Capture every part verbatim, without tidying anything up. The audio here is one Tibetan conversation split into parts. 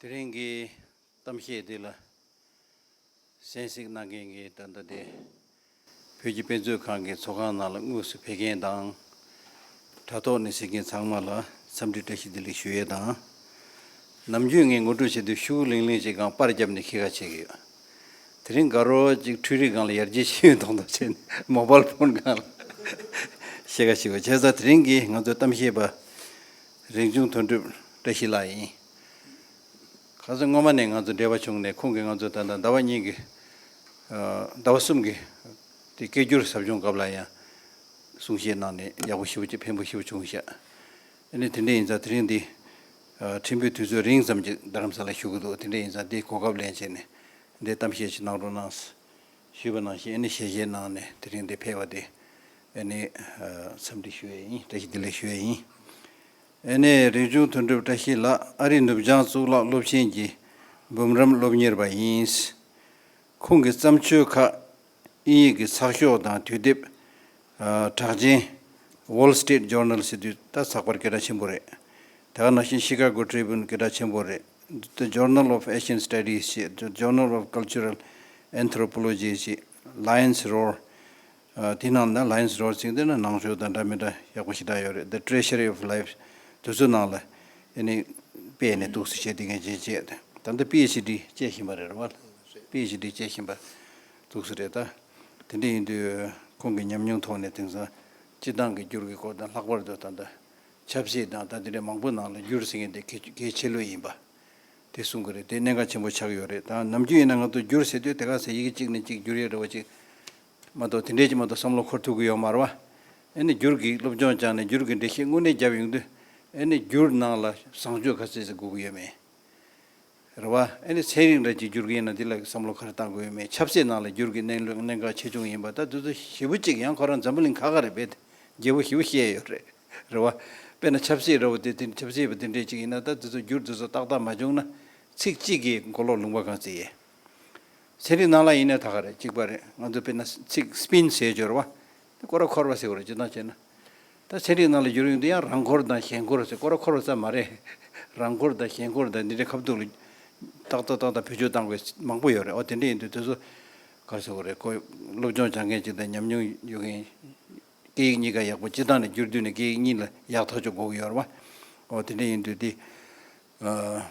དེ་རིང་གི་གཏམ་བཤད་འདི་ལ་གསན་གཟིགས་གནང་མཁན་གྱི་ད་ལྟ་དེ་བོད་ཀྱི་དཔེ་མཛོད་ཁང་གི་ཚོགས་ཁང་ནང་ལ་དངོས་སུ་ཕེབས་མཁན་དང་། དྲ་ཐོག་ནས་གཟིགས་མཁན་ཚང་མ་ལ་འཚམས་འདྲི་བཀྲ་ཤིས་བདེ་ལེགས་ཞུ་ཡས་དང་། ནམ་རྒྱུན་ངས་ངོ་སྤྲོད་བྱེད་དུས་ཤུགས་ལིང་ལིང་ཅིག་སྒང་པར་བརྒྱབ་ནས་ཤེས་ཁ་བྱེད་ཀྱི་ཡོད། དེ་རིང་དགའ་རོགས་ཅིག་འཕྲུལ་རིག་སྒང་ལ་ཡར་རྒྱས་ཕྱིན་ཡོད་མདོག་མདོག་བྱས་ནས་མོ་བལ་ཕོན་སྒང་ལ་ཤེས་ཁ་བྱེད་དགོས། བྱས་ཙང་དེ་རིང་གི་ང་ཚོའི་གཏམ་བཤད་པ་རིག་འབྱུང་དོན་གྲུབ་བཀྲ་ཤིས་ལགས་ཡིན། ཁ་སང་སྔོན་མ་ནས་ང་ཚོ་འབྲེལ་བ་བྱུང་ནས་ཁོང་གིས་ང་ཚོ་ད་ལྟ་ཟླ་བ་གཉིས་ཀྱི་ཟླ་བ་གསུམ་གྱི་དེ་སྐད་སྒྱུར་ཟབ་སྦྱོང་སྐབས་ལ་ཡང་གསུང་བཤད་གནང་ནས་ཡག་པོ་ཞེ་པོ་ཅིག་ཕན་པོ་ཞེ་པོ་བྱུང་ཤག་ཨ་ནི་དེ་འདྲ་ཡིན་ཙང་དེ་རིང་འདི་ཨ་ཕྲན་བུ་དུས་ཚོད་རིང་ཙམ་ཅིག་རྡ་རམ་ས་ལ་བཞུགས་ཀྱི་འདུག་དེ་འདྲ་ཡིན་ཙང་འདི་གོ་སྐབས་ལེན་བྱས་ནས་འདི་གཏམ་བཤད་ཅིག་གནང་རོགས་གནང་ཞུས་པ་ནང་བཞིན་ཨ་ནི་ཞལ་བཞེས་གནང་ནས་དེ་རིང་འདི་ཕེབས་པ་དེ་ཨ་ནི་ཨ་འཚམས་འདྲི་ཞུ་ཡས་ཡིན། བཀྲ་ཤིས་བདེ་ལེགས་ཞུ་ཡས་ཡིན། ཨ་ནི་རིག་འབྱུང་དོན་གྲུབ་བཀྲ་ཤིས་ལགས་ཨ་རིའི་ནུབ་བྱང་གཙུག་ལག་སློབ་ཆེན་གྱི་འབུམ་རམས་སློབ་གཉེར་པ་ཡིན། ཁོང་གི་བརྩམས་ཆོས་ཁག་དབྱིན་ཡིག་གི་ཚགས་ཤོག་དང་དུས་དེབ། ཨ་གྲགས་ཅན་Wall Street Journal ཟེར་དུས་ད་ཚགས་པར་སྐད་གྲགས་ཆེན་པོ་རེད། དེ་ག་ནང་བཞིན་Chicago Tribune སྐད་གྲགས་ཆེན་པོ་རེད། The Journal of Asian Studies ཞེས་The Journal of Cultural Anthropology ཞེས་Lion's Roar ཨ་དེ་ནང་ན་Lion's Roar ཟེར་དེ་ན་ནང་ཆོས་དང་འདྲ་མི་འདྲ་ཡག་པོ་ཞེ་དྲག་ཡོད་རེད། The Treasury of Life དེ་ཚོ་ནང་ལ་ཨ་ནི་དཔེ་ནས་འདུག་སེ་བྱས་དེ་ངས་བྱས་བྱས་ད་ལྟ་པི་ཨེཆ་ཌི་བྱེད་བཞིན་པ་རེད་བ། པི་ཨེཆ་ཌི་བྱེད་བཞིན་པ་འདུག་སེ་རེད་ད། དེ་འདྲ་ཡིན་དུས་ཁོང་གི་ཉམས་མྱོང་ཐོག་ནས་དེང་སང་སྤྱི་བཏང་གི་འགྱུར་གྱི་སྐོར་དང་ལྷག་པར་དུ་ད་ལྟ་ཆབ་སྲིད་དང་ད་དེ་འདྲའི་མང་པོ་ནང་ལ་འགྱུར་ཟེར་མཁན་དེ་གལ་གལ་ཆེ་ལོས་ཡིན་པ། དེ་གསུང་གི་རེད། དེ་གནད་འགག་ཆེན་པོ་ཆགས་ཡོད་རེད། ད་ནམ་རྒྱུན་ཡིན་ན་ང་ཚོ་འགྱུར་ཟེར་དུས་དེ་ག་ཚད་ཡི་གེ་གཅིག་ནས་གཅིག་འགྱུར་ཡས་རེད་བ་ཅིག་མ་གཏོགས་དེ་འདྲས་ཅིག་མ་གཏོགས་བསམ་བློ་འཁོར་ཐུབ་ཀྱི་ཡོད་མ་རེད་བ། ཨ་ནི་འགྱུར་གྱི་སློབ་སྦྱོང་སྦྱངས་ནས་འགྱུར་གྱི་འགྲེལ་བཤད་དངོས་གནས་བརྒྱབ་ཡོང་དུས་ཨ་ནི་འགྱུར་ནང་ལ་བཟང་སྤྱོད་ག་ཚད་ཅིག་དགོས་ཀྱི་ཡོད་མེད། རེད་བ། ཨ་ནི་ཚན་རིག་འདྲ་ཅིག་འགྱུར་གྱི་ཡིན་ན་དེ་ལ་བསམ་བློ་ག་རེ་བཏང་དགོས་ཡོད་མེད། ཆབ་སྲིད་ནང་ལ་འགྱུར་གྱི་གནད་ལུགས་གནད་འགག་ཆེ་ཆུང་ཡིན་པ་ད་དེ་ཚོ་ཞེ་པོ་ཅིག་ཡང་ཁོ་རང་འཛམ་བུ་གླིང་ཁ་ཁ་རེད་པས། རྒྱས་པོ་ཞེ་པོ་བཤད་ཡོད་རེད། རེད་བ། དཔེར་ན་ཆབ་སྲིད་འདྲ་བོ་དེ་དེ་ཆབ་སྲིད་པ་དེ་འདྲས་ཅིག་ཡིན་ན་ད་དེ་ཚོ་འགྱུར་དེ་ཚོ་ཏག་ཏག་མ་བྱུང་ན་ཚིག་གཅིག་གིས་མགོ་ལོག་ལུང་པ་གང་བརྩི་ཡས། ཚན་རིག་ནང་ལ་ཡིན་ན་ད་ག་རེད། གཅིག་པ་རེད། ང་ཚོ་དཔེར་ན་ཚིག་སྤིན་ཟེར་སྦྱོར་བ། དེ་སྐོར་ར་འཁོར་བ་ཟེར་བ་རེད། ཅི་ལྟར་བྱས་ན། ད་ཚན་རིག་ནང་ལ་འགྱུར་ཡོང་དུས་ཡང་རང་འཁོར་དང་གཞན་འཁོར་ཟེར་སྐོར་ར་འཁོར་བ་ཙམ་མ་རེད། རང་འཁོར་དང་གཞན་འཁོར་དང་འདི་འདྲའི་ཁ་ཐུག་ལ་ཏག་ཏག་ཏག་ཏག་བེད་སྤྱོད་བཏང་དགོས་མང་པོ་ཡོད་རེད། འོ་དེ་འདྲ་ཡིན་དུས་དེ་ཚོ་ག་རེ་ཟེར་དགོས་རེད། ཁོ་སློབ་སྦྱོང་སྦྱང་མཁན་ཅིག་དང་ཉམས་མྱོང་ཡོད་མཁན། སྐད་ཡིག་གཉིས་ཀ་ཡག་པོ་སྤྱི་བཏང་ནས་བསྒྱུར་དུས་ནས་སྐད་ཡིག་གཉིས་ལ་ཡག་ཐག་ཆོད་དགོས་ཀྱི་ཡོད་རེད་བ། འོ་དེ་འདྲ་ཡིན་དུས་དེ། ཨ།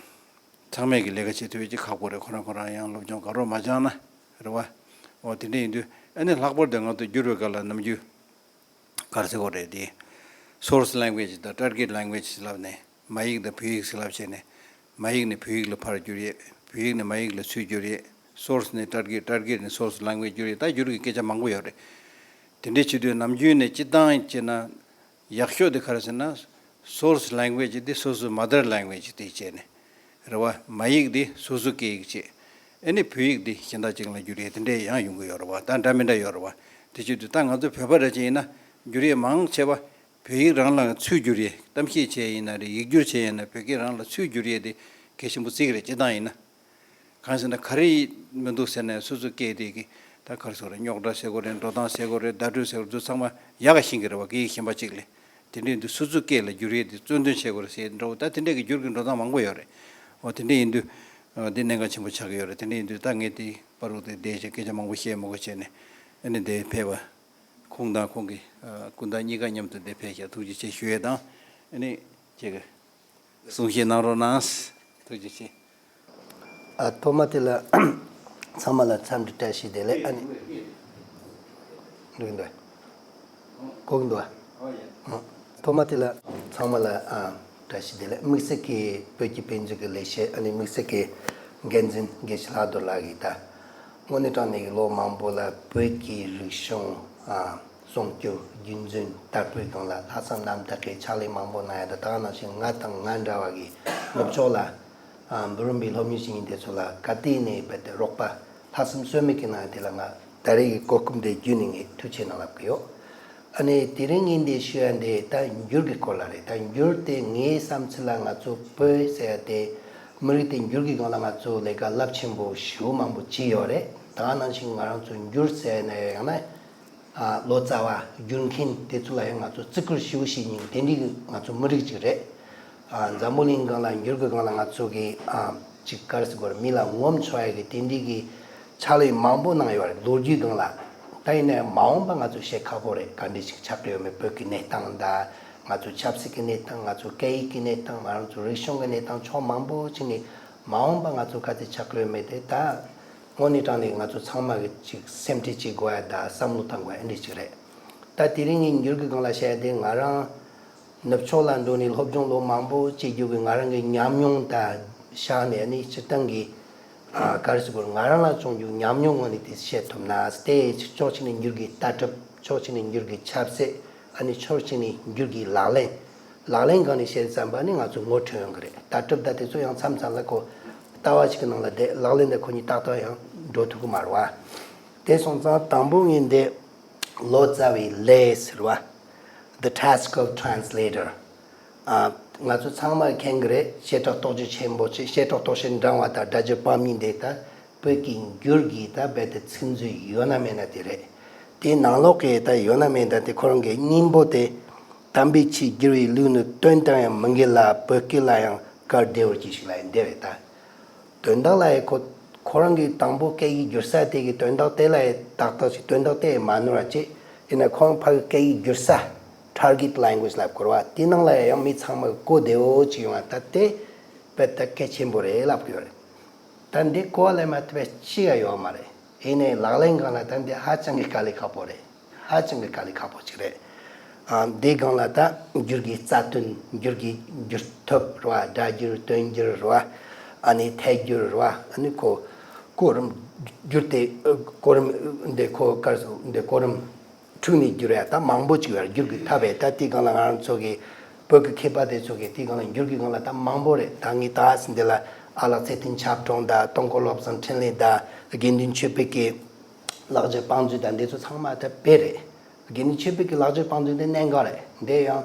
ཚང་མས་ཀྱི་ལས་ཀ་བྱེད་ཐུབ་ཡས་ཅིག་ཁག་པོ་རེད། ཁོ་རང་ཁོ་རང་ཡང་སློབ་སྦྱོང་དགའ་རོགས་མ་སྦྱངས་ན་རེད་བ། འོ་དེ་འདྲ་ཡིན་དུས་ཨ་ནི་ལྷག་པར་དུ་ང་ཚོ་བསྒྱུར་བའི་སྐབས་ལ་ནམ་རྒྱུན་ག་རེ་ཟེར་དགོས་རེད་དེ། Source language དང་target language ཟེར་ལབ་ནས་མ་ཡིག་དང་བོད་ཡིག་ཟེར་ལབ་བྱས་ནས་མ་ཡིག་ནས་བོད་ཡིག་ལ་ཕར་བསྒྱུར་ཡས། བོད་ཡིག་ནས་མ་ཡིག་ལ་ཚུར་བསྒྱུར་ཡས། Source ནས་target, target ནས་source language བསྒྱུར་ཡས། ད་བསྒྱུར་གྱི་སྐད་ཆ་མང་པོ་ཡོད་རེད། དེ་འདྲའི་བྱེད་དུས་ནམ་རྒྱུན་ནས་སྤྱི་བཏང་བྱས་ན། ཡག་ཤོས་དེ་ག་རེ་ཟེར་ན། Source language དེ་སོ་སོའི་mother language དེ་བྱས་ནས། རེད་བ། མ་ཡིག་དེ་སོ་སོའི་སྐད་ཡིག་བྱས། ཨ་ནི་བོད་ཡིག་དེ་གཞན་དག་ཅིག་ལ་བསྒྱུར་ཡས་དེ་འདྲས་ཡང་ཡོང་གི་ཡོད་རེད་བ། ད་འདྲ་མི་འདྲ་ཡོད་རེད་བ། དེ་བྱེད་དུས་ད་ང་ཚོ་བོད་པ་འདྲ་ཅིག་ཡིན་ན་བསྒྱུར་ཡས་མང་ཆེ་བ་བོད་ཡིག་རང་ལ་ཚུར་བསྒྱུར་ཡས། གཏམ་བཤད་བྱས་ཡིན་ན་རེད། ཡིག་སྒྱུར་བྱས་ཡིན་ན་བོད་སྐད་རང་ལ་ཚུར་བསྒྱུར་ཡས་དེ་གལ་ཆེན་པོ་བརྩི་གི་རེད། སྤྱི་བཏང་ཡིན་ན། གང་ཟེར་ན་ག་རེ་མི་འདུག་ཟེར་ནས་སོ་སོའི་སྐད་དེ་གི་ད་ག་རེ་ཟེར་དགོས་རེད། རྙོག་དྲ་ཟེར་དགོས་རེད། འགྲོ་སྟངས་ཟེར་དགོས་རེད། བརྡ་སྤྲོད་ཟེར་དགོས་རེད། འདི་ཚང་མ་ཡག་ག་ཤེས་ཀྱི་རེད་བ། སྐད་ཡིག་གཞན་པ་གཅིག་ལས། དེ་འདྲ་ཡིན་དུས་སོ་སོའི་སྐད་ལ་བསྒྱུར་ཡས་དེ་གཙོ་འདོན་བྱེད་དགོས་རེད་ཟེར་འདྲ་བོ། ད་དེ་འདྲས་ཀྱི་བསྒྱུར་གྱི་འགྲོ་སྟངས་མང་པོ་ཡོད་རེད། འོ་དེ་འདྲ་ཡིན་དུས་འདི་གནད་འགག་ཆེན་པོ་ཆགས་ཀྱི་ཡོད་རེད། དེ་འདྲ་ཡིན་དུས་ད་ངས་དེ་བར་དུ་དེ་བསྡད་བྱས་སྐད་ཆ་མང་པོ་བཤད་མི་དགོས་བྱས་ནས་ཨ་ནི་དེ་ཕེབས་པ། ཁོང་དང་ཁོང་གི་ཨ་སྐུ་ཟླ་གཉིས་ཀ་མཉམ་དུ་འདིར་ཕེབས་ཤག་ཐུགས་རྗེ་ཆེ་ཞུ་ཡས་དང་། ཨ་ནི་ཁྱེད་ཀྱི་གསུང་བཤད་གནང་རོགས་གནང་། ཐུགས་རྗེ་ཆེ། ཨ་ཐོག་མ་དེ་ལ་ཚང་མ་ལ་འཚམས་འདྲི་བཀྲ་ཤིས་བདེ་ལེགས། ཨ་ནི་འགྲིག་འདུག་གོ་གི་འདུག་ཨ། ཐོག་མ་དེ་ལ་ཚང་མ་ལ་ཨ་བཀྲ་ཤིས་བདེ་ལེགས། དམིགས་བསལ་གྱི་བོད་ཀྱི་དཔེ་མཛོད་ཀྱི་ལས་བྱེད། ཨ་ནི་དམིགས་བསལ་གྱི་འགན་འཛིན་དགེ་བཤེས་ལྷག་རྡོར་ལགས་ཀྱིས་ད་དངོས་གནས་དྲང་གནས་ཀྱི་ལོ་མང་པོ་ལ་བོད་ཀྱི་རིག་གཞུང་ཨ་སྲུང་སྐྱོབ་རྒྱུན་འཛིན་དར་སྤེལ་སྒང་ལ་ལྷག་བསམ་རྣམ་དག་གི་ཕྱག་ལས་མང་པོ་གནང་ཡ་དང་། ད་ག་ནང་བཞིན་ང་དང་ང་འདྲ་བ་གི་ནུབ་ཕྱོགས་ལ་ཨ་འབུམ་རམས་པའི་སློབ་གཉེར་བྱེད་མཁན་དེ་ཚོ་ལ་ག་དུས་ནས་རྦད་དེ་རོགས་པ་ལྷག་བསམ་ཟོལ་མེད་ཀྱི་གནང་ཡ་དེ་ལ་ང་ད་རེས་ཀྱི་གོ་སྐབས་འདི་བརྒྱུད་ནས་ངས་ཐུགས་རྗེ་ཆེ་གནང་ལབ་ཀྱི་ཡོད། ཨ་ནི་དེ་རིང་ངས་འདི་ཞུ་ཡ་འདི་ད་འགྱུར་གྱི་སྐོར་ལ་རེད། ད་འགྱུར་དེ་ངའི་བསམ་ཚུལ་ལ་ང་ཚོ་བོད་ཟེར་ཡ་དེ་མི་རིགས་དེ་འགྱུར་གྱི་སྒང་ལ་ང་ཚོ་ལས་ཀ་རླབས་ཆེན་པོ་ཞེ་པོ་མང་པོ་བྱས་ཡོད་རེད། ད་ག་ནང་བཞིན་ང་རང་ཚོ་འགྱུར་ཟེར་ནས་ཡང་ན་ཨ་ལོ་ཙཱ་བ་འགྱུར་མཁན་དེ་ཚོ་ལ་ཡང་ང་ཚོ་བརྩི་བཀུར་ཞེ་པོ་བྱེད་མཁན་དེ་འདྲའི་ང་ཚོ་མི་རིགས་ཅིག་རེད། ཨ་འཛམ་བུ་གླིང་སྒང་ལ་འགྱུར་གྱི་སྒང་ལ་ང་ཚོ་གི་ཨ་ ཅིག་ག་རེ་ཟེར་དགོས་རེད། མི་ལ་ངོམ་ཆོག་ཡ་གི་དེ་འདྲའི་གི་ཕྱག་ལས་མང་པོ་གནང་ཡོད་རེད། ལོ་རྒྱུས་སྒང་ལ། ད་ཡིན་ནའི་མ་འོངས་པ་ང་ཚོ་བཤད་ཁག་པོ་རེད། ག་འདྲ་ཞིག་ཆགས་ཀྱི་ཡོད་མེད། བོད་ཀྱི་གནས་སྟངས་དང་། ང་ཚོ་ཆབ་སྲིད་ཀྱི་གནས་སྟངས། ང་ཚོ་སྐད་ཡིག་གི་གནས་སྟངས། ང་རང་ཚོ་རིག་གཞུང་གི་གནས་སྟངས། ཕྱོགས་མང་པོ་ཅིག་ནས་མ་འོངས་པ་ང་ཚོ་ག་ཚོད་ཆགས་ཀྱི་ཡོད་མེད་དེ། ད་དངོས་གནས་དྲང་གནས་ང་ཚོ་ཚང་མ་གི་ཅིག་སེམས་ཁྲལ་བྱེད་དགོས་ཡ་དང་བསམ་བློ་བཏང་དགོས་ཡ་འདི་འདྲ་ཞིག་རེད། ད་དེ་རིང་ངས་འགྱུར་གྱི་སྒང་ལ་བཤད་ཡ་དེ། ང་རང་ནུབ་ཕྱོགས་ལ་འགྲོ་ནས་སློབ་སྦྱོང་ལོ་མང་པོ་བྱེད་རྒྱུ་གི་ང་རང་གི་ཉམས་མྱོང་དང་བཞག་ནས། ཨ་ནི་སྤྱིར་བཏང་གི་ཨ་ག་རེ་ཟེར་དགོས་རེད། ང་རང་ལ་བྱུང་རྒྱུ་ཉམས་མྱོང་ངོས་ནས་དེ་བཤད་ཐུབ་ན། དེ་ཕྱོགས་གཅིག་ནས་འགྱུར་གྱི་ལྟ་གྲུབ། ཕྱོགས་གཅིག་ནས་འགྱུར་གྱི་ཆབ་སྲིད། ཨ་ནི་ཕྱོགས་གཅིག་ནས་འགྱུར་གྱི་ལག་ལེན། ལག་ལེན་སྒང་ནས་བཤད་ཙམ་པ་ནི་ང་ཚོ་ངོ་འཕྲོད་ཡོང་གི་རེད། ལྟ་གྲུབ་དང་དེ་ཚོ་ཡང་མཚམས་མཚམས་ལ་ཁོ་ལྟ་བ་ཞིག་གི་ནང་ལ་བསྡད། ལག་ལེན་དེ་ཁོ་གཉིས་ཏག་ཏག་ཡང་འགྲོ་ཐུབ་ཀྱི་མ་རེད་བ། དེ་སོང་ཙང་དང་པོ་ངས་འདི་ལོ་ཙཱ་བའི་ལས་ཟེར་བ། The Task of Translator། ཨ། ང་ཚོ་ཚང་མས་མཁྱེན་གྱི་རེད། བྱེ་བྲག་རྟོགས་བརྗོད་ཆེན་པོ་ཆེ། བྱེ་བྲག་རྟོགས་བྱེད་འབྲིང་བ་དང་སྒྲ་བསྒྱུར་དཔག་མེད་འདི་ད་བོད་ཀྱི་འགྱུར་གྱི་ད་རྦད་དེ་ཚིག་མཛོད་ཡོད་ན་མེད་ན་དེ་རེད། དེའི་ནང་ལོགས་ཀྱི་ད་ཡོད་ན་མེད་ན་དེ་ཁོ་རང་གི་སྙིང་པོ་དེ། དམ་པའི་ཆོས་བསྒྱུར་བའི་ལུགས་ནི། དོན་དང་ཡང་མི་འགལ་ལ། བོད་སྐད་ལ་ཡང་གལ་བདེ་བར་གྱིས་ཤིག་ལབ་ཡ་འདི་རེད་ད། དོན་དག་ལ་ཡ་ཁོ་ཁོ་རང་གིས་དང་པོ་སྐད་ཡིག་བསྒྱུར་ས་དེ་གི་དོན་དག་དེ་ལ་ཡ་ཏག་ཏག་ཅིག་དོན་དག་དེ་ཡ་མ་ནོར་བ་བྱས། ཡིན་ན་ཁོ་རང་ཕ་གི་སྐད་ཡིག་བསྒྱུར་ས། Target language ལབ་དགོས་རེད་བ། དེ་ནང་ལ་ཡ་ཡང་མི་ཚང་མ་གི་གོ་བདེ་བོ་ཅིག་ཡོང་བ་ད་དེ་རྦད་དེ་གལ་ཆེན་པོ་རེད་ལབ་དགོས་རེད། ད་འདི་གོ་བ་ལེན་མ་ཐུབ་པ་ཅི་ཡང་ཡོད་མ་རེད། ཡིན་ནའི་ལག་ལེན་སྒང་ལ་ད་འདི་ཧ་ཅང་གི་དཀའ་ལས་ཁག་པོ་རེད། ཧ་ཅང་གི་དཀའ་ལས་ཁག་པོ་ཅིག་རེད། ཨ། འདི་སྒང་ལ་ད་འགྱུར་གྱི་རྩ་དོན། འགྱུར་གྱི་འགྱུར་ཐབས་རེད་བ། སྒྲ་བསྒྱུར། དོན་བསྒྱུར་རེད་བ། ཨ་ནི་ཐད་བསྒྱུར་རེད་བ། ཨ་ནི་ཁོ་གོ་རིམ་བསྒྱུར་ཏེ། ཨ། གོ་རིམ་འདི་ཁོ་ག་རེ་ཟེར། འདི་གོ་རིམ་དྲུག་ནས་བསྒྱུར་ཡ་ད་མང་པོ་ཅིག་ཡོད་རེད། འགྱུར་གྱི་ཐབས་ཡ་ད་དེ་སྒང་ལ་ང་རང་ཚོ་གི་བོད་ཀྱི་མཁས་པ་དེ་ཚོ་གིས་དེ་སྒང་ལ་འགྱུར་གྱི་སྒང་ལ་ད་མང་པོ་རེད། ད་ངས་ད་འདི་ལ་ཨ་ལགས་ཚེ་བརྟན་ཆབ་གྲོང་དང་། སྟོང་སྐོར་བློ་བཟང་འཕྲིན་ལས་དང་། དགེ་འདུན་ཆོས་འཕེལ་གྱི་ལག་འཇུ་དཔང་འཇུག་དང་འདི་ཚོ་ཚང་མ་ད་དཔེ་རེད། དགེ་འདུན་ཆོས་འཕེལ་གྱི་ལག་འཇུ་དཔང་འཇུག་འདི་གནད་འགག་རེད། འདི་ཡང་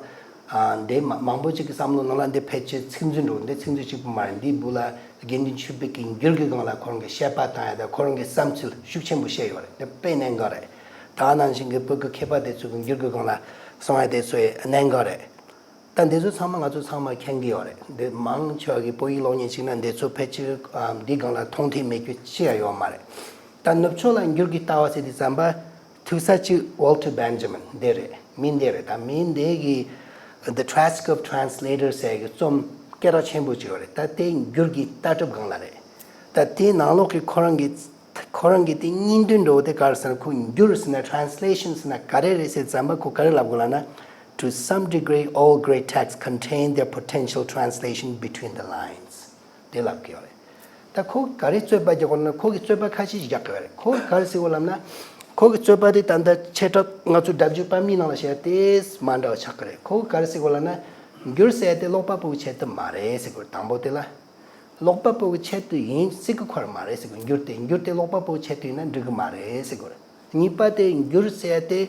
ཨ། འདི་མ་མང་པོ་ཅིག་གི་བསམ་བློ་ནང་ལ་འདི་ཕལ་ཆེར་ཚིག་མཛོད་འགྲོ། འདི་ཚིག་མཛོད་གཅིག་པུ་མ་རེད། འདིའི་སྦུག་ལ་དགེ་འདུན་ཆོས་འཕེལ་གྱི་འགྱུར་གྱི་སྒང་ལ་ཁོ་རང་གི་བཤད་པ་བཏང་ཡ་དང་། ཁོ་རང་གི་བསམ་ཚུལ་ཤུགས་ཆེན་པོ་བཤད་ཡོད་རེད། འདི་དཔེ་གནད་འགག་རེད། ད་ནང་བཞིན་གྱི་བོད་ཀྱི་མཁས་པ་དེ་ཚོ་གི་འགྱུར་གྱི་སྒང་ལ་གསུང་ཡ་དེ་ཚོ་ཡི་གནད་འགག་རེད། ད་འདི་ཚོ་ཚང་མ་ང་ཚོ་ཚང་མ་མཁྱེན་གྱི་ཡོད་རེད། འདི་མང་ཆེ་བ་གི་བོད་ཡིག་སློབ་གཉེར་བྱས་ན་འདི་ཚོ་ཕལ་ཆེར་ཨ་འདི་སྒང་ལ་མཐོང་ཐོས་མེད་རྒྱུ་ཅི་ཡང་ཡོད་མ་རེད། ད་ནུབ་ཕྱོགས་ལ་འགྱུར་གྱི་ལྟ་བ་ཟེར་དུས་ཙམ་པ་ཐུག་ས་གཅིག་Walter Benjamin འདི་རེད། མི་འདི་རེད། ད་མི་འདི་གིས་The Task of Translator ཟེར་གྱི་རྩོམ་སྐད་གྲགས་ཆེན་པོ་ཅིག་ཡོད་རེད། ད་དེ་འགྱུར་གྱི་ལྟ་གྲུབ་སྒང་ལ་རེད། ད་དེའི་ནང་ལོགས་ཀྱི་ཁོ་རང་གི་ཁོ་རང་གི་དེ་སྙིང་དོན་འདྲ་བོ་དེ་ག་རེ་ཟེར་ན། ཁོ་འགྱུར་ཟེར་ན། Translation ཟེར་ན་ག་རེ་རེད་ཟེར་ཙམ་པ་ཁོ་ག་རེ་ལབ་དགོས་ལབ་ན། To some degree, all great texts contain their potential translation between the lines. དེ་ལབ་ཀྱི་ཡོད་རེད། ད་ཁོ་ག་རེ་རྩོད་པ་རྒྱག་དགོས་ན། ཁོ་གི་རྩོད་པ་ཁ་ཤས་ཤིག་རྒྱག་གི་ཡོད་རེད། ཁོ་ག་རེ་ཟེར་དགོས་ལབ་ན། ཁོ་གི་རྩོད་པ་དེ་ད་ལྟ་བྱེ་བྲག་ང་ཚོ་སྒྲ་བསྒྱུར་དཔག་མེད་ནང་ལ་བཤད་དེ་མ་འདྲ་བ་ཆགས་ཀྱི་རེད། ཁོ་གི་ག་རེ་ཟེར་དགོས་ལབ་ན། འགྱུར་ཟེར་ཡ་དེ་ཀློག་པ་པོ་གི་ཆེད་དུ་མ་རེད་ཟེར་དགོས་རེད། དང་པོ་དེ་ལ། ཀློག་པ་པོ་གི་ཆེད་དུ་ཡིན་སྲིད་ཀྱི་ཁོ་རང་མ་རེད་ཟེར་གི། འགྱུར་དེ་འགྱུར་དེ་ཀློག་པ་པོ་གི་ཆེད་དུ་ཡིན་ན་འགྲིག་གི་མ་རེད་ཟེར་གི་རེད། གཉིས་པ་དེ་འགྱུར་ཟེར་ཡ་དེ་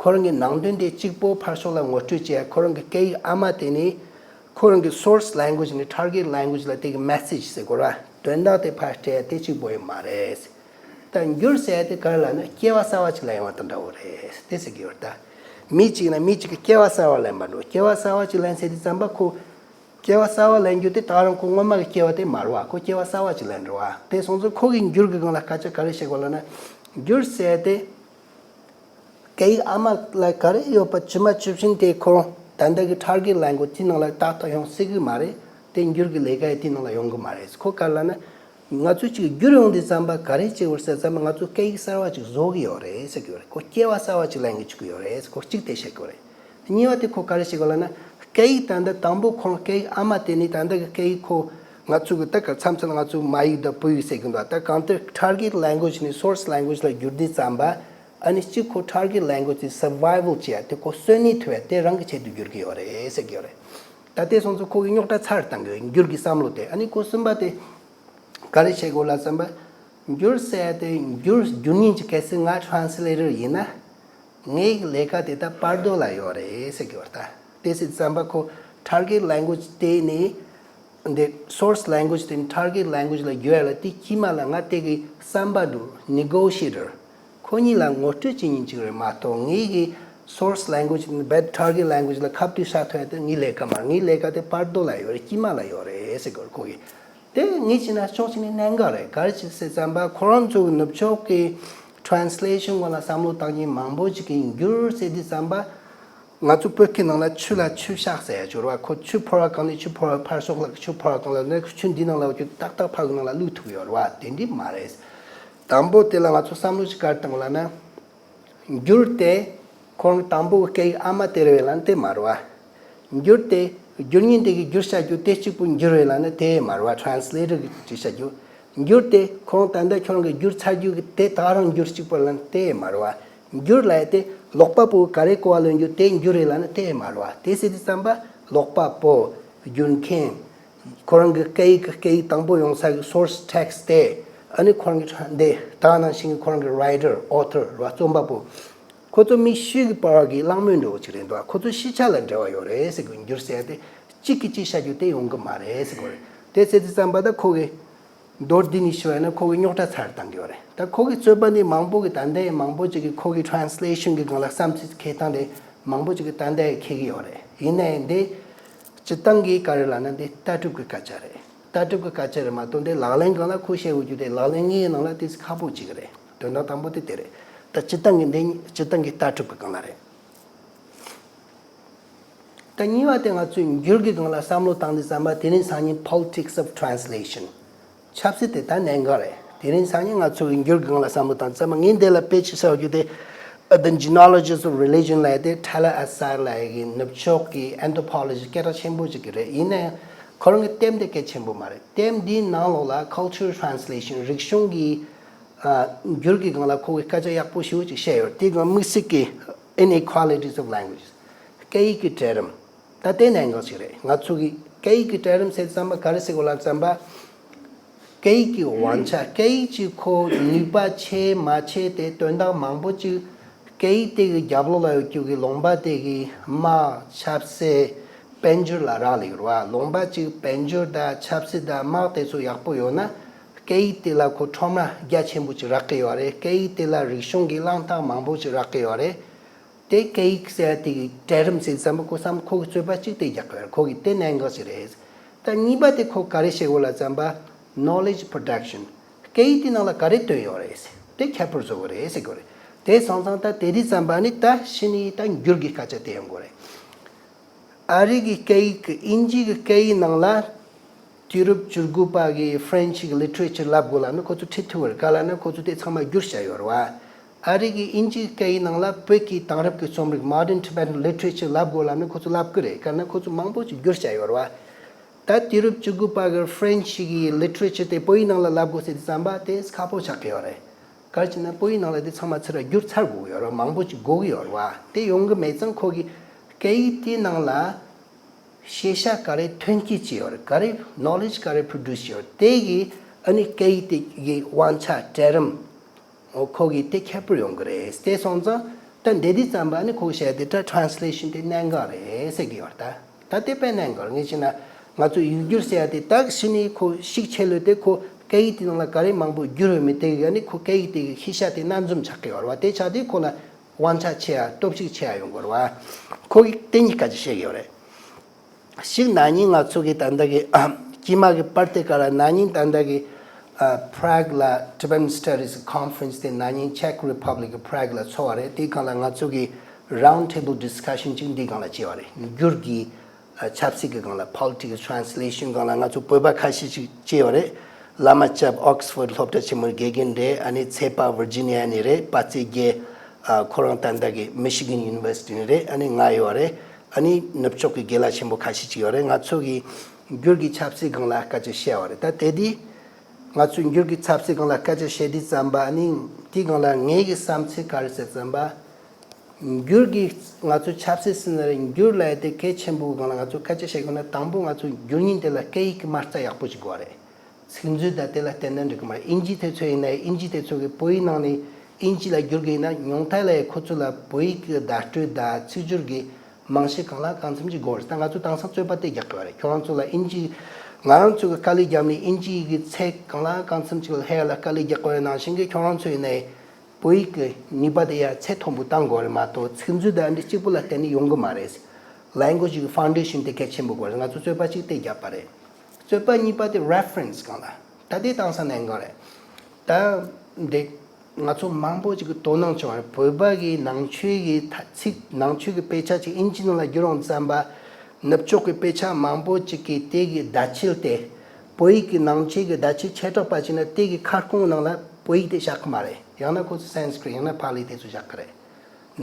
ཁོ་རང་གི་ནང་དོན་དེ་གཅིག་པོ་ཕར་ཕྱོགས་ལ་ངོ་སྤྲོད་བྱེད་ཡ། ཁོ་རང་གི་སྐད་ཡིག་ཨ་མ་དེ་ནས་ཁོ་རང་གི་source language ནས་target language ལ་དེ་གི་message ཟེར་གི་རེད་བ། དོན་དག་དེ་ཕར་སྤྲད་ཡ་དེ་གཅིག་པོ་ཡིན་མ་རེད། ད་འགྱུར་ཟེར་ཡ་དེ་ག་རེ་ལབ་ན། སྐྱེ་བ་གསར་བ་ཅིག་ལ་ཡོང་བ་དང་འདྲ་བོ་རེད་དེ་ཟེར་གི་ཡོད་རེད། ད་མི་གཅིག་ན་མི་གཅིག་གི་སྐྱེ་བ་གསར་བ་ལེན་པ་འགྲོ། སྐྱེ་བ་གསར་བ་ཅིག་ལེན་ཟེར་དུས་ཙམ་པ་ཁོ་སྐྱེ་བ་གསར་བ་ལེན་རྒྱུ་དེ་ད་རུང་ཁོ་སྔོན་མ་གི་སྐྱེ་བ་དེ་མ་རེད་བ། ཁོ་སྐྱེ་བ་གསར་བ་ཅིག་ལེན་འགྲོ་བ། དེ་སོང་ཙང་ཁོ་གི་འགྱུར་གི་སྒང་ལ་སྐད་ཆ་ག་རེ་བཤད་དགོས་ལབ་ན། འགྱུར་ཟེར་ཡ་དེ་སྐད་ཡིག་ཨ་མ་ལ་ག་རེ་ཡོད་པ་ཇི་མ་ཇི་བཞིན་དེ་ཁོ་ད་ལྟ་གི་target language དེ་ནང་ལ་ཏག་ཏག་ཡོང་སྲིད་གི་མ་རེད། དེ་འགྱུར་གི་ལས་ཀ་ཡི་དེ་ནང་ལ་ཡོང་གི་མ་རེད། ཁོ་ག་རེ་ལབ་ན། ང་ཚོ་ཅིག་འགྱུར་ཡོང་དུས་ཙམ་པ་ག་རེ་བྱེད་དགོས་ཟེར་ཙམ་པ་ང་ཚོ་སྐད་ཡིག་གསར་བ་ཅིག་བཟོ་གི་ཡོད་རེད་ཟེར་གི་ཡོད་རེད། ཁོ་སྐྱེ་བ་གསར་བ་ཅིག་ལེན་གི་བཅུག་གི་ཡོད་རེད། ཁོ་གཅིག་དེ་བཤད་གི་ཡོད་རེད། གཉིས་པ་དེ་ཁོ་ག་རེ་བཤད་གི་ཡོད་ལབ་ན། སྐད་ཡིག་ད་ལྟ་དང་པོ་ཁོ་རང་སྐད་ཡིག་ཨ་མ་དེ་ནས་ད་ལྟ་གི་སྐད་ཡིག་ཁོ་ང་ཚོ་གི་ད་ག་མཚམས་མཚམས་ལ་ང་ཚོ་མ་ཡིག་དང་བུ་ཡིག་ཟེར་གི་འདུག་ད་གང་ལྟར་target language ནས་source language ལ་བསྒྱུར་དུས་ཙམ་པ། ཨ་ནི་གཅིག་ཁོ་target language དེ་survival བྱེད་ཡ་དེ་ཁོ་གསོན་གནས་ཐུབ་ཡ་དེ་རང་གི་ཆེད་དུ་བསྒྱུར་གི་ཡོད་རེད་ཟེར་གི་ཡོད་རེད། ད་དེ་སོང་ཙང་ཁོ་གི་རྙོག་དྲ་ཚར་བཏང་གི་ཡོད། འགྱུར་གི་བསམ་བློ་དེ། ཨ་ནི་ཁོ་གསུམ་པ་དེ་ག་རེ་བྱེད་དགོས་ལབ་ཙམ་པ། འགྱུར་ཟེར་ཡ་དེ་འགྱུར་འགྱུར་མཁན་གྱི་གལ་སྲིད་ང་translator ཡིན་ན། ངའི་ལས་ཀ་དེ་ད་བར་དོ་ལ་ཡོད་རེད་ཟེར་གི་ཡོད་རེད། ད་དེ་སྲིད་ཙམ་པ་ཁོ་target language དེ་ནས་འདི་source language དེ་ནས་target language ལ་བསྒྱུར་ཡ་ལ་དེ་དཀྱིལ་མ་ལ་ང་དེ་གི་བསམ་པ་འདུག negotiator ཁོ་གཉིས་ལ་ངོ་སྤྲོད་བྱེད་མཁན་ཅིག་རེད་མ་གཏོགས། ངའི་གི་source language དེ་ནས་རྦད་target language ལ་ཁ་གཏད་བཞག་ཐུབ་ཡ་དེ་ངའི་ལས་ཀ་མ་རེད། ངའི་ལས་ཀ་དེ་བར་དོ་ལ་ཡོད་རེད། དཀྱིལ་མ་ལ་ཡོད་རེད་ཟེར་གི་ཡོད་རེད། ཁོ་གི་ དེ་ངས་བྱས་ན་ཕྱོགས་གཅིག་ནས་གནད་འགག་རེད། ག་རེ་བྱས་ཟེར་ཙམ་པ་ཁོ་རང་ཚོ་གི་ནུབ་ཕྱོགས་ཀྱི་translation སྐོར་ལ་བསམ་བློ་བཏང་མཁན་མང་པོ་ཅིག་གིས་འགྱུར་ཟེར་དུས་ཙམ་པ། ང་ཚོ་བོད་སྐད་ནང་ལ་ཆུ་ལ་ཆུ་བཞག་ཟེར་ཡ་ཅིག་ཡོད་རེད་བ། ཁོ་ཆུ་ཕོར་བ་གང་ནས་ཆུ་ཕོར་བ་ཕར་ཕྱོགས་ལ་ཆུ་ཕོར་བ་གང་ལ་ནས་ཆུ་འདི་ནང་ལ་འོ་ཅིག་ཏག་ཏག་ཕར་གི་ནང་ལ་བླུགས་ཐུབ་ཡོད་རེད་བ། དེ་འདྲ་མ་རེད། དང་པོ་དེ་ལ་ང་ཚོ་བསམ་བློ་ཅིག་ག་རེ་བཏང་དགོས་ལབ་ན། འགྱུར་ཏེ་ཁོ་རང་དང་པོ་སྐད་ཡིག་ཨ་མ་དེ་རེད་བས་ལབ་ན་དེ་མ་རེད་བ། འགྱུར་ཏེ་རྒྱུ་རྙིང་དེ་གི་བསྒྱུར་བྱ་རྒྱུ་དེ་གཅིག་པུ་འགྱུར་བས་ལབ་ན་དེ་མ་རེད་བ། translator གི་བྲིས་བྱ་རྒྱུ། འགྱུར་ཏེ་ཁོ་རང་ད་ལྟ་ཁྱོད་རང་གི་བསྒྱུར་ཚར་རྒྱུ་གི་དེ་ད་རང་འགྱུར་གཅིག་པུ་ལབ་ན་དེ་མ་རེད་བ། འགྱུར་ལབ་ཡ་དེ་ཀློག་པ་པོ་ག་རེ་གོ་བ་ལོན་རྒྱུ་དེ་འགྱུར་རེད་ལབ་ན་དེ་མ་རེད་བ། དེ་ཟེར་དུས་ཙམ་པ་ཀློག་པ་པོ། བསྒྱུར་མཁན། ཁོ་རང་གི་སྐད་ཡིག་གི་སྐད་ཡིག་དང་པོ་ཡོང་ས་གི་source text དེ། ཨ་ནི་ཁོ་རང་གི་འདི་ད་ནང་བཞིན་གི་ཁོ་རང་གི་writer, author ར་རྩོམ་པ་པོ། ཁོ་ཚོ་མི་ཤུགས་ཀྱི་པར་གྱི་གླེང་མོལ་འདྲ་བོ་ཅིག་རེད་འདུག་ཁོ་ཚོ་ཤེས་བྱ་ལ་འབྲེལ་བ་ཡོད་རེད་ཟེར་གི། འགྱུར་ཟེར་ཡ་དེ་གཅིག་གིས་གཅིག་བྱ་རྒྱུ་དེ་ཡོང་གི་མ་རེད་ཟེར་གི་རེད། དེ་ཟེར་དུས་ཙམ་པ་ད་ཁོ་གི་མདོར་བསྡུས་ནས་ཞུ་བ་ཡིན་ན་ཁོ་གི་རྙོག་དྲ་ཚར་བཏང་གི་ཡོད་རེད། ད་ཁོ་གི་རྩོད་པ་འདི་མང་པོ་གི་ད་ལྟ་ཡང་མང་པོ་ཅིག་གིས་ཁོ་གི་translation གི་སྒང་ལ་བསམ་ཚུལ་འཁྱེར་སྟངས་དེ་མང་པོ་ཅིག་གིས་ད་ལྟ་ཡང་འཁྱེར་གི་ཡོད་རེད། ཡིན་ན་ཡང་འདི་སྤྱིར་བཏང་གི་ག་རེ་ལབ་ན་འདི་ལྟ་གྲུབ་ཀྱི་སྐད་ཆ་རེད། ལྟ་གྲུབ་ཀྱི་སྐད་ཆ་རེད་མ་གཏོགས་འདི་ལག་ལེན་སྒང་ལ་ཁོས་བཤད་འོས་རྒྱུ་དེ་ལག་ལེན་དངོས་ནང་ལ་ཏོག་ཙམ་ཁག་པོ་ཅིག་རེད། དོན་དག་དང་པོ་དེ་དེ་རེད། ད་སྤྱིར་བཏང་གི་འདི་སྤྱིར་བཏང་གི་ལྟ་གྲུབ་ཀྱི་སྒང་ལ་རེད། ད་གཉིས་པ་དེ་ང་ཚོས་འགྱུར་གྱི་སྒང་ལ་བསམ་བློ་བཏང་དུས་ཙམ་པ་དེ་རིང་སང་ཉིན་politics of translation ཆབ་སྲིད་དེ་ད་གནད་འགག་རེད། དེ་རིང་སང་ཉིན་ང་ཚོ་གི་འགྱུར་གྱི་སྒང་ལ་བསམ་བློ་བཏང་དུས་ཙམ་པ་ངས་འདི་ལ་དཔེ་ཅིག་བཞག་རྒྱུ་དེ། The Genealogies of Religion ལབ་ཡ་དེ་Taylor Assad ལབ་ཡ་གི་ནུབ་ཕྱོགས་ཀྱི་anthropology སྐད་གྲགས་ཆེན་པོ་ཅིག་གི་རེད། ཡིན་ན་ཡང་ཁོ་རང་གི་དེབ་འདི་གལ་ཆེན་པོ་མ་རེད། དེབ་འདིའི་ནང་ལོགས་ལ་cultural translation རིག་གཞུང་གི་ཨ་འགྱུར་གྱི་སྒང་ལ་ཁོ་གི་སྐད་ཆ་ཡག་པོ་ཞེ་པོ་ཅིག་བཤད་ཡོད། དེའི་སྒང་དམིགས་བསལ་གྱི་Inequalities of Languages སྐད་ཡིག་གི་གྲལ་རིམ། ད་དེ་གནད་འགག་ཅིག་རེད། ང་ཚོ་གི་སྐད་ཡིག་གི་གྲལ་རིམ་ཟེར་ཙམ་པ་ག་རེ་ཟེར་དགོས་ལབ་ཙམ་པ། སྐད་ཡིག་གི་དབང་ཆ་སྐད་ཡིག་ཅིག་ཁོ་ནུས་པ་ཆེ་མ་ཆེ་དེ་དོན་དག་མང་པོ་ཅིག་སྐད་ཡིག་དེ་གི་རྒྱབ་ལོགས་ལ་ཡོད་རྒྱུ་གི་ལུང་པ་དེ་གི་དམག་ཆབ་སྲིད་དཔལ་འབྱོར་ལ་རག་ལས་ཡོད་རེད་བ། ལུང་པ་ཅིག་དཔལ་འབྱོར་དང་ཆབ་སྲིད་དང་དམག་དེ་ཚོ་ཡག་པོ་ཡོད་ན་སྐད་ཡིག་དེ་ལ་ཁོ་ཁྲོམ་ར་རྒྱ་ཆེན་པོ་ཅིག་རག་གི་ཡོད་རེད། སྐད་ཡིག་དེ་ལ་རིག་གཞུང་གི་བླང་དོར་མང་པོ་ཅིག་རག་གི་ཡོད་རེད། དེ་སྐད་ཡིག་ཟེར་ཡ་དེ་གི་གྲལ་རིམ་ཟེར་ཙམ་པ་ཁོ་བསམ་ཁོ་གི་རྩོད་པ་གཅིག་དེ་རྒྱག་གི་ཡོད་རེད། ཁོ་གི་དེ་གནད་འགག་ཅིག་རེད། ད་གཉིས་པ་དེ་ཁོ་ག་རེ་བཤད་དགོས་ལབ་ཙམ་པ། Knowledge production སྐད་ཡིག་དེ་ནང་ལ་ག་རེ་བཏོན་ཡོད་རེད་ཟེར་དེ་ཁྱད་པར་བཟོ་དགོས་རེད་ཟེར་དགོས་རེད། དེ་སོང་ཙང་ད་དེ་དུས་ཙམ་པ་ནི་ད་ཕྱི་ནས་ད་འགྱུར་གྱི་སྐད་ཆ་དེ་ཡོང་དགོས་རེད། ཨ་རི་གི་སྐད་ཡིག་གི་དབྱིན་ཇི་གི་སྐད་ཡིག་ནང་ལ། དུས་རབས་བཅུ་དགུ་པ་གི་French གི་literature ལབ་དགོས་ལབ་ན་ཁོ་ཚོ་ཁྲིད་ཐུབ་པ་རེད། ག་ལབ་ན་ཁོ་ཚོ་དེ་ཚང་མ་བསྒྱུར་བྱས་ཡོད་རེད་བ། ཨ་རི་གི་དབྱིན་ཇི་སྐད་ཡིག་ནང་ལ་བོད་ཀྱི་དེང་རབས་ཀྱི་རྩོམ་རིག Modern Tibetan Literature ལབ་དགོས་ལབ་ན་ཁོ་ཚོ་ལབ་གི་རེད། ག་ལབ་ན་ཁོ་ཚོ་མང་པོ་ཅིག་བསྒྱུར་བྱས་ཡོད་རེད་བ། ད་དུས་རབས་བཅུ་དགུ་པ་གི་French གི་literature དེ་བོད་ཡིག་ནང་ལ་ལབ་དགོས་ཟེར་དུས་ཙམ་པ་དེ་ཁག་པོ་ཆགས་ཀྱི་ཡོད་རེད། ག་རེ་བྱས་ན་བོད་ཡིག་ནང་ལ་དེ་ཚང་མ་ཚུར་བསྒྱུར་ཚར་དགོས་ཀྱི་ཡོད་རེད་བ། མང་པོ་ཅིག་དགོས་ཀྱི་ཡོད་རེད་བ། དེ་ཡོང་གི་མེད་ཙང་ཁོ་གི་སྐད་ཡིག་དེའི་ནང་ལ། ཤེས་བྱ་ག་རེ་ཐོན་སྐྱེད་བྱས་ཡོད་རེད། ག་རེ་knowledge ག་རེ་produce བྱས་ཡོད་རེད། དེ་གི་ཨ་ནི་སྐད་ཡིག་དེ་གི་དབང་ཆ་གྲལ་རིམ། འོ་ཁོ་གི་དེ་ཁྱད་པར་ཡོང་གི་རེད། དེ་སོང་ཙང་ད་འདི་དུས་ཙམ་པ་ཨ་ནི་ཁོ་བཤད་དེ་ད་translation དེ་གནད་འགག་རེད་ཟེར་གི་ཡོད་རེད། ད་ད་དེ་དཔེ་གནད་འགག་རེད། ངས་བྱས་ན་ང་ཚོ་ཡིག་སྒྱུར་ཟེར་ཡ་དེ་ད་ཕྱི་ནས་ཁོ་ཤུགས་ཆེ་ལོས་དེ་ཁོ་སྐད་ཡིག་དེ་ནང་ལ་ག་རེ་མང་པོ་བསྒྱུར་ཡོད་མེད་དེ་གི་ཨ་ནི་ཁོ་སྐད་ཡིག་དེ་གི་ཤེས་བྱ་དེ་སྣ་འཛོམས་ཆགས་གི་ཡོད་རེད་བ། དེ་ཆགས་དུས་ཁོ་ལ། དབང་ཆ་ཆེ་ཡ་སྟོབས་ཤུགས་ཆེ་ཡ་ཡོང་དགོས་རེད་བ། ཁོ་གིས་དེ་གཉིས་ཀ་ཅིག་བཤད་ཀྱི་ཡོད་རེད། ཞིག་ན་ནིང་ང་ཚོ་གི་ད་ལྟ་གི་དཀྱིལ་མ་གི་པར་དེ་ག་ལ་ན་ནིང་ད་ལྟ་གི་Prague ལ་Tibetan Studies Conference དེ་ན་ནིང་Czech Republic གི་Prague ལ་ཚོགས་པ་རེད། དེའི་སྒང་ལ་ང་ཚོ་གི་round table discussion ཅིག་འདིའི་སྒང་ལ་བྱས་པ་རེད། འགྱུར་གྱི་ཆབ་སྲིད་ཀྱི་སྒང་ལ་political translation སྒང་ལ་ང་ཚོ་བོད་པ་ཁ་ཤས་ཅིག་བཅས་པ་རེད། བླ་མ་སྐྱབས་Oxford སློབ་གྲྭ་ཆེན་མོའི་དགེ་རྒན་རེད། ཨ་ནི་ཚེ་དཔག་Virginia ནས་རེད། དཔའ་རྩལ་རྒྱལ་ཨ་ཁོ་རང་ད་ལྟ་གི་Michigan University ནས་རེད། ཨ་ནི་ང་ཡོད་རེད། ཨ་ནི་ནུབ་ཕྱོགས་ཀྱི་རྒན་ལགས་ཆེན་པོ་ཁ་ཤས་ཅིག་ཡོད་རེད། ང་ཚོ་གི་འགྱུར་གྱི་ཆབ་སྲིད་སྒང་ལ་སྐད་ཆ་བཤད་པ་རེད། ད་དེ་དུས་ང་ཚོས་འགྱུར་གྱི་ཆབ་སྲིད་སྒང་ལ་སྐད་ཆ་བཤད་དུས་ཙམ་པ་ཨ་ནི་དེའི་སྒང་ལ་ངའི་གི་བསམ་ཚུལ་ག་རེ་ཟེར་ཙམ་པ། འགྱུར་གྱི་ང་ཚོ་ཆབ་སྲིད་ཟེར་ན་རེད། འགྱུར་ལབ་ཡ་དེ་གལ་ཆེན་པོའི་སྒང་ལ་ང་ཚོ་སྐད་ཆ་བཤད་དགོས་ན་དང་པོ་ང་ཚོ་འགྱུར་མཁན་དེ་ལ་སྐད་ཡིག་གི་མ་རྩ་ཡག་པོ་ཞིག་དགོས་པ་རེད། ཚིག་མཛོད་དང་དེ་ལ་བརྟེན་ན་འགྲིག་གི་མ་རེད། དབྱིན་ཇི་དེ་ཚོ་ཡིན་ན་དབྱིན་ཇི་དེ་ཚོ་གི་བོད་ཡིག་ནང་ནས་དབྱིན་ཇི་ལ་བསྒྱུར་གི་ཡིན་ན་ཉུང་མཐའ་ལ་ཁོ་ཚོ་ལ་བོད་ཡིག་གི་བརྡ་སྤྲོད་དང་ཚིག་སྦྱོར་གྱི་རྨང་གཞི་གང་ལ་གང་འཚམ་ཅིག་དགོས་རེད། ད་ང་ཚོ་དེང་སང་རྩོད་པ་དེ་རྒྱག་གི་ཡོད་རེད། ཁྱོད་རང་ཚོ་ལ་དབྱིན་ཇི་ང་རང་ཚོ་གི་དཀའ་ལས་བརྒྱབ་ནས་དབྱིན་ཇི་ཡི་གི་ཚིག་གང་ལ་གང་འཚམ་ཅིག་ལ་ལྷོད་ཡ་ལ་དཀའ་ལས་རྒྱག་གི་ཡོད་ནང་བཞིན་གི་ཁྱོད་རང་ཚོ་ཡིན་ན་བོད་ཡིག་གི་ནུས་པ་དེ་ཡར་ཚད་མཐོན་པོ་བཏང་དགོས་རེད་མ་གཏོགས་ཚིག་མཛོད་དང་འདི་གཅིག་པུ་ལ་བརྟེན་ནས་ཡོང་གི་མ་རེད། Language གི་foundation དེ་གལ་ཆེན་པོ་དགོས་རེད། ང་ཚོ་རྩོད་པ་གཅིག་དེ་བརྒྱབ་པ་རེད། རྩོད་པ་གཉིས་པ་དེ་reference་སྒང་ལ། ད་དེ་དེང་སང་གནད་འགག་རེད། ད་འདི་ང་ཚོ་མང་པོ་ཅིག་གི་དོ་སྣང་བྱུང་བ་རེད། བོད་པ་གི་ནང་ཆོས་ཀྱི་ཐ་ཚིག་ནང་ཆོས་ཀྱི་དཔེ་ཆ་ཅིག་ཨིན་ཇི་ནང་ལ་བསྒྱུར་ཡོང་ཙམ་པ། ནུབ་ཕྱོགས་ཀྱི་དཔེ་ཆ་མང་པོ་ཅིག་གི་དེ་གི་བརྡ་ཆད་དེ། བོད་ཡིག་གི་ནང་ཆོས་ཀྱི་བརྡ་ཆད་བྱེ་བྲག་པ་ཅིག་ན་དེ་གི་ཁ་སྐོང་ནང་ལ་བོད་ཡིག་དེ་བཞག་གི་མ་རེད། ཡང་ན་ཁོ་ཚོ་སན་སི་ཀྲིཏ་ཡང་ན་པཱ་ལི་དེ་ཚོ་བཞག་གི་རེད།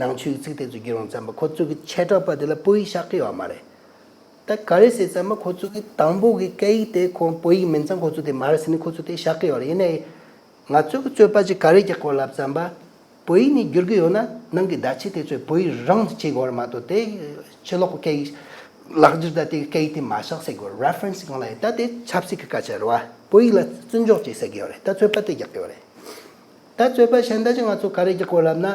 ནང་ཆོས་ཀྱི་ཚིག་དེ་ཚོ་བསྒྱུར་ཡོང་ཙམ་པ་ཁོ་ཚོ་གི་བྱེ་བྲག་པ་དེ་ལ་བོད་ཡིག་བཞག་གི་ཡོད་མ་རེད། ད་ག་རེ་ཟེར་ཙམ་པ་ཁོ་ཚོ་གི་དང་པོ་གི་སྐད་ཡིག་དེ་ཁོ་བོད་ཡིག་མིན་ཙང་ཁོ་ཚོ་དེ་མ་རེད་ཟེར་ནས་ཁོ་ཚོ་དེ་བཞག་གི་ཡོད་རེད། ཡིན་ནའི་ང་ཚོ་གི་རྩོད་པ་ཅིག་ག་རེ་རྒྱག་དགོས་ལབ་ཙམ་པ། བོད་ཡིག་ནས་བསྒྱུར་གི་ཡོད་ན་ནང་གི་བརྡ་ཆད་དེ་ཚོ་བོད་ཡིག་རང་དུ་བྱེད་དགོས་རེད་མ་གཏོགས་དེ་ཕྱི་ལོགས་གི་སྐད་ཡིག་ལག་འཁྱེར་ད་དེ་གི་སྐད་ཡིག་དེ་མ་བཞག་ཟེར་དགོས་རེད། reference་སྒང་ལ་ཡིན་ད་དེ་ཆབ་སྲིད་ཀྱི་སྐད་ཆ་རེད་བ། བོད་ཡིག་ལ་བརྩི་འཇོག་བྱེད་ཟེར་གི་ཡོད་རེད། ད་རྩོད་པ་དེ་རྒྱག་གི་ཡོད་རེད། ད་རྩོད་པ་གཞན་དག་ཅིག་ང་ཚོ་ག་རེ་རྒྱག་དགོས་ལབ་ན།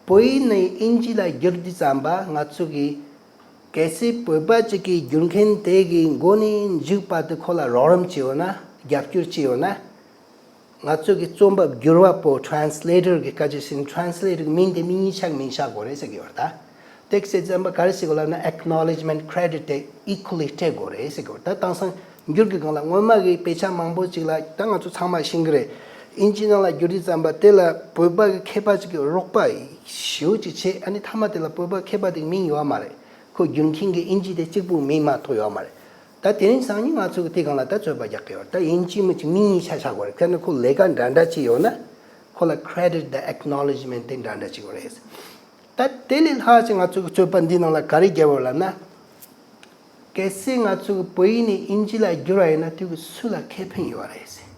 བོད་ཡིག་ནས་ཨིན་ཇི་ལ་བསྒྱུར་དུས་ཙམ་པ་ང་ཚོ་གི་གལ་སྲིད་བོད་པ་ཅིག་གིས་བསྒྱུར་མཁན་དེ་གི་མགོ་ནས་མཇུག་བར་དུ་ཁོ་ལ་རོགས་རམ་བྱས་ཡོད་ན་རྒྱབ་སྐྱོར་བྱས་ཡོད་ན། ང་ཚོ་གི་རྩོམ་པ་བསྒྱུར་བ་པོ་translator་གི་སྐད་ཆ་ཟིན་translator་གི་མིང་དེ་མིང་གཉིས་ཆགས་མིང་བཞག་དགོས་རེད་ཟེར་གི་ཡོད་རེད་ད། དེ་གི་ཟེར་ཙམ་པ་ག་རེ་ཟེར་དགོས་ལབ་ན་acknowledgement credit་དེ་equally་སྤྲད་དགོས་རེད་ཟེར་གི་ཡོད་རེད། ད་དེང་སང་འགྱུར་གི་སྒང་ལ་སྔོན་མ་གི་དཔེ་ཆ་མང་པོ་ཅིག་ལ་ད་ང་ཚོ་ཚང་མ་ཤེས་གི་རེད། ཨིན་ཇི་ནང་ལ་བསྒྱུར་དུས་ཙམ་པ་དེ་ལ་བོད་པ་གི་མཁས་པ་ཅིག་གི་རོགས་པ་ཞེ་པོ་ཅིག་བྱས། ཨ་ནི་མཐའ་མ་དེ་ལ་བོད་པ་མཁས་པ་དེ་གི་མིང་ཡོད་མ་རེད། ཁོ་བསྒྱུར་མཁན་གི་ཨིན་ཇི་དེ་གཅིག་པུ་མིང་མ་གཏོགས་ཡོད་མ་རེད། ད་དེ་རིང་སང་ཉིན་ང་ཚོ་གི་དེ་སྒང་ལ་ད་རྩོད་པ་རྒྱག་གི་ཡོད་རེད། ད་ཨིན་ཇི་མི་གཅིག་མིང་གཉིས་ཆ་བཞག་དགོས་རེད། ཁྱེད་ནི་ཁོ་ལས་ཀ་འདྲ་འདྲ་བྱས་ཡོད་ན་ཁོ་ལ་credit་དང་acknowledgement་དེ་འདྲ་འདྲ་བྱེད་དགོས་རེད། ད་དེ་ལས་ལྷག་ཅིག་ང་ཚོ་གི་རྩོད་པ་འདི་ནང་ལ་ག་རེ་རྒྱབ་ཡོད་ལབ་ན། གལ་སྲིད་ང་ཚོ་གི་བོད་ཡིག་ནས་ཨིན་ཇི་ལ་བསྒྱུར་བ་ཡིན་ན་དེ་གི་སུ་ལ་ཁེ་ཕན་ཡོད་རེད།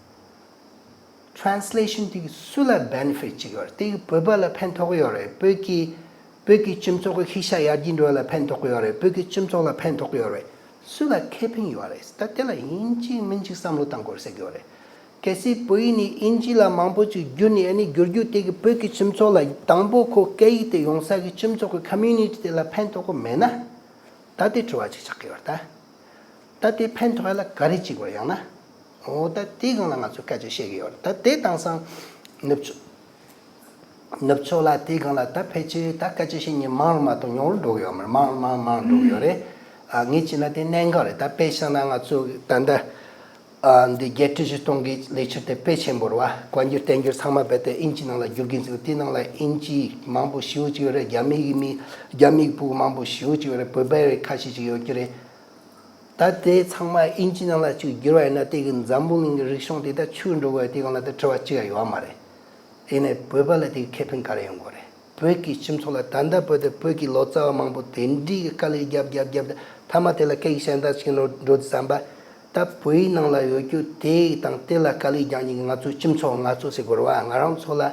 translation་དེ་གི་སུ་ལ་benefit་ཅིག་ཡོད་རེད། དེ་གི་བོད་པ་ལ་ཕན་ཐོགས་ཡོད་རེད། བོད་ཀྱི་བོད་ཀྱི་སྤྱི་ཚོགས་ཀྱི་ཤེས་བྱ་ཡར་རྒྱས་འགྲོ་བ་ལ་ཕན་ཐོགས་ཡོད་རེད། བོད་ཀྱི་སྤྱི་ཚོགས་ལ་ཕན་ཐོགས་ཡོད་རེད། སུ་ལ་ཁེ་ཕན་ཡོད་རེད། ད་དེ་ལ་ཡིན་གཅིག་མིན་གཅིག་བསམ་བློ་བཏང་དགོས་ཟེར་གི་ཡོད་རེད། གལ་སྲིད་བོད་ཡིག་ནས་ཨིན་ཇི་ལ་མང་པོ་ཅིག་བསྒྱུར་ནས་ཨ་ནི་བསྒྱུར་རྒྱུ་དེ་གི་བོད་ཀྱི་སྤྱི་ཚོགས་ལ་དང་པོ་ཁོ་སྐད་ཡིག་དེ་ཡོང་ས་གི་སྤྱི་ཚོགས་ཀྱི་community་དེ་ལ་ཕན་ཐོགས་གི་མེད་ན། ད་དེ་དྲི་བ་ཅིག་ཆགས་ཀྱི་ཡོད་རེད་ད། ད་དེ་ཕན་ཐོགས་ཡ་ལ་ག་རེ་བྱེད་དགོས་ཡང་ན། འོ་ད་དེའི་སྒང་ལ་ང་ཚོས་སྐད་ཆ་བཤད་ཀྱི་ཡོད་རེད། ད་དེ་དེང་སང་ནུབ་ཕྱོགས་ནུབ་ཕྱོགས་ལ་དེའི་སྒང་ལ་ད་ཕལ་ཆེར་ད་སྐད་ཆ་བཤད་མཁན་མང་རུ་མ་གཏོགས་ཉུང་རུ་འགྲོ་གི་ཡོད་མ་རེད། མང་རུ་མང་རུ་མང་རུ་འགྲོ་གི་ཡོད་རེད། ཨ་ངས་བྱས་ན་དེ་གནད་འགག་རེད། ད་དཔེ་བཞག་ན་ང་ཚོ་ད་ལྟ་ཨ་འདི་བརྒྱད་ཁྲི་བཞི་སྟོང་གི་ལས་འཆར་དེ་དཔེ་ཆེན་པོ་རེད་བ། བཀའ་འགྱུར་བསྟན་འགྱུར་ཚང་མ་རྦད་དེ་ཨིན་ཇི་ནང་ལ་བསྒྱུར་གྱིན་འདུག་དེའི་ནང་ལ་ཨིན་ཇིའི་མང་པོ་ཞེ་པོ་ཅིག་ཡོད་རེད། རྒྱ་མི་གི་མི་རྒྱ་མི་གི་ཕྲུ་གུ་མང་པོ་ཞེ་པོ་ཅིག་ཡོད་རེད། བོད་པ་ཡང་ཁ་ཤས་ཅིག་ཡོད་ཀྱི་རེད། ད་དེ་ཚང་མ་ཨིན་ཇི་ནང་ལ་ཅིག་བསྒྱུར་བ་ཡིན་ན་དེ་གི་འཛམ་བུ་གླིང་གི་རིག་གཞུང་དེ་ད་ཆུད་འགྲོ་གི་དེ་སྒང་ལ་ད་དྲི་བ་ཅི་ཡང་ཡོད་མ་རེད། ཡིན་ནའི་བོད་པ་ལ་དེ་གི་ཁེ་ཕན་ག་རེ་ཡོང་གི་རེད། བོད་ཀྱི་སྤྱི་ཚོགས་ལ་ད་ལྟ་བོད་དེ་བོད་ཀྱི་ལོ་ཙཱ་བ་མང་པོ་དེ་འདྲའི་གི་དཀའ་ལས་རྒྱབ་རྒྱབ་རྒྱབ་དེ་མཐའ་མ་དེ་ལ་སྐད་ཡིག་གཞན་དག་ཅིག་ནང་འགྲོ་དུས་ཙམ་པ། ད་བོད་ཡིག་ནང་ལ་ཡོད་རྒྱུ་དེ་དང་དེ་ལ་དཀའ་ལས་རྒྱག་མཁན་གྱི་ང་ཚོའི་སྤྱི་ཚོགས་ང་ཚོ་ཟེར་དགོས་རེད་བ། ང་རང་ཚོ་ལ་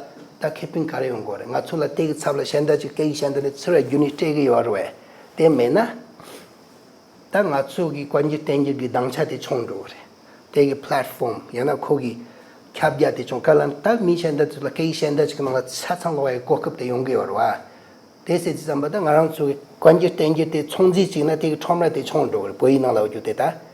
ད་ཁེ་ཕན་ག་རེ་ཡོང་གི་རེད། ང་ཚོ་ལ་དེ་གི་ཚབ་ལ་གཞན་དག་ཅིག་སྐད་ཡིག་གཞན་དག་ནས་ཚུར་བསྒྱུར་ནས་སྤྲད་ཀྱི་ཡོད་རེད་བས། དེ་མེད་ན། ད་ང་ཚོ་གི་བཀའ་འགྱུར་བསྟན་འགྱུར་གྱི་སྡིངས་ཆ་དེ་ཆུང་འགྲོ་གི་རེད། དེ་གི་platform་ཡང་ན་ཁོ་གི་ཁྱབ་རྒྱ་དེ་ཆུང་ག་ལ་ད་མི་གཞན་དག་ཚོ་ལ་སྐད་ཡིག་གཞན་དག་ཅིག་ནང་ལ་ཆ་ཚང་ལོག་ཡའི་གོ་སྐབས་དེ་ཡོང་གི་ཡོད་རེད་བ། དེ་ཟེར་དུས་ཙམ་པ་ད་ང་རང་ཚོ་གི་བཀའ་འགྱུར་བསྟན་འགྱུར་དེ་ཚོང་རྫས་ཅིག་ན་དེ་གི་ཁྲོམ་ར་དེ་ཆུང་འགྲོ་གི་རེད། བོད་ཡིག་ནང་ལ་ཡོད་རྒྱུ་དེ་ད།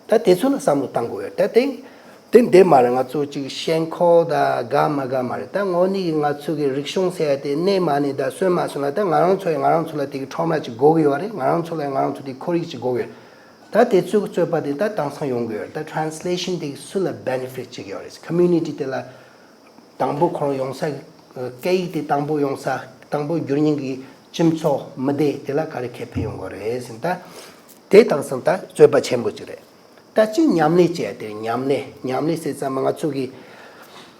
ད་དེ་ཚོ་ལ་བསམ་བློ་བཏང་དགོས་ཡོད་ད་དེ། དེ་འདི་མ་རེད། ང་ཚོ་ཅིག་ཞེན་ཁོག་ད་དགའ་མ་དགའ་མ་རེད། ད་དངོས་གནས་ཀྱི་ང་ཚོ་གི་རིག་གཞུང་ཟེར་ཡ་དེ་གནས་མ་གནས་ད་སོན་མ་སོན་ལ་ད་ང་རང་ཚོ་ཡང་ང་རང་ཚོ་ལ་དེ་གི་ཁྲོམ་ར་ཅིག་དགོས་ཀྱི་ཡོད་རེད། ང་རང་ཚོ་ལ་ཡང་ང་རང་ཚོ་དེ་ཁོར་ཡུག་ཅིག་དགོས་ཀྱི་ཡོད་རེད། ད་དེ་ཚོའི་རྩོད་པ་དེ་ད་དེང་སང་ཡོང་གི་ཡོད་རེད། ད་translation་དེ་གི་སུ་ལ་benefit་ཅིག་ཡོད་རེད། community་དེ་ལ་དང་པོ་ཁོ་རང་ཡོང་ས་གི་སྐད་ཡིག་དེ་དང་པོ་ཡོང་ས་དང་པོ་བསྒྱུར་མཁན་གྱི་སྤྱི་ཚོགས་མི་སྡེ་དེ་ལ་ག་རེ་ཁེ་ཕན་ཡོང་གི་རེད་ཟེར་ན། ད་དེ་དེང་སང་ད་རྩོད་པ་ཆེན་པོ་ཅིག་རེད། ད་གཅིག་མཉམ་ལས་བྱས་ཏེ་མཉམ་ལས་མཉམ་ལས་ཟེར་ཙམ་པ་ང་ཚོ་གི་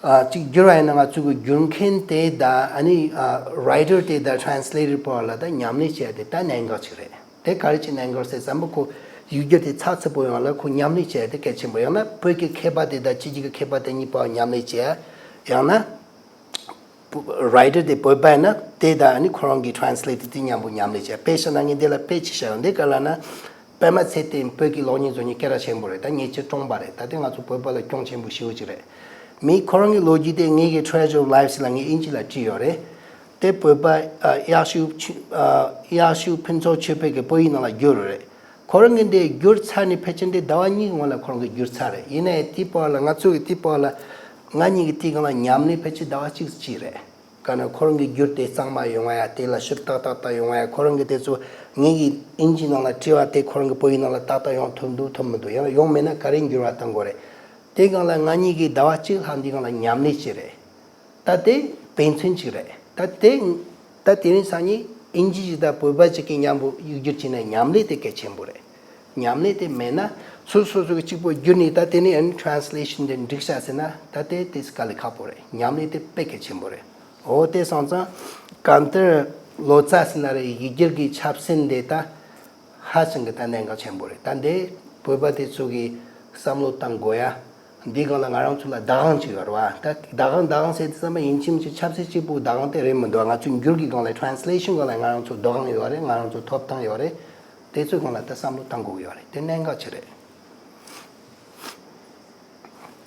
ཨ་གཅིག་བསྒྱུར་བ་ཡིན་ན་ང་ཚོ་གི་བསྒྱུར་མཁན་དེ་དང་ཨ་ནི་ཨ་writer་དེ་དང་translator་བར་ལ་ད་མཉམ་ལས་བྱས་ཏེ་ད་གནད་འགག་ཅིག་རེད། དེ་ག་རེ་བྱས་གནད་འགག་ཟེར་ཙམ་པ་ཁོ་ཡིག་སྒྱུར་དེ་ཚགས་ཚུད་པོ་ཡོང་ལ་ཁོ་མཉམ་ལས་བྱས་ཏེ་གལ་ཆེན་པོ། ཡང་ན་བོད་ཀྱི་མཁས་པ་དེ་དང་ཕྱི་རྒྱལ་གྱི་མཁས་པ་དེ་གཉིས་བར་མཉམ་ལས་བྱས། ཡང་ན་writer་དེ་བོད་པ་ཡིན་ན་དེ་དང་ཨ་ནི་ཁོ་རང་གི་translator་དེ་མཉམ་པོ་མཉམ་ལས་བྱས། དཔེ་བཞག་ན་ངས་འདི་ལ་དཔེ་ཅིག་བཞག་ཡོང་། འདི་ག་ལ་ན་པད་མ་ཚེ་བརྟན་བོད་ཀྱི་གློག་བརྙན་བཟོ་མཁན་སྐད་གྲགས་ཆེན་པོ་རེད། ད་ཉེ་ཆར་གྲོངས་པ་རེད། ད་དེ་ང་ཚོ་བོད་པ་ལ་གྱོང་ཆེན་པོ་ཞེ་པོ་ཅིག་རེད། མི་ཁོ་རང་གི་ལོ་རྒྱུས་དེ་ངེད་ཀྱི་Treasure of Lives་ལ་ངས་ཨིན་ཇི་ལ་བྲིས་ཡོད་རེད། དེ་བོད་པ་ཨ་གཡག་ཤུ་ཆུ་ཨ་གཡག་ཤུ་ཕུན་ཚོགས་ཆོས་འཕེལ་གྱིས་བོད་ཡིག་ནང་ལ་བསྒྱུར་ཡོད་རེད། ཁོ་རང་གིས་འདི་བསྒྱུར་ཚར་ནས་ཕལ་ཆེར་འདི་ཟླ་བ་གཉིས་ཀྱི་སྔོན་ལ་ཁོ་རང་གིས་བསྒྱུར་ཚར་རེད། ཡིན་ནའི་དེའི་བར་ལ་ང་ཚོ་གི་དེའི་བར་ལ་ང་གཉིས་ཀྱི་དེའི་སྒང་ལ་མཉམ་ལས་ཕལ་ཆེར་ཟླ་བ་གཅིག་ཙམ་བྱས་རེད། ག་ན་ཁོ་རང་གིས་བསྒྱུར་དེ་གཙང་མ་ཡོང་བ་ཡ། དེ་ལ་ཞིབ་ཏག་ཏག་ཏག་ཡོང་བ་ཡ། ཁོ་རང་གིས་དེ་ཚོ་ ངེད་ཀྱིས་དབྱིན་ཇིའི་ནང་ལ་བྲིས་པ་དེ་ཁོ་རང་གི་བོད་ཡིག་ནང་ལ་ཏག་ཏག་ཡོང་ཐུབ་འདུག་ཐུབ་མི་འདུག་ཡང་ཡོང་མེད་ན་ག་རེ་འགྱུར་བ་གཏོང་དགོས་རེད། དེ་སྒང་ལ་ང་གཉིས་ཀྱིས་ཟླ་བ་གཅིག་ལྷག་འདི་སྒང་ལ་ཉམས་ལེན་བྱས་རེད། ད་དེ་དཔེ་མཚོན་གཅིག་རེད། ད་དེ་ད་དེ་རིང་སང་ཉིན་དབྱིན་ཇི་ཞིག་དང་བོད་པ་གཅིག་གིས་མཉམ་པོ་ཡིག་སྒྱུར་བྱས་ན་ཉམས་ལེན་དེ་གལ་ཆེན་པོ་རེད། ཉམས་ལེན་དེ་མེད་ན་སོ་སོ་སོ་གི་གཅིག་པོ་བསྒྱུར་ནས་ད་དེ་ནས་ཨན་translation་དེ་འགྲིག་ཤག་ཟེར་ན་ད་དེ་དེ་དཀའ་ལས་ཁག་པོ་རེད། ཉམས་ལེན་དེ་དཔེ་གལ་ཆེན་པོ་རེད། འོ་དེ་སོང་ཙང་གང་ལྟར་ལོ་ཙཱ་ཟེར་ན་རེད། ཡིག་སྒྱུར་གྱི་ཆབ་སྲིད་འདི་ད་ཧ་ཅང་གི་ད་གནད་འགག་ཆེན་པོ་རེད། ད་འདི་བོད་པ་དེ་ཚོ་གིས་བསམ་བློ་བཏང་དགོས་ཡ། འདི་སྒང་ལ་ང་རང་ཚོ་ལ་བདག་དབང་ཅིག་ཡོད་རེད་བ། ད་བདག་དབང་བདག་དབང་ཟེར་དུས་ཙམ་པ་ཡིན་གཅིག་མིན་གཅིག་ཆབ་སྲིད་གཅིག་པུའི་བདག་དབང་དེ་རེད་མི་འདུག་ང་ཚོའི་འགྱུར་གྱི་སྒང་ལ་translation་སྒང་ལ་ང་རང་ཚོ་བདག་དབང་ཡོད་རེད། ང་རང་ཚོ་ཐོབ་ཐང་ཡོད་རེད། དེ་ཚོའི་སྒང་ལ་ད་བསམ་བློ་བཏང་དགོས་ཀྱི་ཡོད་རེད། དེ་གནད་འགག་ཆེ་རེད།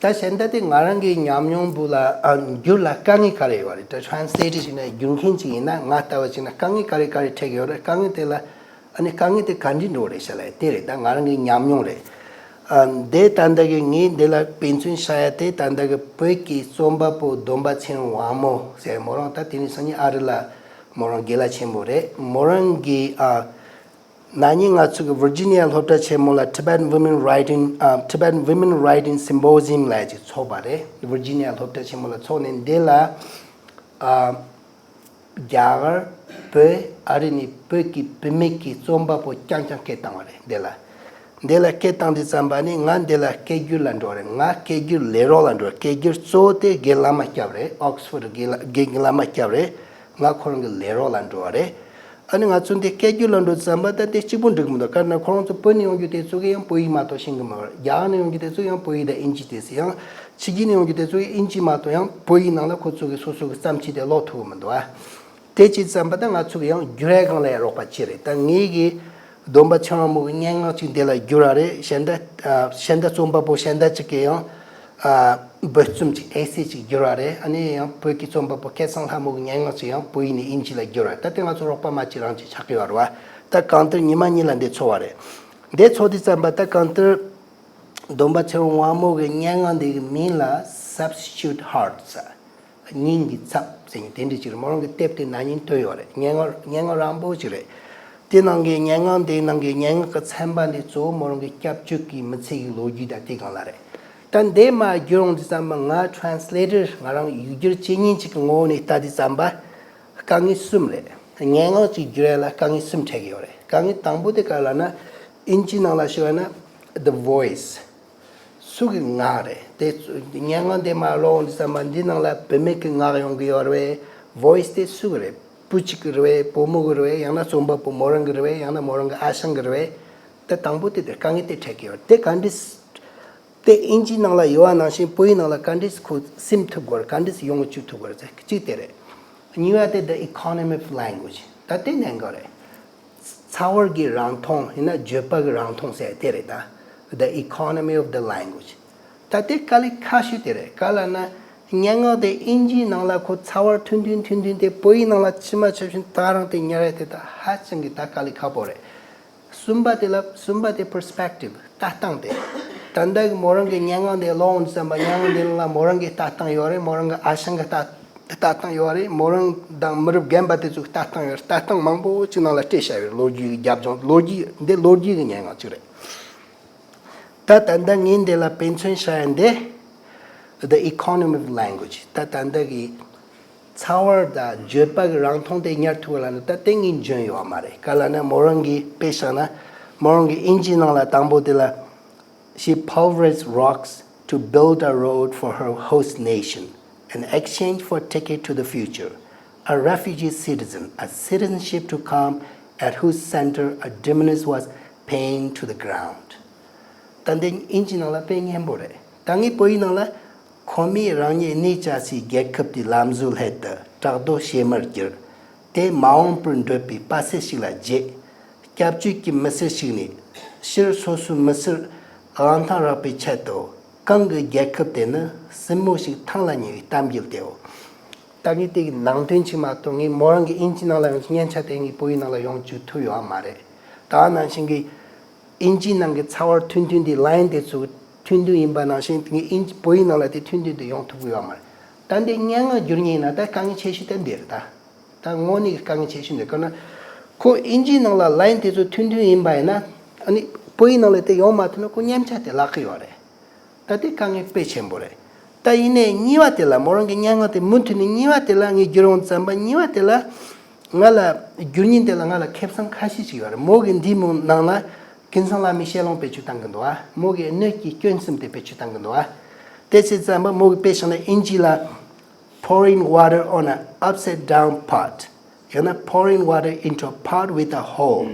ད་གཞན་དག་དེ་ང་རང་གི་ཉམས་མྱོང་བུ་ལ་ཨ་འགྱུར་ལ་དཀའ་ངལ་ག་རེ་ཡོད་རེད། ད་translator་ཞིག་ན་འགྱུར་མཁན་ཅིག་ཡིན་ན་ང་ལྟ་བུ་ཅིག་ན་དཀའ་ངལ་ག་རེ་ག་རེ་འཕྲད་ཀྱི་ཡོད་རེད། དཀའ་ངལ་དེ་ལ་ཨ་ནི་དཀའ་ངལ་དེ་ག་འདྲ་འགྲོ་རེད་ཤག་ལ་དེ་རེད། ད་ང་རང་གི་ཉམས་མྱོང་རེད། ཨ་འདི་ད་ལྟ་གི་ངས་འདི་ལ་དཔེ་མཚོན་བཞག་ཡ་དེ་ད་ལྟ་གི་བོད་ཀྱི་རྩོམ་པ་པོ་སྡོམ་པ་ཚེ་རིང་དབང་མོ་ཟེར་མོ་རང་ད་དེ་ནི་སང་ཉིན་ཨ་རི་ལ་མོ་རང་དགེ་ལགས་ཆེན་པོ་རེད། མོ་རང་གི་ཨ། ན་ནིང་ང་ཚོ་གི་Virginia་སློབ་གྲྭ་ཆེན་མོ་ལ་Tibetan Women Writing, uh, Tibetan Women Writing Symposium་ལ་ཅིག་ཚོགས་པ་རེད། Virginia་སློབ་གྲྭ་ཆེན་མོ་ལ་ཚོགས་ནས་འདི་ལ་ཨ་རྒྱ་གར་བོད་ཨ་རི་ནས་བོད་ཀྱི་བུད་མེད་ཀྱི་རྩོམ་པ་པོ་རྐྱང་རྐྱང་སྐད་བཏང་བ་རེད། འདི་ལ་འདི་ལ་སྐད་བཏང་དུས་ཙམ་པ་ནི་ང་འདི་ལ་སྐད་སྒྱུར་ལ་འགྲོ་རེད། ང་སྐད་སྒྱུར་ལས་རོགས་ལ་འགྲོ་རེད། སྐད་སྒྱུར་གཙོ་བོ་དེ་དགེ་བླ་མ་སྐྱབས་རེད། Oxford་དགེ་བླ་དགེ་བླ་མ་སྐྱབས་རེད། ང་ཁོ་རང་གི་ལས་རོགས་ལ་འགྲོ་བ་རེད། ཨ་ནི་ང་ཚོ་འདི་སྐད་སྒྱུར་ལ་འགྲོ་ཙམ་པ་ད་དེ་གཅིག་པུ་འགྲིག་མི་འདུག་ག་ན་ཁོ་རང་ཚོ་བོད་ནས་ཡོང་རྒྱུ་དེ་ཚོ་གི་ཡང་བོད་ཡིག་མ་གཏོགས་ཤེས་གི་མ་རེད། རྒྱ་གར་ནས་ཡོང་རྒྱུ་དེ་ཚོ་གི་ཡང་བོད་ཡིག་དང་དབྱིན་ཇི་དེ་ཚོ་ཡང་ཕྱི་རྒྱལ་ནས་ཡོང་རྒྱུ་དེ་ཚོ་གི་དབྱིན་ཇི་མ་གཏོགས་ཡང་བོད་ཡིག་ནང་ལ་ཁོ་ཚོ་གི་སོ་སོ་གི་བརྩམས་ཆོས་དེ་ཀློག་ཐུབ་གི་མི་འདུག་ཨ། དེ་བྱས་ཙམ་པ་ད་ང་ཚོ་གི་ཡང་བསྒྱུར་ཡ་སྒང་ལ་ཡང་རོགས་པ་བྱེད་རེད། ད་ངེད་ཀྱི་སྡོམ་པ་ཚེ་རིང་དབང་མོ་གི་སྙན་ངག་ཅིག་འདི་ལ་བསྒྱུར་བ་རེད། གཞན་དག་ཨ་གཞན་དག་རྩོམ་པ་པོ་གཞན་དག་ཅིག་གིས་ཡང་ཨ་འབོད་རྩོམ་ཅིག་essay་ཅིག་བསྒྱུར་བ་རེད། ཨ་ནི་ཡང་བོད་ཀྱི་རྩོམ་པ་པོ་སྐལ་བཟང་ལྷ་མོ་གི་སྙན་ངག་ཅིག་ཡང་བོད་ཡིག་ནས་དབྱིན་ཇི་ལ་བསྒྱུར་བ་རེད། ད་དེ་ང་ཚོ་རོགས་པ་མ་བྱེད་རང་བྱེད་ཆགས་ཀྱི་ཡོད་རེད་བ། ད་གང་ལྟར་ཉི་མ་གཉིས་ལ་འདི་ཚོགས་པ་རེད། འདི་ཚོགས་དུས་ཙམ་པ་ད་གང་ལྟར་སྡོམ་པ་ཚེ་རིང་དབང་མོ་གི་སྙན་ངག་འདི་གི་མིང་ལ་Substitute Hearts། སྙིང་གི་ཚབ་ཟེར་མཁན་དེ་འདྲ་ཅིག་རེད། མོ་རང་གི་དེབ་དེ་ན་ནིང་ཐོན་ཡོད་རེད། སྙན་ངག་སྙན་ངག་རིང་པོ་ཅིག་རེད། དེ་ནང་གི་སྙན་ངག་དེའི་ནང་གི་སྙན་ངག་གི་ཚན་པ་འདི་གཙོ་བོ་མོ་རང་གི་སྐྱབས་བཅོལ་གྱི་མི་ཚེ་གི་ལོ་རྒྱུས་དང་དེ་སྒང་ལ་རེད། ད་འདི་མར་བསྒྱུར་ཡོང་དུས་ཙམ་པ་ང་translator་ང་རང་ཡིག་སྒྱུར་བྱེད་མཁན་ཅིག་གི་ངོ་བོ་ནས་ལྟ་དུས་ཙམ་པ་དཀའ་ངལ་གསུམ་རེད། སྙན་ངག་ཅིག་བསྒྱུར་ཡ་ལ་དཀའ་ངལ་གསུམ་འཕྲད་ཀྱི་ཡོད་རེད། དཀའ་ངལ་དང་པོ་དེ་ག་ལབ་ན་དབྱིན་ཇིའི་ནང་ལ་ཞུ་བ་ན་The Voice། སུ་གི་ངག་རེད། དེ་སྙན་ངག་འདི་མར་ཀློག་འོང་དུས་ཙམ་པ་འདི་ནང་ལ་བུད་མེད་ཀྱི་ངག་ཡོང་གི་ཡོད་རེད་བས། Voice་དེ་སུ་གི་རེད། བུ་གཅིག་གི་རེད་བས། བུ་མོ་གི་རེད་བས། ཡང་ན་རྩོམ་པ་པོ་མོ་རང་གི་རེད་བས། ཡང་ན་མོ་རང་གི་ཨ་ཞང་གི་རེད་བས། དེ་དང་པོ་དེ་དེ་དཀའ་ངལ་དེ་འཕྲད་ཀྱི་ཡོད་རེད། དེ་ག་འདྲས་དེ་དབྱིན་ཇིའི་ནང་ལ་ཡོད་པ་ནང་བཞིན་བོད་ཡིག་ནང་ལ་ག་འདྲས་ཁོ་སིམ་ཐུབ་དགོས་རེད། ག་འདྲས་ཡོང་བཅུག་ཐུབ་དགོས་རེད་ཟེར་གཅིག་དེ་རེད། གཉིས་པ་དེ་The Economy of Language། ད་དེ་གནད་འགག་རེད། ཚགས་པར་གྱི་རིན་ཐང་ཡིན་ན་བརྗོད་པ་གི་རིན་ཐང་ཟེར་དེ་རེད་ད། The economy of the language། ད་དེ་དཀའ་ལས་ཁག་ཤོས་དེ་རེད། ག་ལབ་ན་སྙན་ངག་དེ་དབྱིན་ཇིའི་ནང་ལ་ཁོ་ཚགས་པར་ཐུང་ཐུང་ཐུང་ཐུང་དེ་བོད་ཡིག་ནང་ལ་ཇི་མ་ཇི་བཞིན་ད་རང་དེ་ཉར་ཡ་དེ་ད་ཧ་ཅང་གི་ད་དཀའ་ལས་ཁག་པོ་རེད། གསུམ་པ་དེ་ལ་གསུམ་པ་དེ་perspective། ལྟ་སྟངས་དེ། ད་ལྟ་གི་མོ་རང་གི་སྙན་ངག་འདི་ཀློག་འོང་དུས་ཙམ་པ་སྙན་ངག་འདི་ལ་མོ་རང་གི་ལྟ་སྟངས་ཡོད་རེད། མོ་རང་གི་ཨ་ཞང་གི་ལྟ་ལྟ་སྟངས་ཡོད་རེད། མོ་རང་དང་མི་རབས་རྒན་པ་དེ་ཚོ་གི་ལྟ་སྟངས་ཡོད་རེད། ལྟ་སྟངས་མང་པོ་ཅིག་ནང་ལ་སྤྲད་བཞག་ཡོད་རེད། ལོ་རྒྱུས་ཀྱི་རྒྱབ་ལྗོངས་ལོ་རྒྱུས་འདི་ལོ་རྒྱུས་ཀྱི་སྙན་ངག་ཅིག་རེད། ད་ད་ལྟ་ངས་འདི་ལ་དཔེ་མཚོན་བཞག་ཡ་འདི། The economy of language། ད་ད་ལྟ་གི་ཚགས་པར་དང་བརྗོད་པ་གི་རིན་ཐང་དེ་ཉར་ཐུབ་པ་ལ་ནི་ད་ལྟ་ངས་འཇོན་ཡོད་མ་རེད། ག་ལབ་ན་མོ་རང་གིས་དཔེ་བཞག་ན་མོ་རང་གིས་དབྱིན་ཇིའི་ནང་ལ་དང་པོ་དེ་ལ། She pulverized rocks to build a road for her host nation in exchange for a ticket to the future, a refugee citizen, a citizenship to come at whose center a dimness was pinned to the ground. ད་འདི་དབྱིན་ཇིའི་ནང་ལ་དཔེ་སྙན་པོ་རེད། ད་ངས་བོད་ཡིག་ནང་ལ། ཁོ་མོས་རང་ཉིད་གནས་བཅའ་སའི་རྒྱལ་ཁབ་དེའི་ལམ་བཟོའི་སླད་དུ་བྲག་རྡོ་བྱེ་མར་གྱུར། དེ་མ་འོངས་པར་འདོད་པའི་དཔའ་རྩལ་ཞིག་ལ་བརྗེས། སྐྱབས་བཅོལ་གྱི་མི་སེར་ཞིག་ནས་སྤྱིར་སོ་སོའི་མི་སེར་དབང་ཐང་རག་པའི་ཆེད་དུ་གང་གི་རྒྱལ་ཁབ་དེ་ནི་སྲིན་མོ་ཞིག་ཐང་ལ་ཉེ་བའི་གཏམ་རྒྱུད་དེའོ། ད་ངས་དེ་གི་ནང་དོན་ཅིག་མ་གཏོགས་ངས་མོ་རང་གི་དབྱིན་ཇི་ནང་ལ་ཡོང་སྙན་ཆ་དེ་ངས་བོད་ཡིག་ནང་ལ་ཡོང་བཅུག་ཐུབ་ཡོད་མ་རེད། ད་ནང་བཞིན་གྱི་དབྱིན་ཇིའི་ནང་གི་ཚགས་པར་ཐུང་ཐུང་དེ་ལའིན་དེ་ཚོ་ཐུང་ཐུང་ཡིན་པ་ནང་བཞིན་ངས་དབྱིན་ཇི་བོད་ཡིག་ནང་ལ་དེ་ཐུང་ཐུང་དེ་ཡོང་ཐུབ་ཀྱི་ཡོད་མ་རེད། ད་འདི་སྙན་ངག་བསྒྱུར་མཁན་ཡིན་ན་ད་དཀའ་ངལ་ཆེ་ཤོས་དེ་འདི་རེད་ད། ད་དངོས་གནས་ཀྱི་དཀའ་ངལ་ཆེ་ཤོས་འདི་ག་ན། ཁོ་ཨིན་ཇིའི་ནང་ལ་ལའིན་དེ་ཚོ་མཐུན་མཐུན་ཡིན་པ་ཡིན་ན། ཨ་ནི་བོད་ཡིག་ནང་ལ་དེ་ཡོང་མ་ཐུབ་ན་ཁོ་མཉམ་ཆ་དེ་བརླག་གི་ཡོད་རེད། ད་དེ་དཀའ་ངལ་དཔེ་ཆེན་པོ་རེད། ད་ཡིན་ནའི་གཉིས་པ་དེ་ལ་མོ་རང་གི་སྙན་ངག་དེ་མུ་མཐུད་ནས་གཉིས་པ་དེ་ལ་ངས་བསྒྱུར་ཡོང་ཙམ་པ། གཉིས་པ་དེ་ལ་ང་ལ་བསྒྱུར་ཉིན་དེ་ལ་ང་ལ་ཁེ་བཟང་ཁ་ཤས་ཤིག་ཡོད་རེད། མོ་གི་འདིའི་མོ་ནང་ལ་ཀུན་བཟང་བླ་མའི་ཞལ་ལུང་བེད་སྤྱོད་བཏང་གི་འདུག་ཨ། མོ་གི་སྣོད་ཀྱི་སྐྱོན་གསུམ་དེ་བེད་སྤྱོད་བཏང་གི་འདུག་ཨ། དེ་བྱས་ཙམ་པ་མོ་གི་དཔེ་བཞག་ན་ཨིན་ཇི་ལ། Pouring water on an upside down pot. ཡང་ན། Pouring water into a pot with a hole.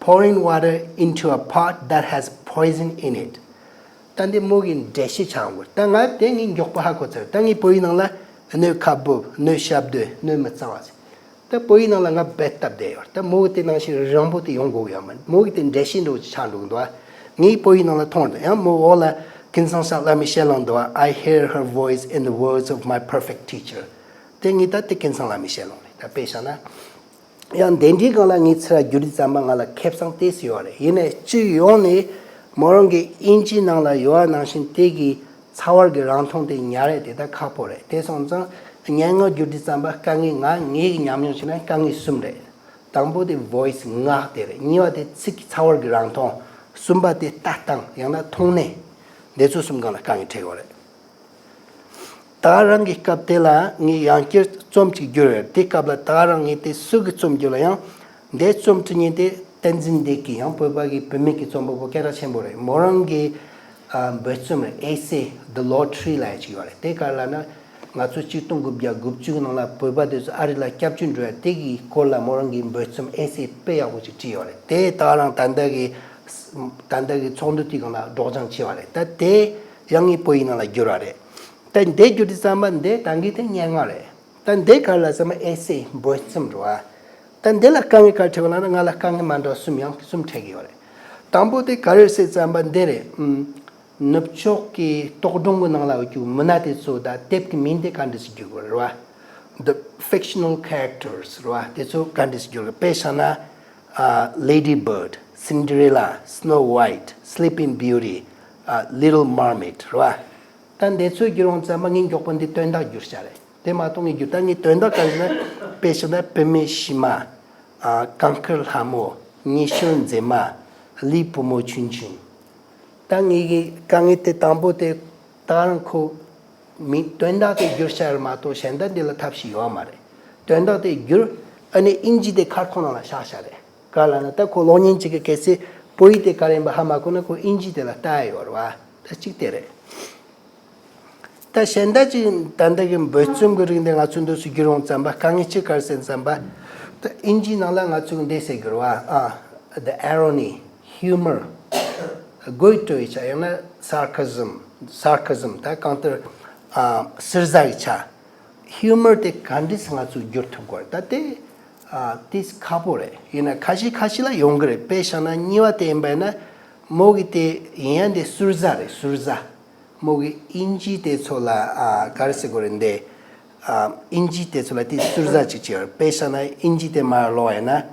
Pouring water into a pot that has poison in it. ད་འདི་མོ་གི་འགྲེལ་བཤད་ཆགས་འགོར། ད་ང་དེ་ངའི་མགྱོགས་པོ་ཧ་གོ་ཚར། ད་ངའི་བོད་ཡིག་ནང་ལ་སྣོད་ཁ་སྦུབ། སྣོད་ཞབས་རྡོལ། སྣོད་མི་གཙང་བ་ཟེར། ད་བོད་ཡིག་ནང་ལ་ང་རྦད་བཏབ་བསྡད་ཡོད། ད་མོ་གི་དེ་ནང་བཞིན་རིང་པོ་དེ་ཡོང་དགོས་ཡོད་མ་རེད། མོ་གི་དེ་འགྲེལ་བཤད་འདྲ་བོ་ཅིག་ཆགས་འགྲོ་གི་འདུག་ཨ། ངའི་བོད་ཡིག་ནང་ལ་མཐོང་རེད། ཡང་མོ་འོག་ལ་ཀུན་བཟང་ས་བླ་མའི་ཞལ་ལུང་འདུག་ཨ། I hear her voice in the words of my perfect teacher. དེ་ངས་ད་དེ་ཀུན་བཟང་བླ་མའི་ཞལ་ལུང་རེད། ད་དཔེ་བཞག་ན། ཡང་དེ་འདྲའི་སྒང་ལ་ངའི་ཚུར་བསྒྱུར་དུས་ཙམ་པ་ང་ལ་ཁེ་བཟང་ཏོག་ཙམ་ཡོད་རེད། ཡིན་ནའི་སྤྱི་ཡོངས་ནས་མོ་རང་གི་ཨིན་ཇིའི་ནང་ལ་ཡོད་པ་ནང་བཞིན་དེ་གི་ཚ་བར་གྱི་རང་མཐོང་དེ་ཉར་ཡས་དེ་ད་ཁག་པོ་རེད། དེ་སོང་ཙང་སྙན་ངག་བསྒྱུར་དུས་ཙམ་པ་དཀའ་ངལ། ང་ངེད་ཀྱི་ཉམས་མྱོང་བྱས་ན་དཀའ་ངལ་གསུམ་རེད། དང་པོ་དེ་ཝོ་ཡི་སི། ངག་དེ་རེད། གཉིས་པ་དེ་ཚིག་གི་ཚ་བར་གྱི་རང་མཐོང་། གསུམ་པ་དེ་ལྟ་སྟངས། ཡང་ན་མཐོང་སྣེ། འདི་ཚོ་གསུམ་སྒང་ལ་དཀའ་ངལ་འཕྲད་ཡོད་རེད། ད་ག་རང་གི་སྐབས་དེ་ལ་ངས་ཡང་བསྐྱར་རྩོམ་གཅིག་བསྒྱུར་ཡོད། དེ་སྐབས་ལ་ད་ག་རང་ངས་དེ་སུ་གི་རྩོམ་བསྒྱུར་ལ་ཡང་། འདས་རྩོམ་འབྲི་མཁན་དེ་བསྟན་འཛིན་བདེ་སྐྱིད། ཡང་བོད་པ་གི་བུད་མེད་ཀྱི་རྩོམ་པ་པོ་སྐད་གྲགས་ཆེན་པོ་རེད། མོ་རང་གི་ཨ་འབོད་རྩོམ་རེད། Essay, The Lottery ལབ་ཡ་ཅིག་ཡོད་རེད། དེ་ག་རེ་ལབ་ན། ང་ཚོ་ཆིག་སྟོང་དགུ་བརྒྱ་དགུ་བཅུ་གི་ནང་ལ་བོད་པ་དེ་ཚོ་ཨ་རི་ལ་སྐྱབས་བཅོལ་འགྲོ་ཡ་དེ་གི་སྐོར་ལ་མོ་རང་གི་འབོད་རྩོམ་Essay དཔེ་ཡག་པོ་ཅིག་བྲིས་ཡོད་རེད། དེ་ད་ག་རང་ད་ལྟ་གི་ད་ལྟ་གི་ཚོགས་འདུ་དེ་སྒང་ལ་སྒྲོག་སྦྱང་བྱས་པ་རེད། ད་དེ་ཡང་ངས་བོད་ཡིག་ནང་ལ་བསྒྱུར་བ་རེད། ད་འདི་བསྒྱུར་དུས་ཙམ་པ་འདི་ད་གིན་དེ་སྙན་ངག་རེད། ད་འདི་ག་རེ་ལབ་ཙམ་པ་Essay འབོད་རྩོམ་རེད་བ། ད་འདི་ལ་དཀའ་ངལ་ག་རེ་འཕྲད་ཡོད་ལབ་ན། ང་ལ་དཀའ་ངལ་མ་འདྲ་བ་གསུམ། ཡང་གསུམ་འཕྲད་ཀྱི་ཡོད་རེད། དང་པོ་དེ་ག་རེ་རེད་ཟེར་ཙམ་པ་འདི་རེད། ཨུམ། ནུབ་ཕྱོགས་ཀྱི་རྟོག་སྒྲུང་གི་ནང་ལ་ཡོད་རྒྱུ་མི་སྣ་དེ་ཚོ་དང་དེབ་ཀྱི་མིང་དེ་ག་འདྲ་ཞིག་བསྒྱུར་དགོས་རེད་བ། The fictional characters རེད་བ། དེ་ཚོ་ག་འདྲ་ཞིག་བསྒྱུར་དགོས། དཔེ་བཞག་ན། ཨ། Lady Bird, Cinderella, Snow White, Sleeping Beauty, ཨ། Little Mermaid རེད་བ། ད་འདི་ཚོ་བསྒྱུར་ཡོང་ཙམ་པ་ངས་མགྱོགས་པོ་འདི་དོན་དག་བསྒྱུར་བྱ་རེད། དེ་མ་གཏོགས་ངས་བསྒྱུར། ད་ངས་དོན་དག་ག་རེ་ཟེར་ན། དཔེ་བཞག་ན་བུད་མེད་ཤི་མ། ཨ། གངས་དཀར་ལྷ་མོ། ཉི་ཤུར་མཛེས་མ། ལུས་བུ་མོ་ཆུང་ཆུང་། ད་ངེད་ཀྱི་དཀའ་ངལ་དེ་དང་པོ་དེ་ད་ག་རང་ཁོ་མིང་དོན་དག་དེ་བསྒྱུར་བྱ་རེད་མ་གཏོགས་གཞན་དག་འདི་ལ་ཐབས་ཤེས་ཡོད་མ་རེད། དོན་དག་དེ་བསྒྱུར། ཨ་ནི་ཨིན་ཇི་དེ་ཁ་སྐོང་ནང་ལ་བཞག་བྱ་རེད། ག་རེ་ལབ་ན། ད་ཁོ་གློག་བརྙན་གཅིག་གི་གལ་སྲིད་བོད་ཡིག་དེ་ག་རེ་ཡིན་པ་ཧ་མ་གོ་ན་ཁོ་ཨིན་ཇི་དེ་ལ་ལྟ་ཡ་ཡོད་རེད་བ། ད་གཅིག་དེ་རེད། ད་གཞན་དག་ཅིག་ད་ལྟ་གི་འབོལ་རྩོམ་གྱི་རིགས་འདི་ང་ཚོ་འདུག་སེ་བསྒྱུར་ཡོང་ཙམ་པ་དཀའ་ངལ་ཅིག་ག་རེ་ཟེར་ཙམ་པ། ད་ཨིན་ཇིའི་ནང་ལ་ང་ཚོས་འདི་ཟེར་གྱི་རེད་བ། ཨ། The irony, humor, དགོད་བྲོ་ཡི་ཆ། ཡང་ན་sarcasm, sarcasm ད་གང་ལྟར། ཨ། ཟུར་ཟ་ཡི་ཆ། Humor དེ་ག་འདྲས་ང་ཚོས་བསྒྱུར་ཐུབ་དགོས་རེད། ད་དེ། ཨ། དེ་ཁག་པོ་རེད། ཡིན་ན་ཁ་ཤས་ཁ་ཤས་ལ་ཡོང་གི་རེད། དཔེ་བཞག་ན་གཉིས་པ་དེ་ཡིན་པ་ཡིན་ན། མོ་གི་དེ་ཡིན་ཡ་འདི་ཟུར་ཟ་རེད། ཟུར་ཟ། མོ་གི་ཨིན་ཇི་དེ་ཚོ་ལ། ཨ། ག་རེ་ཟེར་དགོས་རེད་འདི། ཨ། ཨིན་ཇི་དེ་ཚོ་ལ་དེ་ཟུར་ཟ་ཅིག་བྱས་པ་རེད། དཔེ་བཞག་ན་ཨིན་ཇི་དེ་མར་ཀློག་ཡ་ཡིན་ན།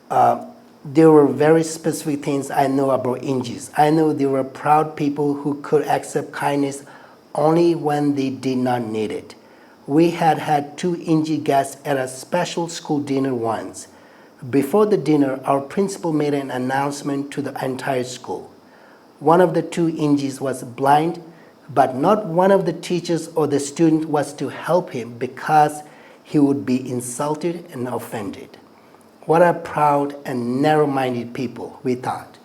Uh, there were very specific things I know about Injis. I know they were proud people who could accept kindness only when they did not need it. We had had two Inji guests at a special school dinner once. Before the dinner, our principal made an announcement to the entire school. One of the two Injis was blind, but not one of the teachers or the students was to help him because he would be insulted and offended. What a proud and narrow minded people, we thought,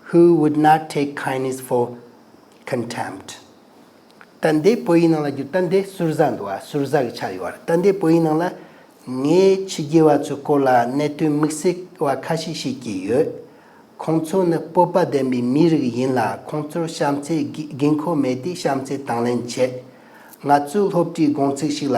who would not take kindness for contempt. ད་འདི་བོད་ཡིག་ནང་ལ་བསྒྱུར། ད་འདི་ཟུར་ཟ་འདུག་བ། ཟུར་ཟ་གི་ཆ་ཡོད་རེད། ད་འདི་བོད་ཡིག་ནང་ལ། ངས་ཕྱི་རྒྱལ་བ་ཚོའི་སྐོར་ལ་གནད་དོན་དམིགས་བསལ་བ་ཁ་ཤས་ཤེས་ཀྱི་ཡོད། ཁོང་ཚོ་ནི་སྤོབས་པ་ལྡན་པའི་མི་རིགས་ཡིན་ལ། ཁོང་ཚོར་བྱམས་བརྩེའི་དགོས་དགོས་མཁོ་མེད་དུས་བྱམས་བརྩེ་དང་ལེན་བྱེད། ང་ཚོའི་སློབ་གྲྭའི་དགོང་ཚིགས་ཤིག་ལ།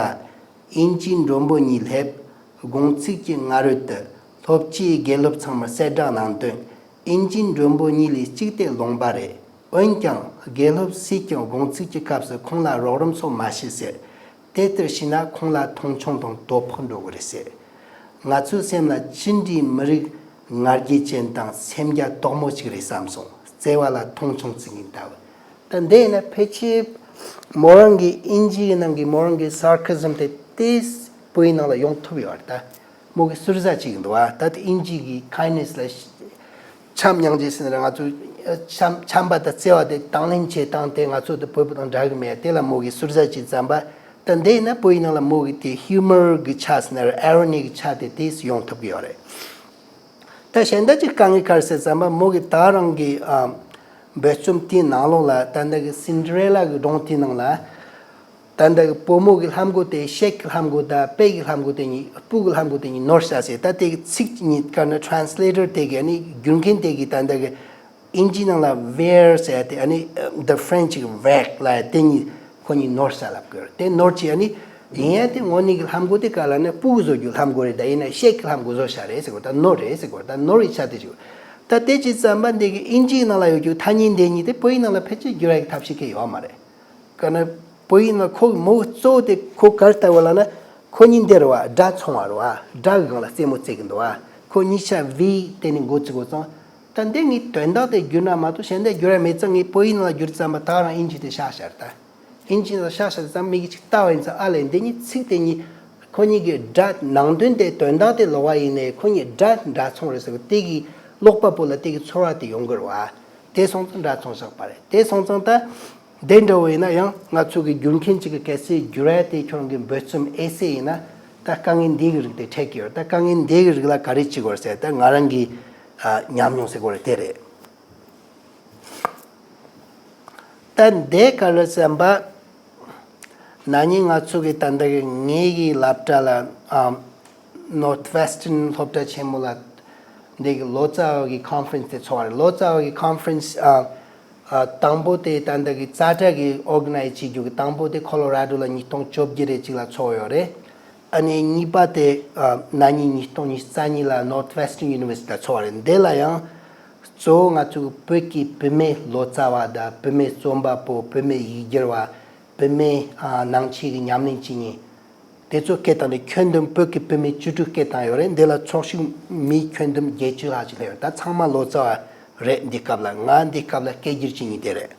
ཨིན་ཇིའི་མགྲོན་པོ་གཉིས་སླེབས། དགོང་ཚིགས་ཀྱི་སྔ་རོལ་དུ་སློབ་སྤྱིས་དགེ་སློབ་ཚང་མར་གསལ་བསྒྲགས་གནང་དོན། ཨིན་ཇིའི་མགྲོན་པོ་གཉིས་ལས་གཅིག་དེ་ལུང་པ་རེད། འོན་ཀྱང་དགེ་སློབ་སུས་ཀྱང་དགོང་ཚིགས་ཀྱི་སྐབས་སུ་ཁོང་ལ་རོགས་རམ་སོགས་མ་བྱེད་ཟེར། དེ་ལྟར་བྱས་ན་ཁོང་ལ་མཐོང་ཆུང་དང་དོ་ཕོག་འགྲོ་གི་རེད་ཟེར། ང་ཚོའི་སེམས་ལ་ཅི་འདྲའི་མི་རིགས་ང་རྒྱལ་ཅན་དང་སེམས་རྒྱ་དོག་མོ་ཅིག་རེད་བསམ་སོང་། བརྩེ་བ་ལ་མཐོང་ཆུང་བརྩི་མཁན་ལྟ་བུ། ད་འདི་ཡིན་ན་ཕལ་ཆེར་མོ་རང་གི་ཨིན་ཇིའི་ནང་གི་མོ་རང་གི་སར་ཁ་ཟམ་དེ་ཏོག་ཙམ་བོད་ཡིག་ནང་ལ་ཡོང་ཐུབ་ཡོད་རེད་ད། མོ་གི་ཟུར་ཟ་ཅིག་འདུག་བ། ད་དེ་ཨིན་ཇི་གི་kindness ལ་འཆམ་མཉམ་བྱས་ཟིན་ན་ང་ཚོ་འཆམ་འཆམ་པ་དང་བརྩེ་བ་དེ་དང་ལེན་བྱེད་སྟངས་དེ་ང་ཚོ་དེ་བོད་པ་དང་འདྲ་གི་མེད། དེ་ལ་མོ་གི་ཟུར་ཟ་ཅིག་བརྩམས་པ། ད་འདི་ཡིན་ན་བོད་ཡིག་ནང་ལ་མོ་གི་དེ་humor གི་ཆ་ཟིན་ན་རེད། irony གི་ཆ་དེ་དེས་ཡོང་ཐུབ་གི་ཡོད་རེད། ད་གཞན་དག་ཅིག་དཀའ་ངལ་ག་རེ་ཟེར་བསམ་པ། མོ་གི་ད་རང་གི་ཨ་འབོལ་རྩོམ་དེའི་ནང་ལོགས་ལ་ད་ལྟ་གི་སིན་ཌི་རེ་ལ་གི་སྒྲུང་དེའི་ནང་ལ། ད་ལྟ་གི་བུ་མོ་གི་ལྷམ་གོག་དེ་ཤེད་ཀྱི་ལྷམ་གོག་དང་དཔེ་གི་ལྷམ་གོག་དེ་གཉིས། སྤུ་གི་ལྷམ་གོག་དེ་གཉིས་ནོར་ཤག་ཟེར། ད་དེ་གི་ཚིག་གཉིས་ག་ན་translator དེ་གི་ཨ་ནི་བསྒྱུར་མཁན་དེ་གི་ད་ལྟ་གི་ཨིན་ཇི་ནང་ལ་where ཟེར་དེ། ཨ་ནི་the French གི་where ལ་དེ་གཉིས་ཁོ་གཉིས་ནོར་ཤག་ལབ་དགོས་རེད། དེ་ནོར་ཅིག་ཨ་ནི་ཡིན་ཡ་དེ་དངོས་གནས་ཀྱི་ལྷམ་གོག་དེ་ག་ལ་ན་སྤུ་གུ་བཟོ་རྒྱུ་ལྷམ་གོག་རེད། ད་ཡིན་ན་ཤེད་ཀྱི་ལྷམ་གོག་བཟོ་ཤག་རེད་ཟེར་གོ། ད་ནོར་རེད་ཟེར་གོ། ད་ནོར་བའི་ཆ་དེ་ཅིག་ད་དེ་ཅིག་བསམ་པ་འདི་གི་ཨིན་ཇིའི་ནང་ལ་ཡོད་རྒྱུ་ཐ་སྙད་འདི་གཉིས་དེ་བོད་ཡིག་ནང་ལ་ཕལ་ཆེར་བསྒྱུར་ཡ་གི་ཐབས་ཤེས་གང་ཡོད་མ་རེད། ག་ན་བོད་ཡིག་ནང་ཁོ་མོ་གཙོ་བོ་དེ་ཁོ་གར་ལྟ་བ་ལ་ན་ཁོ་གཉིས་འདི་རེད་བ། དགྲ་ཚོང་བ་རེད་བ། དགྲ་གི་སྒང་ལ་རྩེད་མོ་རྩེ་གི་འདུག་བ། ཁོ་གཉིས་ཆ་བི་དེ་ནི་འགོ་བཙུགས་གོ་ཙང་། ད་འདི་ངའི་དོན་དག་དེ་བསྒྱུར་ན་མ་གཏོགས་གཞན་དེ་བསྒྱུར་ཡ་མེད་ཙང་། ངས་བོད་ཡིག་ནང་ལ་བསྒྱུར་ཙམ་པ་ད་རང་ཨིན་ཇི་དེ་ཤག་ཤར་ད། ཨིན་ཇི་ལ་ཤག་ཤག་ཙམ་མི་གི་ཅིག་ལྟ་བ་ཡིན་ཙང་། ཨ་ལས་འདི་གཉིས་ཚིག་དེ་གཉིས་ཁོ་གཉིས་ཀྱི་དགྲ་ནང་དོན་དེ་དོན་དག་དེ་ལོག་པ་ཡིན་ནའི་ཁོ་གཉིས་དགྲ་དགྲ་ཚོང་རེད་ཟེར་གི་དེ་གི་ཀློག་པ་པོ་ལ་དེ་གི་ཚོར་བ་དེ་ཡོང་གི་རེད་བ། དེ་སོང་ཙང་དགྲ་ཚོང་བཞག་པ་རེད། དེ་སོང་ཙང་ད་དེ་འདྲ་བོ་ཡིན་ན་ཡང་ང་ཚོ་གི་བསྒྱུར་མཁན་ཅིག་གི་གལ་སྲིད་བསྒྱུར་ཡ་དེ་ཁྱོད་རང་གི་འབོལ་རྩོམ་ཨེ་སེ་ཡིན་ན། ད་དཀའ་ངལ་འདི་གི་རིགས་དེ་འཕྲད་ཀྱི་ཡོད། ད་དཀའ་ངལ་འདི་གི་རིགས་ལ་ག་རེ་བྱེད་དགོས་ཟེར། ད་ང་རང་གི་ཨ་ཉམས་མྱོང་ཟེར་དགོས་རེད། དེ་རེད། ད་འདི་ག་ལ་བསམ་པ། ན་ནིང་ང་ཚོ་གི་ད་ལྟ་གི་ངེད་ཀྱི་སློབ་གྲྭ་ལ་ཨམ་Northwestern སློབ་གྲྭ་ཆེན་མོ་ལ་འདི་གི་ལོ་ཙཱ་བ་གི་conference དེ་ཚོགས་པ་རེད། ལོ་ཙཱ་བ་གི་conference ཨ་ཨ་དང་པོ་དེ་ད་ལྟ་གི་ཙཱ་ཊ་གི་organize བྱེད་རྒྱུ་གི་དང་པོ་དེ་Colorado ལ་ཉིས་སྟོང་བཅོ་བརྒྱད་རེ་གཅིག་ལ་ཚོགས་ཡོད་རེད། ཨ་ནི་གཉིས་པ་དེ་ཨ་ན་ནིང་ཉིས་སྟོང་ཉི་ཤུ་རྩ་གཉིས་ལ་Northwestern University ལ་ཚོགས་པ་རེད། འདི་ལ་ཡང་གཙོ་བོ་ང་ཚོ་བོད་ཀྱི་བུད་མེད་ལོ་ཙཱ་བ་དང་བུད་མེད་རྩོམ་པ་པོ། བུད་མེད་ཡིག་སྒྱུར་བ། བུད་མེད་ཨ་ནང་ཆོས་ཀྱི་ཉམས་ལེན་བྱེད་མཁན་དེ་ཚོ་སྐད་བཏང་ནས་ཁྱོན་བསྡོམས་བོད་ཀྱི་བུད་མེད་བཅུ་དྲུག་སྐད་བཏང་ཡོད་རེད། འདི་ལ་ཚོགས་ཞུགས་མི་ཁྱོན་བསྡོམས་བརྒྱད་ཅུ་ལྷག་ཅིག་སླེབས་ཡོད་རེད། ད་ཚང་མ་ལོ་ཙཱ་བ་རེད། འདི་སྐབས་ལ་ང་འདི་སྐབས་ལ་སྐད་སྒྱུར་བྱེད་མཁན་དེ་རེད།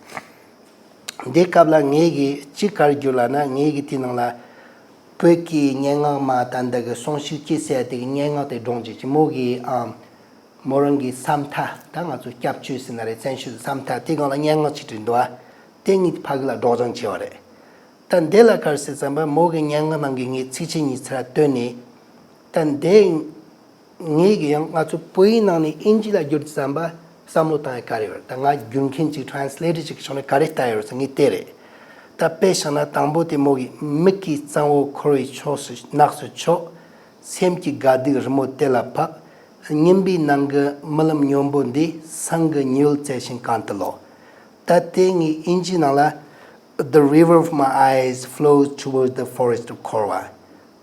འདི་སྐབས་ལ་ངེད་ཀྱིས་ཅི་ག་རེ་བསྒྱུར་ལབ་ན། ངེད་ཀྱིས་དེ་ནང་ལ་བོད་ཀྱི་སྙན་ངག་མ་ད་ལྟ་གི་སུང་ཤིའུ་སྐྱིད་ཟེར་ཡ་དེ་གི་སྙན་ངག་དེ་སྒྲུང་ཅིག་བྱས། མོ་གི་ཨམ་མོ་རང་གི་བསམ་ཐག་ད་ང་ཚོ་སྐྱབས་བཅོལ་ཟེར་ན་རེད། བཙན་བྱོལ་བསམ་ཐག་དེ་སྒང་ལ་སྙན་ངག་ཅིག་བྲིས་འདུག་ཨ། དེ་ངས་ཕ་གི་ལ་སྒྲོག་སྦྱང་བྱས་པ་རེད། ད་འདི་ལ་ག་རེ་ཟེར་བསམ་པ། མོ་གི་སྙན་ངག་ནང་གི་ངས་ཚིགས་བཅད་གཉིས་ཚར་བཏོན་ནས། ད་འདི་ངེད་ཀྱིས་ཡང་ང་ཚོ་བོད་ཡིག་ནང་ནས་ཨིན་ཇི་ལ་བསྒྱུར་དུས་ཙམ་པ་བསམ་བློ་བཏང་ཡ་ག་རེ་ཡོད་རེད། ད་ང་བསྒྱུར་མཁན་ཅིག་translator ཅིག་གི་ཕྱོགས་ནས་ག་རེ་ལྟ་ཡ་ཡོད་རེད་ཟེར་ངས་བལྟས་རེད། ད་དཔེ་བཞག་ན་དང་པོ་དེ་མོ་གི་མིག་གི་གཙང་བོ་འཁོར་བའི་ཕྱོགས་སུ་ནགས་སུ་ཕྱོགས། སེམས་ཀྱི་དགའ་སྡུག་རི་མོ་དེ་ལ་ཕབ། སྙིམ་པའི་ནང་གི་རྨི་ལམ་སྙོམས་པོ་འདི། སེམས་ཀྱི་ཉི་འོད་བཙལ་ཞིང་གང་དུ་ལོག་ད་དེ་ངས་ཨིན་ཇིའི་ནང་ལ། The river of my eyes flows toward the forest of Korwa.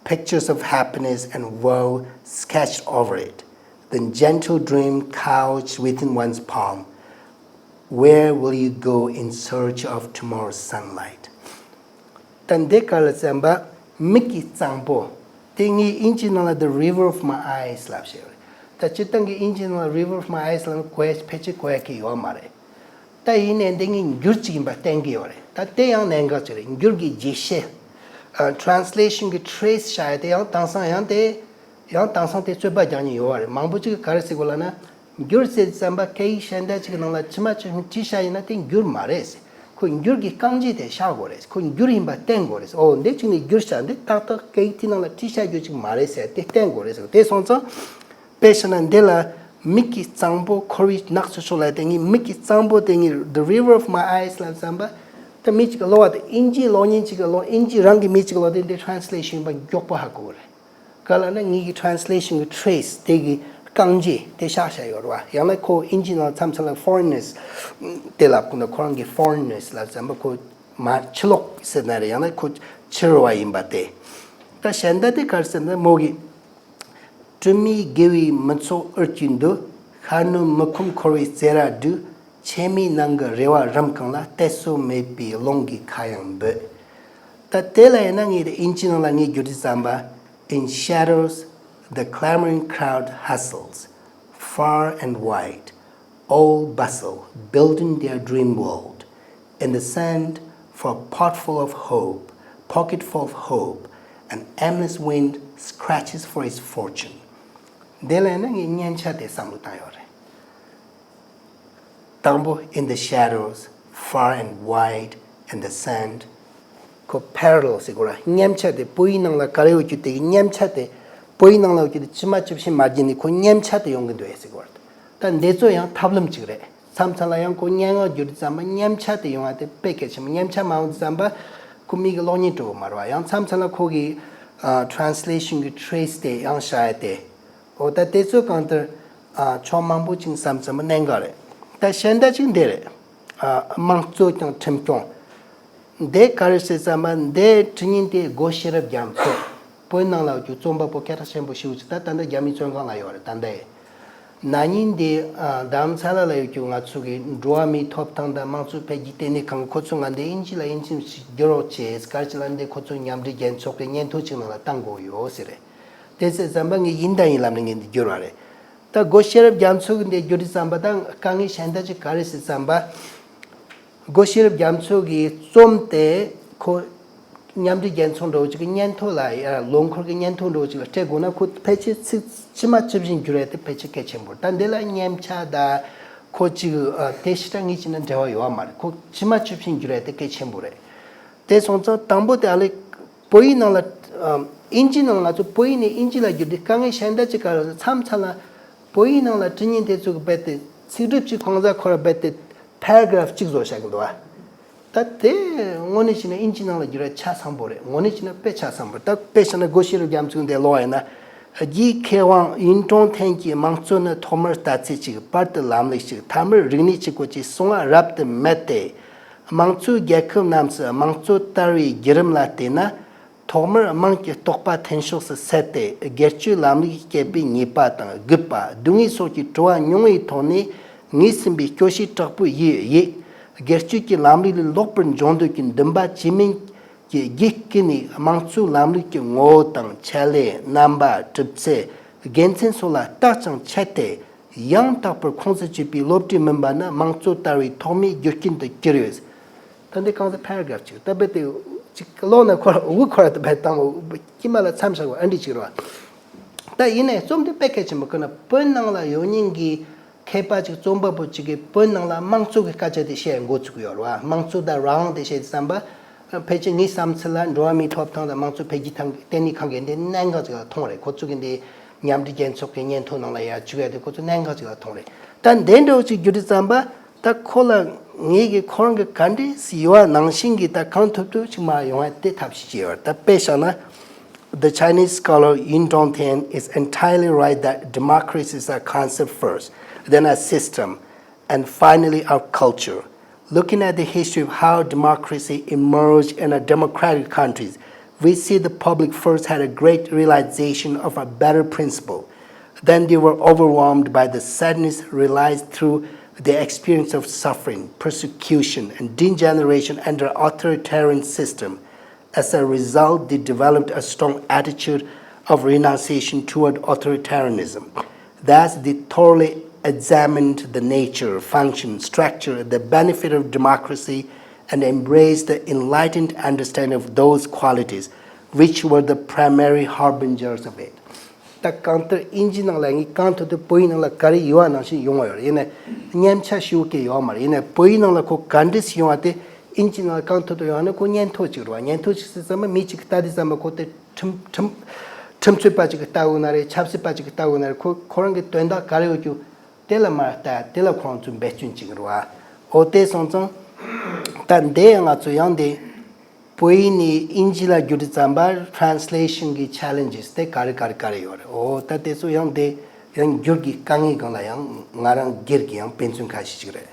Pictures of happiness and woe sketched over it. The gentle dream couched within one's palm. Where will you go in search of tomorrow's sunlight? ད་འདི་ག་ལ་བསམ་པ། མིག་གི་གཙང་པོ། དེ་ངས་ཨིན་ཇིའི་ནང་ལ་The river of my eyes ལབ་བཤད་རེད། ད་སྤྱིར་བཏང་གི་ཨིན་ཇིའི་ནང་ལ་river of my eyes ལབ་ན་གོ་ཡ་ཕལ་ཆེར་གོ་ཡ་གི་ཡོད་མ་རེད། ད་ཡིན་ནའི་འདི་ངས་འགྱུར་ཅིག་ཡིན་པ་བསྟན་གི་ཡོད་རེད། ད་དེ་ཡང་གནད་འགག་ཅིག་རེད། འགྱུར་གྱི་རྗེས་ཤུལ། ཨ་translation གི་trace བྱ་ཡ་དེ་ཡང་དེང་སང་ཡང་དེ། ཡང་དེང་སང་དེ་རྩོད་པ་རྒྱག་མཁན་ཡོད་པ་རེད། མང་པོ་ཅིག་གིས་ག་རེ་ཟེར་གོ་ལབ་ན། འགྱུར་ཟེར་བསམ་པ་སྐད་ཡིག་གཞན་དག་ཅིག་གི་ནང་ལ་ཕྱི་མ་ཅིག་བྲིས་བཞག་ཡིན་ན་དེ་འགྱུར་མ་རེད་ཟེར། ཁོ་འགྱུར་གྱི་རྐང་རྗེས་དེ་བཞག་དགོས་རེད། ཁོ་འགྱུར་ཡིན་པ་བསྟན་དགོས་རེད་ཟེར། འོ་འདི་ཅིག་ནི་འགྱུར་བྱ། འདི་ཏག་ཏག་སྐད་ཡིག་དེའི་ནང་ལ་བྲིས་བཞག་རྒྱུ་ཅིག་མ་རེད་ཟེར། དེ་བསྟན་དགོས་རེད་ཟེར། དེ་སོང་ཙང་། དཔེ་བཞག་ན་འདི་ལ་མིག་གི་གཙང་པོ་འཁོར་བའི་ནགས་སུ་ཕྱོགས་ལབ་དེ། ངས་མིག་གི་གཙང་པོ་དེ་ངས་The river of my eyes ལབ་བསམ་པ། ད་མི་ཅིག་གིས་ཀློག་པ་དེ་ཨིན་ཇི་ཀློག་མཁན་ཅིག་གིས་ཀློག་ཨིན་ཇི་རང་གི་མི་ཅིག་གིས་ཀློག་དེ་འདི་translation ཡིན་པ་མགྱོགས་པོ་ཧ་གོ་གི་རེད། ག་ལབ་ན་ངེད་ཀྱི་translation གི་trace དེ་གི་རྐང་རྗེས་དེ་བཞག་བཞག་ཡོད་རེད་བ། ཡང་ན་ཁོ་ཨིན་ཇི་ནང་མཚམས་མཚམས་ལ་foreignness དེ་ལབ་གོ་ན། ཁོ་རང་གི་foreignness ལབ་བསམ་པ་ཁོ་མ་ཕྱི་ལོགས་ཟེར་ན་རེད། ཡང་ན་ཁོ་ཕྱི་རོལ་བ་ཡིན་པ་དེ། ད་གཞན་དག་དེ་ག་རེ་ཟེར་ན་མོ་གི། སྒྲོན་མེའི་དགེ་བའི་མི་ཚོགས་འུར་གྱིས་འདུ། ཤར་ནུབ་མི་ཁོམ་འཁོར་བའི་རྩེ་ར་བསྒྲིགས། ཕྱེ་མའི་ནང་གི་རེ་བ་རམ་གང་ལ། གཏད་སོ་མེད་པའི་རླུང་གིས་ཁ་གཡང་འབོད། ད་དེ་ལ་ཡིན་ན་ངས་དེ་ཨིན་ཇི་ནང་ལ་ངས་བསྒྱུར་དུས་ཙམ་པ། In shadows, the clamoring crowd hustles. Far and wide, all bustle, building their dream world. In the sand, for potful of hope, pocketful of hope, An aimless wind scratches for his fortune. འདི་ལ་ཡིན་ན་ངས་སྙན་ཆ་དེ་བསམ་བློ་བཏང་ཡོད་རེད། དང་པོ། In the shadows, far and wide, in the sand. ཁོ་parallel ཟེར་གོ་ར། མཉམ་ཆ་དེ་བོད་ཡིག་ནང་ལ་ག་རེ་ཡོད་རྒྱུ་དེ་གི་མཉམ་ཆ་དེ། བོད་ཡིག་ནང་ལ་ཡོད་རྒྱུ་དེ་ཇི་མ་ཇི་བཞིན་མ་བརྗེས་ནས་ཁོ་མཉམ་ཆ་དེ་ཡོང་གི་འདུག་ཟེར་གོ་ར། ད་འདི་ཚོ་ཡང་ཐབས་ལམ་ཅིག་རེད། མཚམས་མཚམས་ལ་ཡང་ཁོ་སྙན་ངག་བསྒྱུར་དུས་ཙམ་པ་མཉམ་ཆ་དེ་ཡོང་བ་དེ་དཔེ་གལ་ཆེན་པོ། མཉམ་ཆ་མ་ཡོང་དུས་ཙམ་པ་ཁོ་མིག་གི་གློག་བརྙན་བྲོ་བོ་མ་རེད་བ། ཡང་མཚམས་མཚམས་ལ་ཁོ་གི་translation གི་trace དེ་ཡང་བཞག་ཡ་དེ། འོ་ད་དེ་ཚོ་གང་ལྟར་ཕྱོགས་མང་པོ་ཅིག་བསམ་བསམ་པ་གནད་འགག་རེད། ད་གཞན་དག་ཅིག་འདི་རེད། དམངས་གཙོ་དང་ཁྲིམས་སྐྱོང་། འདི་ག་རེ་ཟེར་ཙམ་པ་འདི་འབྲི་མཁན་དེ་སྒོ་ཤེས་རབ་རྒྱ་མཚོ། བོད་ནང་ལ་རྒྱུ་རྩོམ་པ་པོ་སྐད་གྲགས་ཆེན་པོ་ཞིག་ཅིག་ད་ད་ལྟ་རྒྱ་མིའི་བཙོན་ཁང་ལ་ཡོད་རེད་ད་ལྟ། ན་ནིང་འདི་རྡ་རམ་ས་ལ་ལ་ཡོད་རྒྱུ་ང་ཚོ་གི་འགྲོ་བ་མིའི་ཐོབ་ཐང་དང་དམངས་གཙོ་འཕེལ་རྒྱས་ལྟེ་གནས་ཁང་གི་ཁོ་ཚོ་ང་འདི་དབྱིན་ཇི་ལ་དབྱིན་ཇི་ཞིག་བསྒྱུར་རོགས་བྱེད་ག་རེ་བྱེད་ལ་འདི་ཁོ་ཚོ་མཉམ་འབྲེལ་རྒྱལ་ཚོགས་ཀྱི་སྙན་ཐོ་ཅིག་ནང་ལ་བཏང་དགོས་ཡོད་ཟེར་རེད། དེ་ཟེར་ཙམ་པ་ངས་ཡིན་དང་ཡིན་ལབ་ནས་ངས་འདི་བསྒྱུར་བ་རེད། ད་སྒོ་ཤེས་རབ་རྒྱ་མཚོ་གི་འདི་བསྒྱུར་དུས་ཙམ་པ་ད་དཀའ་ངལ་གཞན་དག་ཅིག་ག་རེ་ཟེར་ཙམ་པ། སྒོ་ཤེས་རབ་རྒྱ་མཚོ་གི་རྩོམ་དེ་ཁོ་མཉམ་འབྲེལ་རྒྱལ་ཚོགས་འདྲ་བོ་ཅིག་གི་སྙན་ཐོ་ལ་ཡ་ལོ་འཁོར་གྱི་སྙན་ཐོ་འདྲ་བོ་ཅིག་ལ་སྤྲད་དགོས་ན་ཁོ་ཕལ་ཆེར་ཚིག་ཇི་མ་ཇི་བཞིན་བསྒྱུར་ཡ་དེ་ཕལ་ཆེར་གལ་ཆེན་པོ་རེད། ད་འདི་ལ་མཉམ་ཆ་ད་ཁོ་ཅིག་དེ་ཞེ་དྲག་ངེད་ཅིག་ན་འབྲེལ་བ་ཡོད་བ་མ་རེད། ཁོ་ཇི་མ་ཇི་བཞིན་བསྒྱུར་ཡ་དེ་གལ་ཆེན་པོ་རེད། དེ་སོང་ཙང་དང་པོ་དེ་ཨ་ལེ། བོད་ཡིག་ནང་ལ། ཨམ། དབྱིན་ཇི་ནང་ང་ཚོ་བོད་ཡིག་ནས་དབྱིན་ཇི་ལ་བསྒྱུར་དུས་དཀའ་ངལ་གཞན་དག་ཅིག་ག་རེ་མཚམས་མཚམས་ལ། བོད་ཡིག་ནང་ལ་འབྲི་མཁན་དེ་ཚོ་གི་རྦད་དེ་ཚིག་གྲུབ་ཅིག་གང་ཟག་ཁོ་ར་རྦད་དེ་paragraph གཅིག་བཟོ་བཞག་གི་འདུག་བ། ད་དེ་དངོས་གནས་བྱས་ན་དབྱིན་ཇི་ནང་ལ་བསྒྱུར་ཡ་ཆ་ཚང་པོ་རེད། དངོས་གནས་བྱས་ན་དཔེ་ཆ་ཚང་པོ་རེད། ད་དཔེ་བཞག་ན་སྒོ་ཤེས་རབ་རྒྱ་མཚོ་འདི་ཀློག་ཡིན་ན། རྒྱའི་མཁས་དབང་ཡུན་ཀྲོང་ཐེན་གྱིས་དམངས་གཙོ་ནི་ཐོག་མར་ལྟ་ཚུལ་གཅིག་བར་དུ་ལམ་ལུགས་གཅིག་ཐ་མར་རིག་གནས་གཅིག་པོ་ཅེས་གསུངས་པ་རབ་ཏུ་མེད་དེ། དམངས་གཙོའི་རྒྱལ་ཁབ་རྣམས་སུ་དམངས་གཙོ་དར་བའི་བརྒྱུད་རིམ་ལ་བལྟས་ན། ཐོག་མར་དམངས་ཀྱི་རྟོག་པ་འཐེན་ཕྱོགས་སུ་ཟད་དེ། སྒེར་གཅོད་ལམ་ལུགས་ཀྱིས་བསྐྱེད་པའི་ཉེས་པ་དང་རྒུད་པ། སྡུག་བསྔལ་སོགས་ཀྱི་དྲི་བ་ཉུང་བའི་ཐོག་ནས་ངོས་ཟིན་པའི་སྐྱོ་ཤས་དྲག་པོ་ཡོད། སྒེར་གཅོད་ཀྱི་ལམ་ལུགས་ལས་ལོག་པར་འབྱུང་འདོད་ཀྱི་འདུན་པ་ཇི་མིན་གྱི་རྒྱུད་བསྐུལ་ནས། དམངས་གཙོའི་ལམ་ལུགས་ཀྱི་ངོ་བོ་དང་ཆེད་ལས། རྣམ་པ། གྲུབ་ཚུལ། དགེ་མཚན་སོགས་ལ་བརྟག་ཅིང་དཔྱད་དེ། ཡང་དག་པར་ཁོངས་སུ་ཆུད་པའི་སློབ་གྲྭའི་མུན་པ་ནི་དམངས་གཙོ་དར་བའི་ཐོག་མའི་རྒྱུ་རྐྱེན་དུ་གྱུར་ཡོད། ད་འདི་གང་ཟག་paragraph གཅིག་ད་རྦད་དེ་གཅིག་ཀློག་ན་ཁོ་ར་དབུགས་ཁོ་ར་ད་རྦད་བཏང་བ་དཀྱིལ་མ་ལ་མཚམས་བཞག་པ་ཨ་འདྲི་གཅིག་རེད་བ། ད་ཡིན་ནའི་རྩོམ་འདི་དཔེ་གལ་ཆེན་པོ་ཁོ་ན་བོད་ནང་ལ་ཡོད་མཁན་གྱི་མཁས་པ་གཅིག་རྩོམ་པ་པོ་གཅིག་གིས་བོད་ནང་ལ་དམངས་གཙོ་གི་སྐད་ཆ་དེ་བཤད་འགོ་ཚུགས་ཀྱི་ཡོད་རེད་བ། དམངས་གཙོ་དང་རང་དབང་དེ་བཤད་དུས་ཙམ་པ། ཕལ་ཆེར་ངའི་བསམ་ཚུལ་ལ་འགྲོ་བ་མིའི་ཐོབ་ཐང་དང་དམངས་གཙོ་འཕེལ་རྒྱས་ཐང་ལྟེ་གནས་ཁང་གིས་འདི་གནད་འགག་ཅིག་ལ་མཐོང་རེད། ཁོ་ཚོ་གིས་འདི་མཉམ་འབྲེལ་རྒྱལ་ཚོགས་ཀྱི་སྙན་ཐོ་ནང་ལ་ཡར་བཅུག་ཡ་དེ་ཁོ་ཚོ་གནད་འགག་ཅིག་ལ་མཐོང་རེད། ད་འདི་འདྲ་བོ་ཅིག་བསྒྱུར་དུས་ཙམ་པ་ད་ཁོ་ལ་ངེད་ཀྱི་ཁོ་རང་གི་ག་འདྲས་ཡོད་པ་ནང་བཞིན་གྱི་ད་གང་ཐུབ་ཐུབ་ཅིག་མར་ཡོང་བ་དེ་ཐབས་ཤེས་བྱས་ཡོད་རེད། ད་དཔེ་བཞག་ན། The Chinese scholar Yun Dongtian is entirely right that democracy is a concept first, then a system, and finally our culture. Looking at the history of how democracy emerged in our democratic countries, we see the public first had a great realization of a better principle. Then they were overwhelmed by the sadness realized through the experience of suffering, persecution, and degeneration under authoritarian system. As a result, they developed a strong attitude of renunciation toward authoritarianism. Thus, they thoroughly examined the nature, function, structure, the benefit of democracy, and embraced the enlightened understanding of those qualities, which were the primary harbingers of it. ད་གང་ལྟར་དབྱིན་ཇི་ནང་ལ་ངས་གང་ཐུབ་ཐུབ་བོད་ཡིག་ནང་ལ་ག་རེ་ཡོད་པ་ནང་བཞིན་ཡོང་བ་ཡོད་རེད། ཡིན་ནའི་མཉམ་ཆ་ཞེ་པོ་ཅིག་ཡོད་མ་རེད། ཡིན་ནའི་བོད་ཡིག་ནང་ལ་ཁོ་ག་འདྲས་ཡོང་བ་དེ་དབྱིན་ཇི་ནང་ལ་གང་ཐུབ་ཐུབ་ཡོང་བ་ནི་ཁོ་སྙན་ཐོ་ཅིག་རེད་བ། སྙན་ཐོ་ཅིག་ཟེར་ཙམ་པ་མི་གཅིག་གིས་ལྟ་དུས་ཙམ་པ་ཁོ་དེ་ཁྲིམས་ཁྲིམས་ཁྲིམས་རྩོད་པ་ཅིག་གིས་ལྟ་དགོས་ན་རེད། ཆབ་སྲིད་པ་ཅིག་གིས་ལྟ་དགོས་ན་རེད། ཁོ་ཁོ་རང་གི་དོན་དག་ག་རེ་ཡོད་རྒྱུ་དེ་ལ་མར་ལྟ་དེ་ལ་ཁོ་རང་ཚོས་འབད་བརྩོན་བྱེད་ཀྱི་རེད་བ། འོ་དེ་སོང་ཙང་ད་འདི་ང་ཚོ་ཡང་དེ། བོད་ཡིག་ནས་དབྱིན་ཇི་ལ་བསྒྱུར་དུས་ཙམ་པ་translation གི་challenges དེ་ག་རེ་ག་རེ་ག་རེ་ཡོད་རེད། འོ་ད་དེ་ཚོ་ཡང་དེ་ཡང་འགྱུར་གྱི་དཀའ་ངལ་སྒང་ལ་ཡང་ང་རང་སྒེར་གྱི་ཡང་དཔེ་མཚོན་ཁ་ཤས་ཤིག་རེད།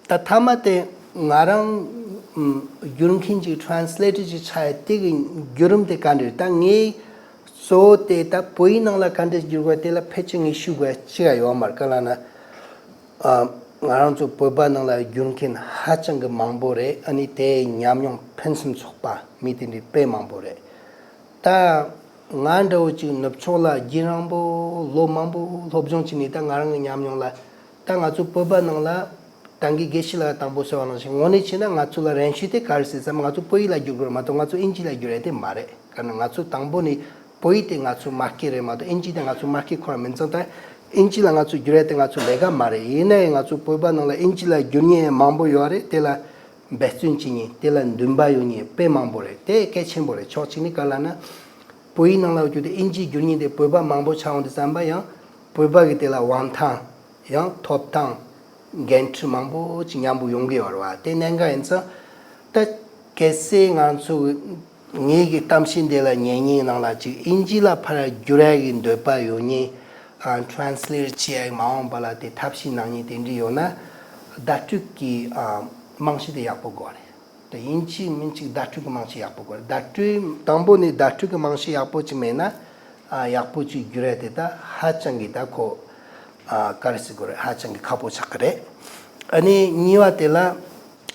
ད་མཐའ་མ་དེ་ང་རང་ཨམ་བསྒྱུར་མཁན་ཅིག་translator ཅིག་ཆགས་ཡ་དེ་གི་བརྒྱུད་རིམ་དེ་ག་འདྲ་རེད། ད་ངས་གཙོ་བོ་དེ་ད་བོད་ཡིག་ནང་ལ་ག་འདྲ་བསྒྱུར་དགོས་དེ་ལ་ཕལ་ཆེར་ངས་ཞུ་དགོས་ཅི་ཡང་ཡོད་མ་རེད། ག་ལ་ན། ཨ། ང་རང་ཚོ་བོད་པ་ནང་ལ་བསྒྱུར་མཁན་ཧ་ཅང་གི་མང་པོ་རེད། ཨ་ནི་དེའི་ཉམས་མྱོང་ཕུན་སུམ་ཚོགས་པ་མི་དེ་འདྲའི་དཔེ་མང་པོ་རེད། ད་ང་འདྲ་བོ་ཅིག་ནུབ་ཕྱོགས་ལ་རྒྱུན་རིང་པོ་ལོ་མང་པོ་སློབ་སྦྱོང་བྱས་ནས་ད་ང་རང་གི་ཉམས་མྱོང་ལ་ད་ང་ཚོ་བོད་པ་ནང་ལ་ ཏང་གི་དགེ་བཤེས་ལགས་དང་པོ་ཟེར་བ་ནང་བཞིན་ངོ་ནས་བྱས་ན་ང་ཚོ་ལ་རན་ཤོས་དེ་ག་རེ་ཟེར་ཙམ་ང་ཚོ་བོད་ཡིག་ལ་བསྒྱུར་དགོས་རེད་མ་གཏོགས་ང་ཚོ་ཨིན་ཇི་ལ་བསྒྱུར་ཡ་དེ་མ་རེད། ག་ན་ང་ཚོ་དང་པོ་ནས་བོད་ཡིག་དེ་ང་ཚོ་མ་སྐད་རེད་མ་གཏོགས་ཨིན་ཇི་དེ་ང་ཚོ་མ་སྐད་ཁོ་རང་མིན་ཙང་ད་ཨིན་ཇི་ལ་ང་ཚོ་བསྒྱུར་ཡ་དེ་ང་ཚོ་ལས་ཀ་མ་རེད། ཡིན་ན་ཡང་ང་ཚོ་བོད་པ་ནང་ལ་ཨིན་ཇི་ལ་བསྒྱུར་མཁན་མང་པོ་ཡོད་རེད། དེ་ལ་འབད་བརྩོན་བྱེད་མཁན་དེ་ལ་འདུན་པ་ཡོད་མཁན་དཔེ་མང་པོ་རེད། དེ་གལ་ཆེན་པོ་རེད། ཕྱོགས་གཅིག་ནས་ག་ལ་ན་བོད་ཡིག་ནང་ལ་བསྒྱུར་ཏེ་ཨིན་ཇི་བསྒྱུར་མཁན་དེ་བོད་པ་མང་པོ་ཆགས་འོང་དུས་ཙམ་པ་ཡང་བོད་པ་གི་དེ་ལ་དབང་ཐང་ཡང་ཐོབ་ཐང་འགན་འཁྲི་མང་པོ་ཅིག་མཉམ་པོ་ཡོང་གི་ཡོད་རེད་བ། དེ་གནད་འགག་ཡིན་ཙང་ད་གལ་སྲིད་ང་ཚོ་ངེད་ཀྱི་གཏམ་བཤད་འདི་ལ་ཉན་མཁན་ནང་ལ་ཅིག་ཨིན་ཇི་ལ་ཕར་བསྒྱུར་ཡ་གི་འདོད་པ་ཡོད་མཁན་ཨ་translate་བྱེད་ཡ་གི་མ་འོངས་པ་ལ་དེ་ཐབས་ཤེས་གནང་མཁན་དེ་འདྲ་ཡོད་ན་བརྡ་སྤྲོད་ཀྱི་ཨ་རྨང་གཞི་དེ་ཡག་པོ་དགོས་རེད། དེ་ཨིན་ཇི་མིན་ཅིག་བརྡ་སྤྲོད་ཀྱི་རྨང་གཞི་ཡག་པོ་དགོས་རེད། བརྡ་སྤྲོད་དང་པོ་ནས་བརྡ་སྤྲོད་ཀྱི་རྨང་གཞི་ཡག་པོ་ཅིག་མེད་ན་ཨ་ཡག་པོ་ཅིག་བསྒྱུར་ཡ་དེ་ད་ཧ་ཅང་གི་ད་ཁོ་ཨ་ག་རེ་ཟེར་དགོས་རེད། ཧ་ཅང་གི་ཁག་པོ་ཆགས་ཀྱི་རེད། ཨ་ནི་གཉིས་པ་དེ་ལ་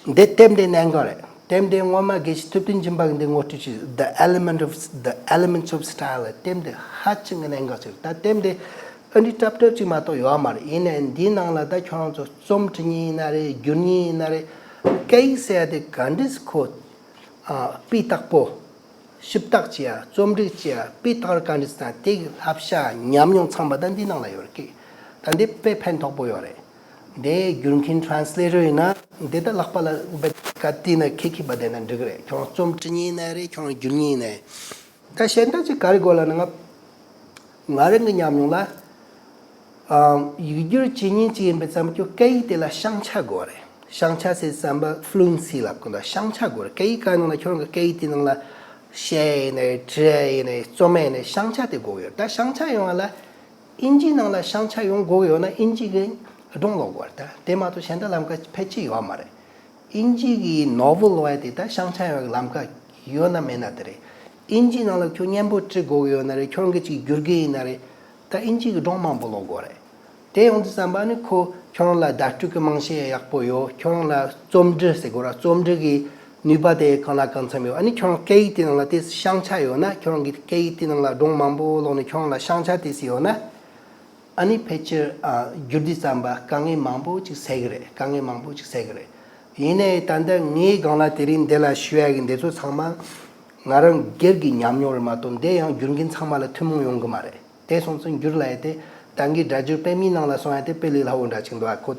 འདི་དེབ་འདི་གནད་འགག་རེད། དེབ་འདི་སྔོན་མ་དགེ་བཤེས་ཐུབ་བསྟན་སྦྱིན་པ་གིས་འདི་ངོ་སྤྲོད་བྱས། The Element of the Elements of Style དེབ་འདི་ཧ་ཅང་གི་གནད་འགག་ཅིག་རེད། ད་དེབ་འདི་ཨ་འདི་གྲབས་གྲབས་ཅིག་མ་གཏོགས་ཡོད་མ་རེད། ཡིན་ནའི་འདིའི་ནང་ལ་ད་ཁྱོད་རང་ཚོ་རྩོམ་འབྲི་མཁན་ཡིན་ན་རེད། བསྒྱུར་མཁན་ཡིན་ན་རེད། སྐད་ཡིག་ཟེར་ཡ་དེ་ག་འདྲས་ཁོ་ཨ་སྤུས་དག་པོ་ཞིབ་བརྟག་བྱེད་ཡ་རྩོམ་སྒྲིག་བྱེད་ཡ་སྤུས་དག་ར་ག་འདྲས་ཟེར་ན་དེ་གི་བསླབ་བྱ་ཉམས་མྱོང་ཚང་མ་ད་འདི་ནང་ལ་ཡོད་རེད། ད་འདི་དཔེ་ཕན་ཐོགས་པོ་ཡོད་རེད། འདི་བསྒྱུར་མཁན་translator་ཡིན་ན་འདི་ད་ལག་པ་ལ་བེད་ག་དུས་ན་ཁེ་ཁེ་བ་བསྡད་ན་འགྲིག་གི་རེད། ཁྱོད་རང་རྩོམ་འབྲི་མཁན་ཡིན་ན་རེད། ཁྱོད་རང་བསྒྱུར་མཁན་ཡིན་ན་རེད། ད་གཞན་དག་ཅིག་ག་རེ་དགོས་ལབ་ན་ང་ང་རང་གི་ཉམས་མྱོང་ལ་ཨམ་ཡིག་སྒྱུར་བྱེད་མཁན་ཅིག་ཡིན་པའི་ཙམ་གྱི་སྐད་ཡིག་དེ་ལ་བཤང་ཆ་དགོས་རེད། བཤང་ཆ་ཟེར་ཙམ་པ་fluency་ལབ་ཀྱི་འདུག་བཤང་ཆ་དགོས་རེད། སྐད་ཡིག་ག་ནང་ལ་ཁྱོད་རང་གི་སྐད་ཡིག་དེ་ནང་ལ་བཤད་ཡིན་ནའི་འབྲི་ཡིན་ནའི་རྩོམ་ཡིན་ནའི་བཤང་ཆ་དེ་དགོས་ཡོད། ད་བཤང་ཆ་ཡོང་བ་ལ་ཨིན་ཇིའི་ནང་ལ་བཤང་ཆ་ཡོང་དགོས་ཡོད་ན་ཨིན་ཇི་གི་སྒྲུང་ཀློག་དགོས་རེད། ད་དེ་མ་གཏོགས་གཞན་དག་ལམ་ཁ་ཕལ་ཆེར་ཡོད་མ་རེད། ཨིན་ཇི་གི་ནོ་ཝེལ་ལབ་ཡ་དེ་ད་བཤང་ཆ་ཡོང་བའི་ལམ་ཁ་ཡོད་ན་མེད་ན་དེ་རེད། ཨིན་ཇིའི་ནང་ལ་ཁྱོད་སྙན་པོ་འབྲི་དགོས་ཀྱི་ཡོད་ན་རེད། ཁྱོད་རང་གིས་ཅིག་བསྒྱུར་གི་ཡིན་ན་རེད། ད་ཨིན་ཇི་གི་སྒྲུང་མང་པོ་ཀློག་དགོས་རེད། དེ་ཡོང་དུས་ཙམ་པ་ནི་ཁོ་ཁྱོད་རང་ལ་བརྡ་སྤྲོད་ཀྱི་རྨང་གཞི་ཡག་པོ་ཡོད། ཁྱོད་རང་ལ་རྩོམ་འབྲི་ཟེར་དགོས་ར། རྩོམ་འབྲི་གི་ནུས་པ་དེ་གང་ལ་གང་འཚམ་ཡོད། ཨ་ནི་ཁྱོད་རང་སྐད་ཡིག་དེ་ནང་ལ་དེ་བཤང་ཆ་ཡོད་ན། ཁྱོད་རང་གི་སྐད་ཡིག་དེ་ནང་ལ་སྒྲུང་མང་པོ་ཀློག་ནས་ཁྱོད་རང་ལ་བཤང་ཆ་དེ་ཟིག་ཡོད་ན། ཨ་ནི་ཕལ་ཆེར་ཨ་བསྒྱུར་དུས་ཙམ་པ་དཀའ་ངལ་མང་པོ་ཅིག་སེལ་གི་རེད། དཀའ་ངལ་མང་པོ་ཅིག་སེལ་གི་རེད། ཡིན་ནའི་ད་ལྟ་ངའི་སྒང་ལ་དེ་རིང་འདི་ལ་ཞུ་ཡ་གི་འདི་ཚོ་ཚང་མ་ང་རང་སྒེར་གྱི་ཉམས་མྱོང་རེད་མ་གཏོགས་འདི་ཡང་བསྒྱུར་མཁན་ཚང་མ་ལ་ཐུན་མོང་ཡོང་གི་མ་རེད། དེ་སོང་ཙང་བསྒྱུར་ལབ་ཡ་དེ་ད་གིན་སྒྲ་སྒྱུར་པད་མའི་ནང་ལ་སོང་ཡ་དེ་དཔེ་ལས་སླ་བོ་འདྲ་ཅིག་འདུག་ཨ། ཁོ་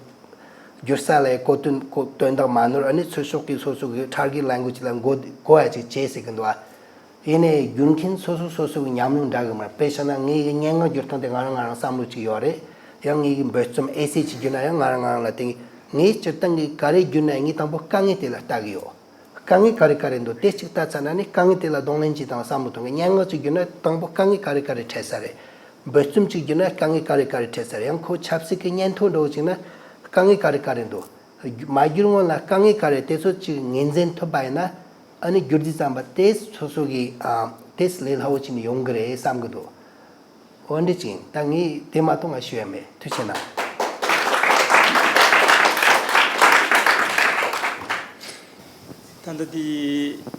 བསྒྱུར་ས་ལ་གོ་དོན་གོ་དོན་དག་མ་ནོར། ཨ་ནི་ཚུར་ཕྱོགས་ཀྱི་སོ་སོ་གི་target language་ལ་འགོ་འགོ་ཡ་ཅིག་བྱེད་ཟེར་གི་འདུག་ཨ། ཡིན་ནའི་བསྒྱུར་མཁན་སོ་སོ་སོ་སོ་གི་ཉམས་མྱོང་འདྲ་གི་མ་རེད། དཔེ་བཞག་ན་ངའི་སྙན་ངག་བསྒྱུར་སྟངས་དེ་ང་རང་ང་རང་བསམ་བློ་ཅིག་ཡོད་རེད། ཡང་ངའི་འབོལ་རྩོམ་ཨེ་སེ་ཅིག་བསྒྱུར་ན་ཡང་ང་རང་ང་རང་ལ་དེ་ངའི་སྤྱིར་བཏང་གི་ག་རེ་བསྒྱུར་ན་ངས་དང་པོ་དཀའ་ངལ་དེ་ལ་ལྟ་གི་ཡོད། དཀའ་ངལ་ག་རེ་ག་རེ་འདུག་དེ་གཅིག་ལྟ་ཚར་ན་ནི་དཀའ་ངལ་དེ་ལ་གདོང་ལེན་གྱིས་དང་བསམ་བློ་གཏོང་གི། སྙན་ངག་ཅིག་བསྒྱུར་ན་དང་པོ་དཀའ་ངལ་ག་རེ་ག་རེ་འཕྲད་ས་རེད། འབོལ་རྩོམ་ཅིག་བསྒྱུར་ན་དཀའ་ངལ་ག་རེ་ག་རེ་འཕྲད་ས་རེད། ཡང་ཁོ་ཆབ་སྲིད་ཀྱི་སྙན་ཐོ་འདྲ་བོ་ཅིག་ན་དཀའ་ངལ་ག་རེ་ག་རེ་འདུག་མ་བསྒྱུར་སྔོན་ལ་དཀའ་ངལ་ག་རེ་དེ་ཚོ་ཅིག་ངོས་འཛིན་ཐུབ་པ་ཡིན་ན། ཨ་ནི་བསྒྱུར་དུས་ཙམ་པ་དེ་སོ་སོ་གི་ཨ་དེ་ལས་སླ་བོ་ཅིག་ནས་ཡོང་གི་རེད་བསམ་གི་འདུག་འོ་འདྲ་ཅིག་ཡིན། ད་ངས་དེ་མ་གཏོགས་ང་ཞུ་ཡ་མེད། ཐུགས་རྗེ་གནང་། ད་ལྟ་དེ་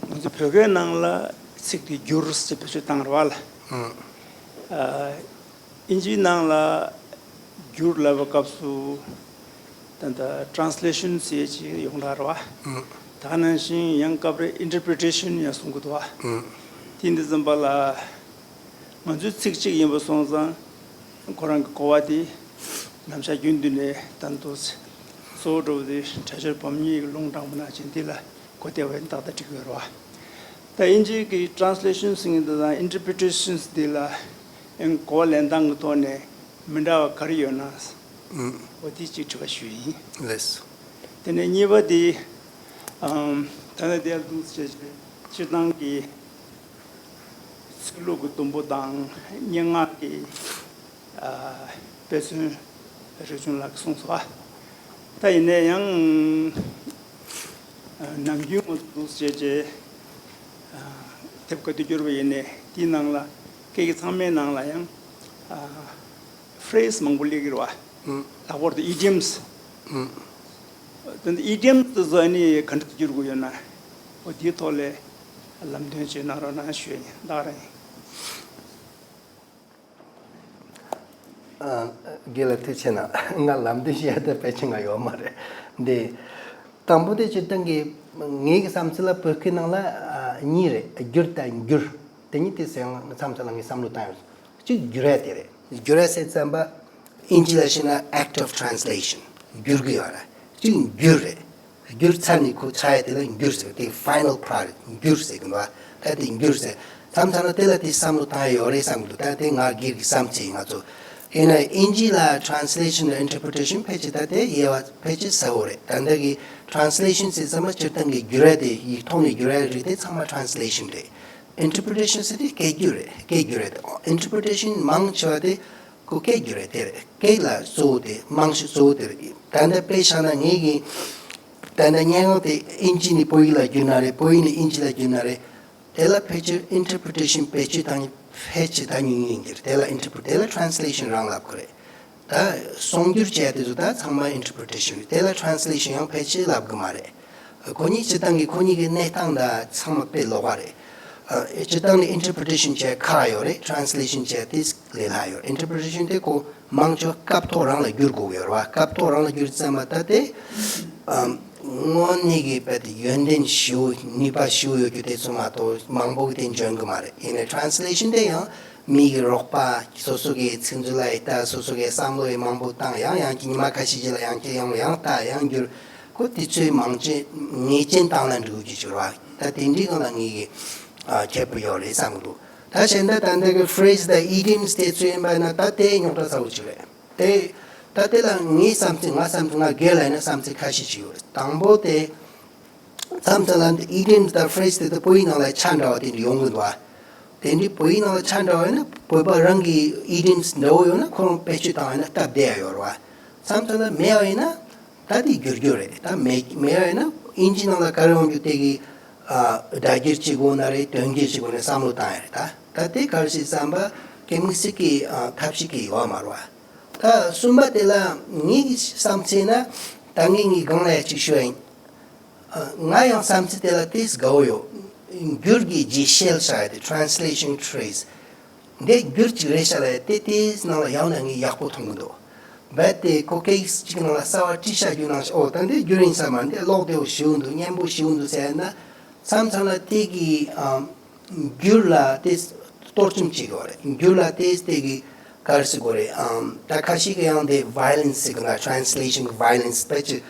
ང་ཚོ་བོད་སྐད་ནང་ལ་ཚིག་དེ་བསྒྱུར་ཟེར་བེད་སྤྱོད་བཏང་རེད་བ་ལ། ཨ། ཨིན་ཇིའི་ནང་ལ་བསྒྱུར་ལབ་པའི་སྐབས་སུ་ད་ལྟ་translation་ཟེར་ཅིག་ཡོང་གྲགས་རེད་བ། ད་ག་ནང་བཞིན་ཡང་སྐབས་རེ་interpretation་ཡང་གསུང་གི་འདུག་བ། དེ་འདི་ཙམ་པ་ལ་ང་ཚོའི་ཚིག་གཅིག་ཡིན་པ་སོང་ཙང་ཁོ་རང་གི་གོ་བ་དེ་ནམ་ཞག་རྒྱུན་དུ་ནས་ད་འདུག་གཙོ་བོ་འགྲོ་བ་དེ་གྲྭ་ཆོས་སྒྲོལ་མ་ཉིད་ཀྱི་ལུང་དྲངས་པ་ནང་བཞིན་དེ་ལ་གོ་བདེ་བས་ཏག་ཏག་འགྲིག་གི་ཡོད་རེད་བ། ད་ཨིན་ཇིའི་གི་translation་ཟེར་མཁན་དེ་དང་interpretations་དེ་ལ་ཡང་གོ་བ་ལེན་སྟངས་ཀྱི་ཐོག་ནས་མི་འདྲ་བ་ག་རེ་ཡོད་ན། ཨུམ། འོ་དེ་གཅིག་དྲི་བ་ཞུ་ཡིན། ལེགས། དེ་ནས་གཉིས་པ་དེ། ཨམ། ད་ནི་དེ་ལ་འདུག་ཟེར་བྱས་སྤྱིར་བཏང་གི་ཚིག་ལྷུག་གི་དུམ་བུ་དང་སྙན་ངག་གི་ཨ། དཔེ་མཚོན་རིག་ཆུང་ལགས་ཀྱིས་གསུངས་སོང་བ། ད་ཡིན་ནའི་ཡང་ཨ། ནམ་རྒྱུན་ང་ཚོ་འདུག་བྱས་བྱས་ཨ། དེབ་ག་དུས་བསྒྱུར་བ་ཡིན་ནའི་དེའི་ནང་ལ་སྐད་ཡིག་ཚང་མའི་ནང་ལ་ཡང་ཨ། phrase་མང་པོ་སླེབས་ཀྱི་རེད་བ། ཨུམ། ལྷག་པར་དུ་idioms། ཨུམ། དེ་འདི་idioms་དེ་ཚོ་ཨ་ནི་ག་འདྲ་བསྒྱུར་དགོས་ཡོད་ན། འོ་དེའི་ཐོག་ལ་ལམ་སྟོན་བྱེད་གནང་རོགས་གནང་ཞུ་ཡ་ཡིན། ད་ག་རང་ཡིན། ཨ། རྒན་ལགས་ཐུགས་རྗེ་གནང་། ང་ལམ་སྟོན་བྱེད་ཡ་དེ་ཕལ་ཆེར་ང་ཡོད་མ་རེད། འདི། དང་པོ་དེ་སྤྱིར་བཏང་གི་ངའི་གི་བསམ་ཚུལ་ལ་བོད་སྐད་ནང་ལ་ཨ་གཉིས་རེད། བསྒྱུར་དང་འགྱུར། དེ་གཉིས་དེ་སེང་མཚམས་ཚ་ལ་ངའི་བསམ་བློ་བཏང་ཡོད། གཅིག་བསྒྱུར་ཡ་དེ་རེད། བསྒྱུར་ཡ་ཟེར་ཙམ་པ་ཨིན་ཇི་ལ་བཤད་ན་act of translation བསྒྱུར་གི་ཡོད་ར། གཅིག་འགྱུར་རེད། བསྒྱུར་ཚར་ནས་ཁོ་ཆགས་ཡ་དེ་ལ་འགྱུར་ཟེར། དེ་final product འགྱུར་ཟེར་གི་འདུག་བ། ད་དེ་འགྱུར་ཟེར། མཚམས་མཚམས་ལ་དེ་ལ་དེ་བསམ་བློ་བཏང་ཡ་ཡོད་རེད་བསམ་གི་འདུག་ད་དེ་ང་སྒེར་གྱི་བསམ་ཚུལ་ཡིན། ང་ཚོ་ཡིན་ན་ཨིན་ཇི་ལ་translation དང་interpretation ཕལ་ཆེར་ད་དེ་དབྱེ་བ་ཕལ་ཆེར་གསལ་བོ་རེད། ད་ལྟ་གི་translation ཟེར་ཙམ་པ་སྤྱིར་བཏང་གི་བསྒྱུར་ཡ་དེ་ཡིག་ཐོག་ནས་བསྒྱུར་ཡ་རིགས་དེ་ཚང་མ་translation རེད། Interpretation ཟེར་དེ་སྐད་བསྒྱུར་རེད། སྐད་བསྒྱུར་རེད། Interpretation མང་ཆེ་བ་དེ་ཁོ་སྐད་བསྒྱུར་རེད། དེ་རེད། སྐད་ལ་གཙོ་བོ་དེ་རྨང་གཞི་གཙོ་བོ་དེ་རེད། ད་ལྟ་དཔེ་བཞག་ན་ངེད་ཀྱི་ད་ལྟ་སྙན་ངག་དེ་ཨིན་ཇི་ནས་བོད་ཡིག་ལ་བསྒྱུར་ན་རེད། བོད་ཡིག་ནས་ཨིན་ཇི་ལ་བསྒྱུར་ན་རེད། དེ་ལ་ཕལ་ཆེར་interpretation བེད་སྤྱོད་བཏང་ཕལ་ཆེར་ད་ཉུང་ཉུང་ཡིན་གྱི་རེད། དེ་ལ་interpret དེ་ལ་translation རང་ལབ་ཀྱི་རེད། ད་གསུང་བསྒྱུར་བྱས་དེ་ཚོ་ད་ཚང་མ་interpretation རེད། དེ་ལ་translation ཡང་ཕལ་ཆེར་ལབ་གི་མ་རེད། ཁོ་གཉིས་སྤྱིར་བཏང་གི་ཁོ་གཉིས་ཀྱི་གནས་སྟངས་ད་ཚང་མ་དཔེ་ལོགས་པ་རེད། ཨ་སྤྱིར་བཏང་ནི་interpretation བྱས་ཁག་ཡོད་རེད། translation བྱས་དེ་ལས་སླ་ཡོད། Interpretation དེ་ཁོ་མང་ཆེ་བ་སྐབས་ཐོག་རང་ལ་བསྒྱུར་དགོས་ཀྱི་ཡོད་རེད་བ། སྐབས་ཐོག་རང་ལ་བསྒྱུར་ཙམ་པ་ད་དེ་ཨམ་དངོས་གནས་ཀྱི་དཔེ་དེ་ཡོན་ཏན་ཞེ་པོ་ནུས་པ་ཞེ་པོ་ཡོད་རྒྱུ་དེ་ཚོ་མ་གཏོགས་མང་པོ་གི་དེ་འཇོན་གི་མ་རེད། ཡིན་ནའི་translation དེ་ཡང་མི་གི་རོགས་པ་སོ་སོ་གི་ཚིག་མཛོད་ལ་ཡི་ལྟ། སོ་སོ་གི་བསམ་བློ་ཡི་མང་པོ་བཏང་། ཡང་ཡང་གི་ཉི་མ་ཁ་ཤས་ཅིག་ལ་ཡང་གི་ཡང་ཡང་ལྟ་ཡང་བསྒྱུར། ཁོ་དེ་ཚོའི་མང་ཆེ་ངེས་ཅན་བཏང་ལ་འགྲོ་གི་ཅིག་རེད་བ། ད་དེ་འདྲའི་སྒང་ལ་ངེད་ཀྱི་ཨ་ཁྱད་པར་ཡོད་རེད་བསམ་གི་འདུག་ད་གཞན་དག་ད་འདི་གི་phrase དང་idioms དེ་ཚོ་ཡིན་པ་ན་ད་དེ་རྙོག་དྲ་ཚ་བོ་ཅིག་རེད། དེ་ད་དེ་ལ་ངའི་བསམ་ཚུལ། ང་བསམ་ཚུལ། ང་སྒེར་ལ་ཡིན་ན་བསམ་ཚུལ་ཁ་ཤས་ཅིག་ཡོད་རེད། དང་པོ་དེ་མཚམས་མཚམས་ལ་འདི་idioms དང་phrase དེ་ཚོ་བོད་ཡིག་ནང་ལ་ཆ་འདྲ་བ་དེ་འདྲ་ཡོང་གི་འདུག་བ། དེ་འདྲའི་བོད་ཡིག་ནང་ལ་ཆ་འདྲ་བ་ཡིན་ན་བོད་པ་རང་གི་idioms འདྲ་བོ་ཡོད་ན་ཁོ་རང་བེད་སྤྱོད་བཏང་བ་ཡིན་ན་སྟབས་བདེ་ཡ་ཡོད་རེད་བ། མཚམས་མཚམས་ལ་མེད་པ་ཡིན་ན་ད་དེ་བསྒྱུར་རྒྱུ་རེད། ད་མེད་མེད་པ་ཡིན་ན་ཨིན་ཇི་ནང་ལ་ག་རེ་ཡོང་རྒྱུ་དེ་གི་ཨ་སྒྲ་བསྒྱུར་བྱེད་དགོས་ན་རེད། དོན་བསྒྱུར་བྱེད་དགོས་ན་བསམ་བློ་བཏང་ཡ་རེད། ད་ད་དེ་ག་རེ་བྱེད་བསམ་པ་གལ་མི་སྲིད་ཀྱི་ཨ་ཐབས་ཤེས་ཀྱི་ཡོད་མ་རེད་བ། ད་གསུམ་པ་དེ་ལ་ངའི་བསམ་ཚུལ་ན་ད་ངས་ངའི་སྒང་ལ་ཡ་གཅིག་ཞུ་ཡ་ཡིན། ཨ་ང་ཡང་བསམ་ཚུལ་དེ་ལ་ཏོག་ཙམ་དགའ་བོ་ཡོད། འགྱུར་གྱི་རྗེས་ཤུལ་ཟེར་ཡ་དེ་translation trace འདི་འགྱུར་གཅིག་རེད་ཤག་ལ་དེ་དེའི་ནང་ལ་ཡང་ན་ངས་ཡག་པོ་མཐོང་གི་འདུག་རྦད་དེ་ཁོ་སྐད་ཡིག་གཅིག་ནང་ལ་གསར་བ་བྲིས་བཞག་རྒྱུ་ནང་བཞིན། ཨོ་ད་འདི་འགྱུར་ཡིན་ས་མ་རེད། འདི་ཀློག་བདེ་བོ་ཞེ་པོ་འདུག་སྙན་པོ་ཞེ་པོ་འདུག་ཟེར་ན། མཚམས་མཚམས་ལ་དེ་གི་ཨམ་འགྱུར་ལ་དེ་གཏོར་བཅོམ་བྱེད་དགོས་རེད། འགྱུར་ལ་དེ་དེ་གི་ག་རེ་ཟེར་དགོས་རེད། ཨམ་ད་ཁ་ཤས་ཀྱི་ཡང་དེ་violence ཟེར་གི་འདུག translation གི་violence དཔེ་ཅིག་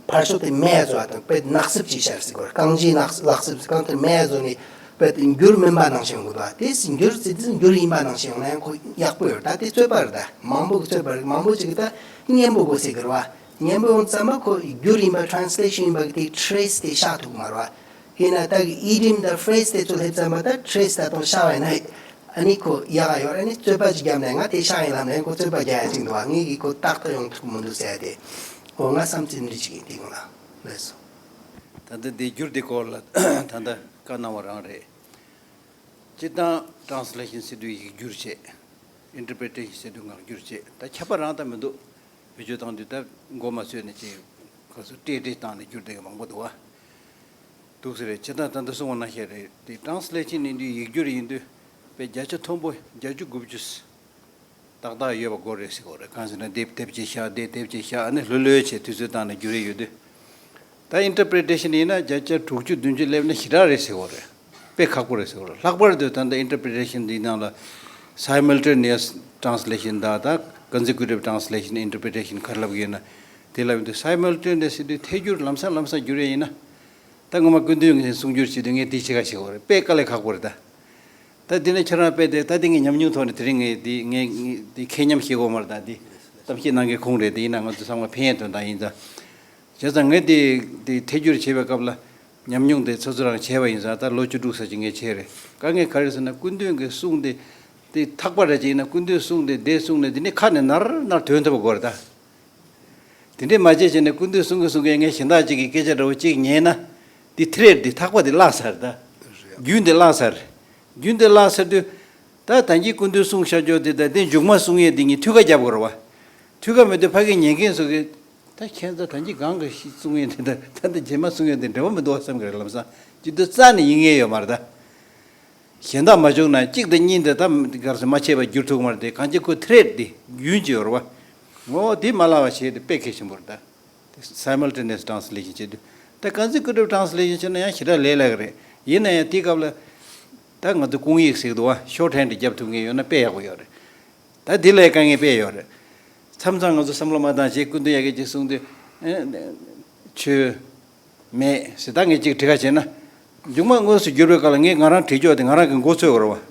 ཕར་ཕྱོགས་དེ་མེད་བཟོ་བ་དང་། དཔེ་ནག་སུབ་ཅིག་བྱས་ཟེར་དགོས་རེད། རྐང་རྗེས་ནག་ནག་སུབ་ཟེར། རྐང་དེ་མེད་བཟོ་ནས་དཔེ་དེ་འགྱུར་མིན་པ་ནང་བཞིན་ཡོང་གི་འདུག་དེ་འགྱུར་ཟེར་དུས་འགྱུར་ཡིན་པ་ནང་བཞིན་ཡོང་ན་ཡང་ཁོ་ཡག་པོ་ཡོད། ད་དེ་རྩོད་པ་རེད། ད་མང་པོ་གི་རྩོད་པ་རེད། མང་པོ་ཅིག་གིས་ད་སྙན་པོ་དགོས་ཟེར་གི་རེད་བ། སྙན་པོ་ཡོང་ཙམ་པ་ཁོ་འགྱུར་ཡིན་པ་translation ཡིན་པ་གི་དེ་trace དེ་ཤར་ཐུབ་མ་རེད་བ། ཡིན་ན་ད་གི་idiom དང་phrase དེ་ཚོ་སླེབས་ཙམ་པ་ད་trace ད་དུང་ཤར་བ་ཡིན་ན། ཨ་ནི་ཁོ་ཡག་ག་ཡོད་རེད། ཨ་ནི་རྩོད་པ་ཅིག་བརྒྱབ་ནས་ང་དེ་ཤར་ཡིན་ལབ་ནས་ཁོ་རྩོད་པ་རྒྱག་ཡ་ཅིག་འདུག་བ། ངེད་ཀྱིས་ཁོ་ཏག་ཏག་ཡོང་ཐུབ་མི་འདུག་ཟེར་ཡ་དེ། འོ་ང་བསམ་ཚུལ་འདི་ཅིག་ཡིན། དེ་གང་ལ་ལགས་སོ། ད་ལྟ་འདི་བསྒྱུར་དེ་སྐོར་ལ་ད་ལྟ་བཀའ་གནང་བ་རང་རེད། སྤྱིར་བཏང་translation ཟེར་དུས་ཡིག་བསྒྱུར་བྱེད། interpretation ཟེར་དུས་ངག་བསྒྱུར་བྱེད། ད་ཁྱད་པར་རང་ད་མི་འདུག་བེད་སྤྱོད་བཏང་དུས་ད་མགོ་མ་ཚོས་ནས་ཅིག་ག་ཚོད་ཏྲེ་ཏྲེ་བཏང་ནས་བསྒྱུར་བསྡད་མཁན་མང་པོ་འདུག་བ། འདུག་ཟེར་རེད། ཇི་ལྟར་ད་ལྟ་གསུངས་པ་ནང་བཞིན་རེད། དེ་translation ཡིན་དུས་ཡིག་སྒྱུར་ཡིན་དུས་དཔེ་བརྒྱ་ཆ་མཐོན་པོ་བརྒྱད་ཅུ་དགུ་བཅུ་ཏག་ཏག་ཡོད་པ་དགོས་རེད་ཟེར་གོ་རེད། གང་ཟེར་ན་དེབ་དེབ་ཅིག་བཞག་དེ་དེབ་ཅིག་བཞག་ཨ་ནི་ལྷོད་ལྷོད་བྱས་དུས་ཚོད་བཏང་ནས་སྒྱུར་ཡས་ཡོད་དུས། ད་interpretation ཡིན་ན་བརྒྱ་ཆ་དྲུག་ཅུ་བདུན་ཅུ་སླེབས་ན་ཞེ་དྲག་རེད་ཟེར་གོ་རེད། དཔེ་ཁག་པོ་རེད་ཟེར་གོ་རེད། ལྷག་པར་དུ་ད་ལྟ་interpretation འདིའི་ནང་ལ་simultaneous translation དང་ད་consecutive translation interpretation ག་རེ་ལབ་ཀྱི་ཡོད་ན། དེ་ལབ་ཡོང་དུས་simultaneous ཟེར་དུས་ཐད་སྒྱུར་ལམ་སང་ལམ་སང་སྒྱུར་ཡས་ཡིན་ན། ད་ངོ་མ་སྐུ་མདུན་གྱི་གསུང་སྒྱུར་བྱེད་དུས་ངས་དེ་ཕྱེད་ཀ་བྱེད་དགོས་རེད། དཔེ་དཀའ་ལས་ཁག་པོ་རེད་ད། ད་དེ་ནས་ཁྱེད་རང་དཔེ་དེ་ད་དེ་ངས་ཉམས་མྱོང་ཐོག་ནས་དེ་རིང་ངས་དེ་ངས་དེ་ཁས་ཉམས་བཞེས་དགོས་མ་རེད། ད་དེ་གཏམ་བཤད་གནང་མཁན་ཁོང་རེད། དེ་ཡིན་ན་ང་ཚོ་ཚང་མ་ཕན་ཡས་དོན་དག་ཡིན་ཙང་། བྱས་ཙང་ངས་དེ་དེ་ཐད་སྒྱུར་བྱེད་པའི་སྐབས་ལ་ཉམས་མྱོང་དེ་ཚོ་ཚོ་རང་བྱས་པ་ཡིན་ཙང་། ད་ལོ་བཅུ་དྲུག་ཙམ་ཅིག་ངས་བྱས་རེད། དཀའ་ངལ་ག་རེ་ཟེར་ན་སྐུ་མདུན་གྱི་གསུང་དེ་དེ་ཐག་པ་རེ་ཅིག་ཡིན་ན་སྐུ་མདུན་གསུང་དེ་དེ་གསུང་ནས་དེ་ནས་ཁ་ནས་ནར་ནར་ཐོན་ཐུབ་པ་དགོས་རེད་ད། དེ་འདྲས་མ་བྱས་བྱས་ནས་སྐུ་མདུན་གསུང་གི་གསུང་གི་ངས་གཞན་དག་ཅིག་གི་སྐད་ཆ་འདྲ་བོ་ཅིག་ཉན་ན། དེ་thread དེ་ཐག་པ་དེ་བརླག་ཚར་ད། རྒྱུན་དེ་བརླག་ཚར། རྒྱུན་དེ་བརླག་ཚར་དུས། ད་ད་གིན་སྐུ་མདུན་གསུང་བཞག་རྒྱུ་དེ་དང་དེ་མཇུག་མ་གསུང་ཡས་དེ་གཉིས་མཐུད་ཁ་རྒྱབ་དགོས་རེད་བ། མཐུད་ཁ་མེད་དུས་ཕ་གི་ཉན་མཁན་ཚོ་གིས། ད་ཁྱེད་ཚོ་ད་གིན་སྒང་གི་ཤི་གསུང་ཡས་དེ་དང་ད་ལྟ་རྗེས་མ་གསུང་ཡས་དེ་འབྲེལ་བ་མི་འདུག་བ་བསམ་གི་རེད། ལམ་སང་ཅི་ཏུ་རྩ་ནས་ཡིན་ངེས་ཡོད་མ་རེད་ད། གཞན་དག་མ་བྱུང་ན་གཅིག་དང་གཉིས་དེ་ད་གར་སོང་མ་ཆད་པ་བསྒྱུར་ཐུབ་མ་རེད་དེ། གང་ཅི་ཁོ་thread དེ་རྒྱུན་གཅིག་ཡོད་རེད་བ། ངོ་བོ་དེ་མ་བརླག་པ་བྱས་ཏེ་དཔེ་གལ་ཆེན་པོ་རེད་ད། simultaneous translation བྱེད་དུས། ད་གང་ཚེ་སྐུ་ཕྲེང་translation བྱས་ན་ཡང་ཞེ་དྲག་ལས་སླ་གི་རེད། ཡིན་ན་ཡང་དེའི་སྐབས་ལ་ད་ང་ཚོ་སྐུང་ཡིག་ཟེར་གི་འདུག་བ། shorthand རྒྱབ་ཐུབ་མཁན་ཡོད་ན་དཔེ་ཡག་པོ་ཡོད་རེད། ད་འདི་ལས་དཀའ་ངལ་དཔེ་ཡོད་རེད། མཚམས་མཚམས་ང་ཚོ་བསམ་བློ་མ་བཏང་བྱས་སྐུ་མདུན་ཡ་གི་ཅིག་གསུང་དུས། ཨེ། ཆོས་མེད་ཟེར། ད་ངས་ཅིག་དྲི་ག་བྱས་ན། མཇུག་མ་དངོས་སུ་བསྒྱུར་བའི་སྐབས་ལ་ངས་ང་རང་བྲིས་ཀྱོག་དེ་ང་རང་གི་མགོ་ཚོས་དགོས་རེད་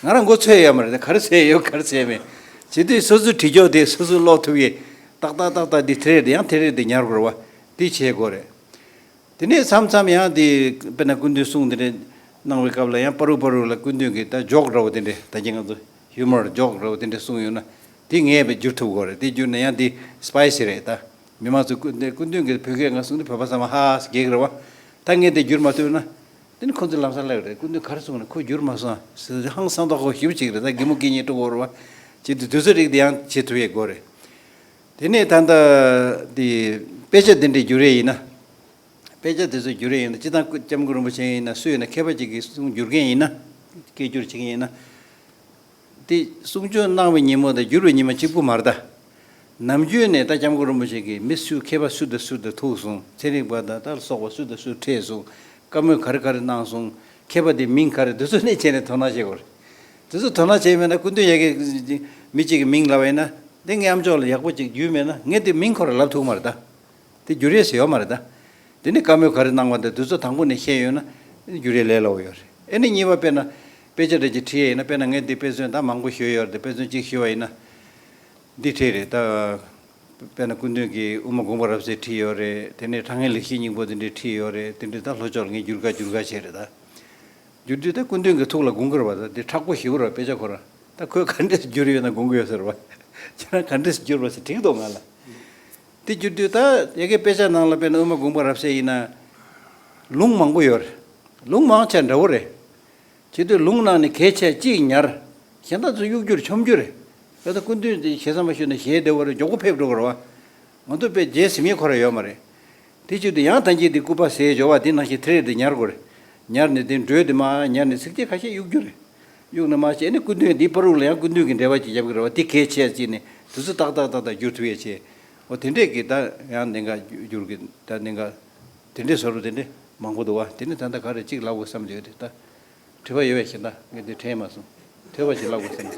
བ། ང་རང་མགོ་ཚོས་ཡོད་མ་རེད། ག་རེ་ཟེར་ཡོད་ག་རེ་ཟེར་མེད། བྱེད་དུས་སོ་སོའི་བྲིས་ཀྱོག་དེ་སོ་སོས་ཀློག་ཐུབ་ཡས། ཏག་ཏག་ཏག་ཏག་འདི་དེ་རེད་དེ་ཡང་དེ་རེད་དེ་ཉར་དགོས་རེད་བ། དེ་བྱེད་དགོས་རེད། དེ་ནས་མཚམས་མཚམས་ཡང་དེ་དཔེར་ན་སྐུ་མདུན་གསུང་དེ་འདྲ་གནང་བའི་སྐབས་ལ་ཡང་པ་རུ་པ་རུ་ལ་སྐུ་མདུན་གྱི་ད་ཇོག་འདྲ་བོ་དེ་འདྲ། ད་གིན་ང་ཚོ་humor ཇོག་འདྲ་བོ་དེ་འདྲ་གསུངས་ཡོད་ན་དེ་ངས་བསྒྱུར་ཐུབ་དགོས་རེད། དེ་བསྒྱུར་ན་ཡང་དེ་spicy རེད་ད། མི་མང་ཚོས་སྐུ་དེ་སྐུ་མདུན་གྱི་བོད་སྐད་ང་གསུང་དུས་བོད་པ་ཚང་མ་ཧ་ཧ་ཟེར་གྱི་རེད་བ། ད་ངས་དེ་བསྒྱུར་མ་ཐུབ་ན་དེ་ནི་ཁོ་ཚོས་ལམ་སང་ལབ་རེད། སྐུ་མདུན་ག་རེ་གསུངས་ན་ཁོས་བསྒྱུར་མ་སོང་ཟེར། ཧང་སང་མདོག་ཁ་པོ་ཞེ་པོ་ཅིག་རེད། ད་གད་མོ་སྐད་སྙན་སྒྲོག་གི་རེད་བ། བྱེད་དུས་དུས་ཚོད་རིགས་དེ་ཡང་བྱེད་ཐུབ་ཡས་དགོས་རེད། དེ་ནས་ད་ལྟ་དེ་དཔེ་ཆ་དེ་འདྲས་བསྒྱུར་ཡས་ཡིན་ན། དཔེ་ཆ་དེ་ཚོ་བསྒྱུར་ཡས་ཡིན་ན། སྤྱིར་བཏང་སྐུ་སྐྱབས་མགོན་རིན་པོ་ཆེ་ཡིན་ན་སུ་ཡིན་ན་མཁས་པ་ཅིག་གིས་གསུང་བསྒྱུར་མཁན་ཡིན་ན། སྐད་བསྒྱུར་བྱེད་མཁན་ཡིན་ན། དེ་གསུང་ཆོས་གནང་བའི་ཉིན་མོ་དང་བསྒྱུར་བའི་ཉིན་མོ་གཅིག་པུ་མ་རེད་ད། ནམ་རྒྱུན་ནས་ད་སྐྱབས་མགོན་རིན་པོ་ཆེ་གིས་མི་སུ་མཁས་པ་སུ་དང་སུ་དང་ཐུག་སོང་། ཚན་རིག་པ་དང་ད་ལ་སོགས་པ་སུ་དང་སུ་འཕྲད་སོང་། བཀའ་མོལ་ག་རེ་ག་རེ་གནང་སོང་། མཁས་པ་དེ་མིང་ག་རེ། དེ་ཚོ་ནས་བྱས་ནས་དོ་སྣང་བྱེད་དགོས་རེད། དེ་ཚོ་དོ་སྣང་བྱས་མེད་ན་སྐུ་མདུན་ཡ་གི་མི་གཅིག་གི་མིང་ལབ་པ་ཡིན་ན་དེ་ངའི་ཨ་མཆོག་ལ་ཡག་པོ་ཅིག་བསྒྱུར་མེད་ན་ངས་དེ་མིང་ཁོ་རང་ལབ་ཐུབ་མ་རེད་ད། དེ་བསྒྱུར་ཡས་ཟེར་ཡོད་མ་རེད་ད། དེ་ནི་བཀའ་མོལ་ག་རེ་གནང་བ་དེ་དུས་ཚོད་དང་པོ་ནས་ཤེས་ཡོད་ན་བསྒྱུར་ཡས་ལས་སླ་བོ་ཡོད་རེད། ཨེ་ནི་གཉིས་པ་དཔེར་ན་དཔེ་ཆ་འདྲ་ཅིག་ཁྲིད་ཡས་ཡིན་ན། དཔེར་ན་ངས་འདི་དཔེ་མཚོན་ད་མང་པོ་ཞུས་ཡོད་རེད་དེ། དཔེ་མཚོན་གཅིག་ཞུས་པ་ཡིན་ན་འདི་ཁྲིད་རེད་ད། དཔེར་ན་སྐུ་མདུན་གྱིས་དབུ་མ་དགོངས་པ་རབ་གསལ་ཁྲིད་ཡོད་རེད། དེ་ནས་དྲང་ངེས་ལེགས་བཤད་སྙིང་པོ་དེ་འདྲས་ཁྲིད་ཡོད་རེད། དེ་འདྲས་ད་ལྷོ་ཕྱོགས་ལ་ངས་བསྒྱུར་ག་བསྒྱུར་ག་བྱས་རེད་ད། བསྒྱུར་དུས་ད་སྐུ་མདུན་གྱི་ཐུགས་ལ་དགོངས་ཀྱི་རེད་བ། ད་འདི་མཁྲེགས་པོ་ཞེ་པོ་རེད་བ། དཔེ་ཆ་ཁོ་རང་ད་ཁོས་ག་འདྲས་བསྒྱུར་ཡོད་ན་དགོངས་ཀྱི་ཡོད་ཟེར་བ། ཁྱེད་རང་ག་འདྲས་བསྒྱུར་བ་ཟེར་དྲིས་འདུག་ང་ལ། དེ་བསྒྱུར་དུས་ད་ཡ་གི་དཔེ་ཆ་ནང་ལ་དཔེར་ན་དབུ་མ་དགོངས་པ་རབ་གསལ་ཡིན་ན་ལུང་མང་པོ་ཡོད་རེད། ལུང་མང་ཆེ་འདྲ་བོ་རེད། བྱེད་དུས་ལུང་ནང་ནས་གལ་ཆེ་གཅིག་ཉར། གཞན་དག་ཚོ་གཡུག་རྒྱུར་འཆོམ་རྒྱུ་རེད། ད་ལྟ་སྐུ་མདུན་དེ་ཞེ་ས་མ་ཞུས་ན་ཞེ་བདེ་བོ་རེད། མགྱོགས་པོ་ཕེབས་འགྲོ་གི་རེད་བ། ང་ཚོ་དཔེ་རྗེས་ཟིན་ཡས་ཁོ་ར་ཡོད་མ་རེད། དེ་བྱེད་དུས་ཡང་ད་གིན་དེ་སྐུ་པར་ཟས་སྦྱོར་བ་དེ་ནང་བཞིན་དེ་རེད་དེ་ཉར་དགོས་རེད། ཉར་ནས་དེ་འགྲོས་དེ་མ་ཉར་ནས་ཚིགས་བཅད་ཁ་ཤས་གཡུག་རྒྱུ་རེད། གཡུག་ནས་མ་བྱས་ནས་སྐུ་མདུན་འདིའི་བར་དུ་ལ་ཡང་སྐུ་མདུན་གྱི་འགྲེལ་པ་ཅིག་རྒྱབ་ཀྱི་རེད་བ། དེ་གལ་ཆེ་ཟེར་ནས་དུས་ཚོད་ཏག་ཏག་ཏག་ཏག་བསྒྱུར་ཐུབ་ཡས་བྱས། འོ་དེ་འདྲས་ཀྱི་ད་ཡང་གནད་འགག་བསྒྱུར་གྱི་ད་གནད་འགག་དེ་འདྲས་བཟོ་འདྲ་དེ་འདྲས་མང་པོ་འདུག་བ། དེ་ནི་ད་ལྟ་ག་རེ་གཅིག་ལབ་དགོས་བསམ་བསྡད་ཡོད་དེ། ད་དྲི་བ་ཡོད་པས་ཞེ་ད་ངས་དེ་དྲན་མ་སོང་། ཐོས་པ་ཞིག་ལབ་དགོས་བསམ།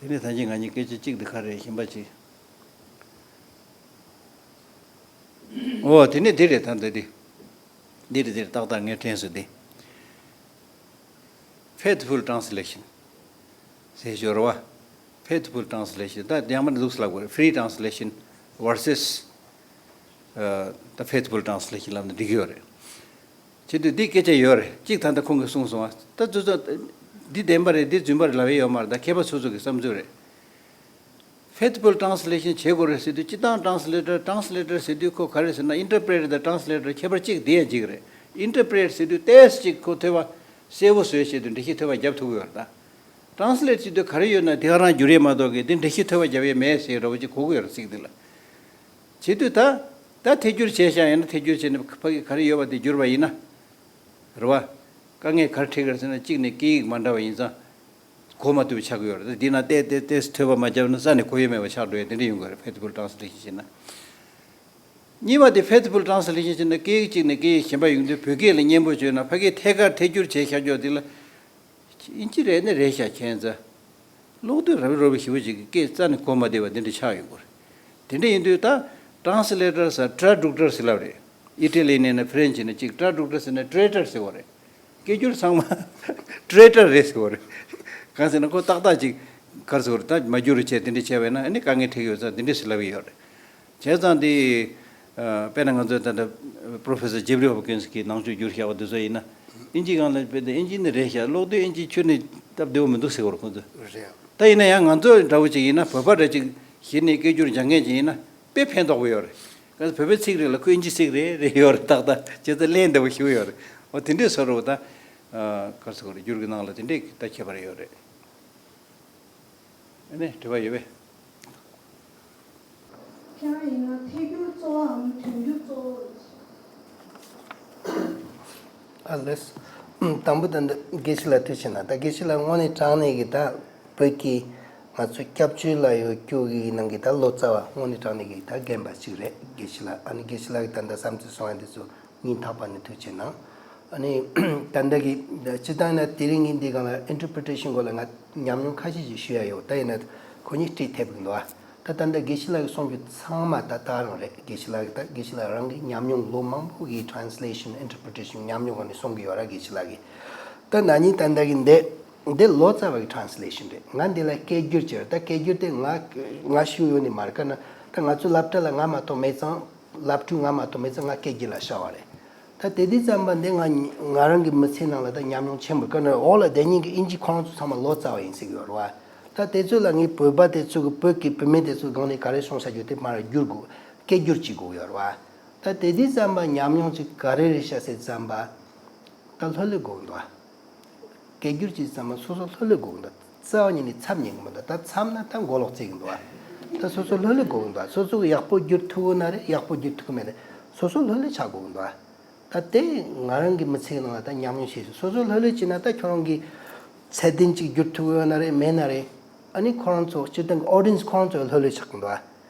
དེ་ནས་ད་གིན་ང་གཉིས་སྐད་ཆ་གཅིག་འདི་ག་རེ་གཞན་པ་ཅིག་འོ་དེ་ནས་འདི་རེད། ད་འདི་འདི་འདི་རེད། འདི་རེད། ཏག་ཏག་ངས་དྲན་སོང་འདི། Faithful translation ཟེར་ཞོར་བ། Faithful translation ད་ཡང་མ་འདུག་ལབ་དགོས་རེད། Free translation versus ད་faithful translation ལབ་ན་འགྲིག་གི་ཡོད་རེད། བྱེད་དུས་འདི་སྐད་ཆ་ཡོད་རེད། གཅིག་ད་ལྟ་ཁོང་གིས་གསུངས་སོང་བ། ད་ཚོད་ཚོད་འདི་བདེན་པ་རེད། འདི་རྫུན་པ་རེད་ལབ་ཡས་ཡོད་མ་རེད། ད་མཁས་པ་སོ་སོ་གི་བསམ་ཚུལ་རེད། Faithful translation བྱེད་དགོས་རེད་ཟེར་དུས་སྤྱིར་བཏང་translator translator ཟེར་དུས་ཁོ་ག་རེ་ཟེར་ན་interpreter དང་translator ཁྱད་པར་གཅིག་དེ་ཡང་གཅིག་རེད། Interpret ཟེར་དུས་ཏོག་ཙམ་གཅིག་ཁོ་ཐོས་པ་གསལ་པོ་བཟོས་བྱས་དུས་འགྲེལ་བཤད་ཐོས་པ་རྒྱབ་ཐུབ་ཀྱི་ཡོད་རེད་ད། Translate བྱེད་དུས་ག་རེ་ཡོད་ན་དེ་ག་རང་བསྒྱུར་ཡས་མ་གཏོགས་གི་དེ་འགྲེལ་བཤད་ཐོས་པ་རྒྱབ་ཡས་མེད་ཟེར་འདྲ་བོ་ཅིག་གོ་གི་ཡོད་རེད། ཚིག་འདི་ལ། བྱེད་དུས་ད་ད་ཐད་སྒྱུར་བྱས་བཞག་ཡིན་ན་ཐད་སྒྱུར་བྱས་ནས་ཕ་གི་ག་རེ་ཡོད་པ་དེ་བསྒྱུར་བ་ཡིན་ན། རེད་བ། དཀའ་ངལ་ག་རེ་འཕྲད་ཀྱི་རེད་ཟེར་ན་གཅིག་ནས་སྐད་ཡིག་མ་འདྲ་བ་ཡིན་ཙང་། གོ་མ་ཐུབ་པ་ཆགས་ཀྱི་ཡོད་རེད། འདི་ན་ཏོག་ཙམ་ཏོག་ཙམ་ཐོས་པ་མ་བརྒྱབ་ན་རྩ་ནས་གོ་ཡ་མེད་པ་ཆགས་འགྲོ་ཡ་དེ་འདྲ་ཡོང་གི་རེད། Faithful translation བྱས་ན། གཉིས་པ་དེ་faithful translation བྱས་ན་སྐད་ཡིག་གཅིག་ནས་སྐད་ཡིག་གཞན་པ་ཡོང་དུས་བོད་སྐད་ལ་སྙན་པོ་བརྗོད་ན་ཕ་གིར་ཐད་ཀར་ཐད་སྒྱུར་བྱས་བཞག་ཆོག་དེ་ལ། ཨིན་ཇི་རེད་ན་རེད་ཤག་ཁྱད་མཚར། ཀློག་དུས་རབ་རིབ་རབ་རིབ་ཞེ་པོ་ཅིག་གི་སྐད་རྩ་ནས་གོ་མ་བདེ་བ་འདི་འདྲ་ཆགས་ཡོང་གི་རེད། དེ་འདྲ་ཡིན་དུས་ད་translator ཟེར་traductor ཟེར་ལབ་རེད། ཨི་ཊ་ལི་ནས་ན་ཕ་རན་སི་ནས་གཅིག traductor ཟེར་ན་traitor ཟེར་བ་རེད། སྐད་སྒྱུར་ཚང་མ་traitor རེད་ཟེར་བ་རེད། གང་ཟེར་ན་ཁོ་ཏག་ཏག་ཅིག་ག་རེ་ཟེར་བ་རེད། ད་མ་སྒྱུར་བྱས་དེ་འདྲ་བྱས་པས་ན་ཨ་ནི་དཀའ་ངལ་འཕྲད་ཀྱི་ཡོད་ཙང་དེ་འདྲ་ཟེར་ལབ་ཀྱི་ཡོད་རེད། བྱས་ཙང་དེ། ཨ། དཔེར་ན་ང་ཚོའི་ད་ལྟ་Professor Jeffrey Hopkins གིས་ནང་ཆོས་བསྒྱུར་བཞག་པ་དེ་ཚོ་ཡིན་ན། ཨིན་ཇི་སྒང་ལ་དཔེ་དེ་ཨིན་ཇི་ནི་རེད་ཤག་ཀློག་དུས་ཨིན་ཇི་ཁྱོན་ནས་སྟབས་བདེ་བོ་མི་འདུག་ཟེར་བ་རེད་ཁོང་ཚོས། རེད། ད་ཡིན་ན་ཡང་ང་ཚོ་འདྲ་བོ་ཅིག་ཡིན་ན་བོད་པ་འདྲ་ཅིག་གཞི་ནས་སྐད་སྒྱུར་སྦྱང་མཁན་ཅིག་ཡིན་ན་དཔེ་ཕན་ཐོགས་པོ་ཡོད་རེད། ག་ཚོད་བོད་པའི་ཚིག་རེད་ལ་ཁོ་ཨིན་ཇི་ཚིག་རེད་རེད་ཡོད་རེད། ཏག་ཏག་བྱས་ཙང་ལན་འདྲ་བོ་ཞུ་གི་ཡོད་རེད། འོ་དེ་འདྲས་བཟོ་འདྲ་བོ་ད། ཨ། ག་རེ་ཟེར་དགོས་རེད། སྒྱུར་གྱི་ནང་ལ་དེ་འདྲས་ཀྱི་ད་ཁྱད་པར་ཡོད་རེད། ཨ་ནི་དྲི་བ་ཡོད་པས། ཁྱེད་རང་ཡིན་ན་ཐད་སྒྱུར་གཙོ་བོའམ་དོན་སྒྱུར་གཙོ་བོ། ཨ་ལེས། དང་པོ་ད་ལྟ་དགེ་བཤེས་ལགས་ཐུགས་རྗེ་གནང་། ད་དགེ་བཤེས་ལགས་དངོས་གནས་དྲང་གནས་ཀྱི་ད་བོད་ཀྱི་ ང་ཚོ་སྐྱབས་བཅོལ་ལ་ཡོད་རྒྱུ་གི་ནང་གི་ད་ལོ་ཙཱ་བ་དངོས་གནས་དྲང་གནས་ཀྱི་ད་རྒན་པ་ཞིག་རེད། དགེ་བཤེས་ལགས། ཨ་ནི་དགེ་བཤེས་ལགས་ཀྱིས་ད་ལྟ་བསམ་ཚུལ་གསུང་ཡ་འདི་ཚོ་སྙིང་ཐག་པ་ནས་ཐུགས་རྗེ་གནང་། ཨ་ནི་ད་ལྟ་གི་སྤྱིར་བཏང་ན་དེ་རིང་ངས་འདི་སྒང་ལ་ཨིན་ཊར་པི་རི་ཊེ་ཤན་སྐོར་ལ་ང་ཉམས་མྱོང་ཁ་ཤས་ཤིག་ཞུ་ཡ་ཡོད། ད་ཡིན་ན་ཁོ་གཉིས་བྲིས་ཐེབས་གི་འདུག་ཨ། ད་ད་ལྟ་དགེ་བཤེས་ལགས་ཀྱིས་གསུང་རྒྱུ་ཚང་མ་ད་ད་རང་རེད། དགེ་བཤེས་ལགས་ཀྱིས་ད་དགེ་བཤེས་ལགས་རང་གི་ཉམས་མྱོང་ལོ་མང་པོ་གི་ཊ་རན་སི་ལེ་ཤན་ཨིན་ཊར་པི་རི་ཊེ་ཤན་ཉམས་མྱོང་སྒང་ནས་གསུང་གི་ཡོད་ར། དགེ་བཤེས་ལགས་ཀྱིས་ད་ན་ནིང་ད་ལྟ་གི་འདི་འདི་ལོ་ཙཱ་བ་གི་ཊ་རན་སི་ལེ་ཤན་རེད། ང་འདི་ལ་སྐད་སྒྱུར་བྱས་ར། ད་སྐད་སྒྱུར་དེ་ང་ང་ཞུ་ཡོད་ནི་མ་རེད། ཀ་ན་ད་ང་ཚོའི་སློབ་གྲྭ་ལ་ང་མ་གཏོགས་མེད་ཙང་། སློབ་ཕྲུག་ང་མ་གཏོགས་མེད་ཙང་ང་སྐད་སྒྱུར་ལ་ཤར་བ་རེད། ད་དེ་དུས་ཙམ་པ་འདི་ང་ང་རང་གི་མི་ཚེ་ནང་ལ་ད་ཉམས་མྱོང་ཆེན་པོ། ཀ་ན་འོག་ལ་བསྡད་མཁན་གྱི་ཨིན་ཇི་ཁོ་རང་ཚོ་ཚང་མ་ལོ་ཙཱ་བ་ཡིན་ཟེར་གྱི་ཡོད་རེད་བ། ད་དེ་ཚོ་ལ་ངའི་བོད་པ་དེ་ཚོ་གི་བོད་ཀྱི་བུད་མེད་དེ་ཚོ་སྒང་ནས་ག་རེ་གསུངས་བཞག་རྒྱུ་དེ་མར་བསྒྱུར་དགོས། སྐད་སྒྱུར་བྱེད་དགོས་ཡོད་རེད་བ། ད་དེ་དུས་ཙམ་པ་ཉམས་མྱོང་ཅིག་ག་རེ་རེད་ཤག་ཟེར་ཙམ་པ། ད་ལྷོད་ལྷོད་དགོས་འདུག་བ། སྐད་སྒྱུར་བྱེད་ཙམ་པ་སོ་སོ་ལྷོད་ལྷོད་དགོས་འདུག་རྩ་བ་ཉིད་ནས་འཚབ་ཉན་གི་མི་འདུག་ད་འཚབ་ན་ད་མགོ་ལོག་བརྩེ་གི་འདུག་བ། ད་སོ་སོ་ལྷོད་ལྷོད་དགོས་འདུག་སོ་སོ་གི་ཡག་པོ་བསྒྱུར་ཐུབ་ཀྱི་ན་རེད། ཡག་པོ་བསྒྱུར་ཐུབ་ཀྱི་མེད་རེད། སོ་སོ་ལྷོད་ལྷོད་ཆགས་དགོས་འདུག་ད་དེ་ང་རང་གི་མི་ཚེའི་ནང་ལ་ད་ཉམས་མྱོང་བྱས་སོང་། སོ་སོ་ལྷོད་ལྷོད་བྱས་ན་ད་ཁྱོད་རང་གི་ཚད་ལྡན་ཅིག་བསྒྱུར་ཐུབ་ཀྱི་ཡོད་ན་རེད་མེད་ན་རེད། ཨ་ནི་ཁོ་རང་ཚོ་སྤྱིར་བཏང་གི་ཨོ་ཌི་ཡེན་སི་ཁོ་རང་ཚོ་ལྷོད་ལྷོད་ཆགས་ཀྱི་འདུག་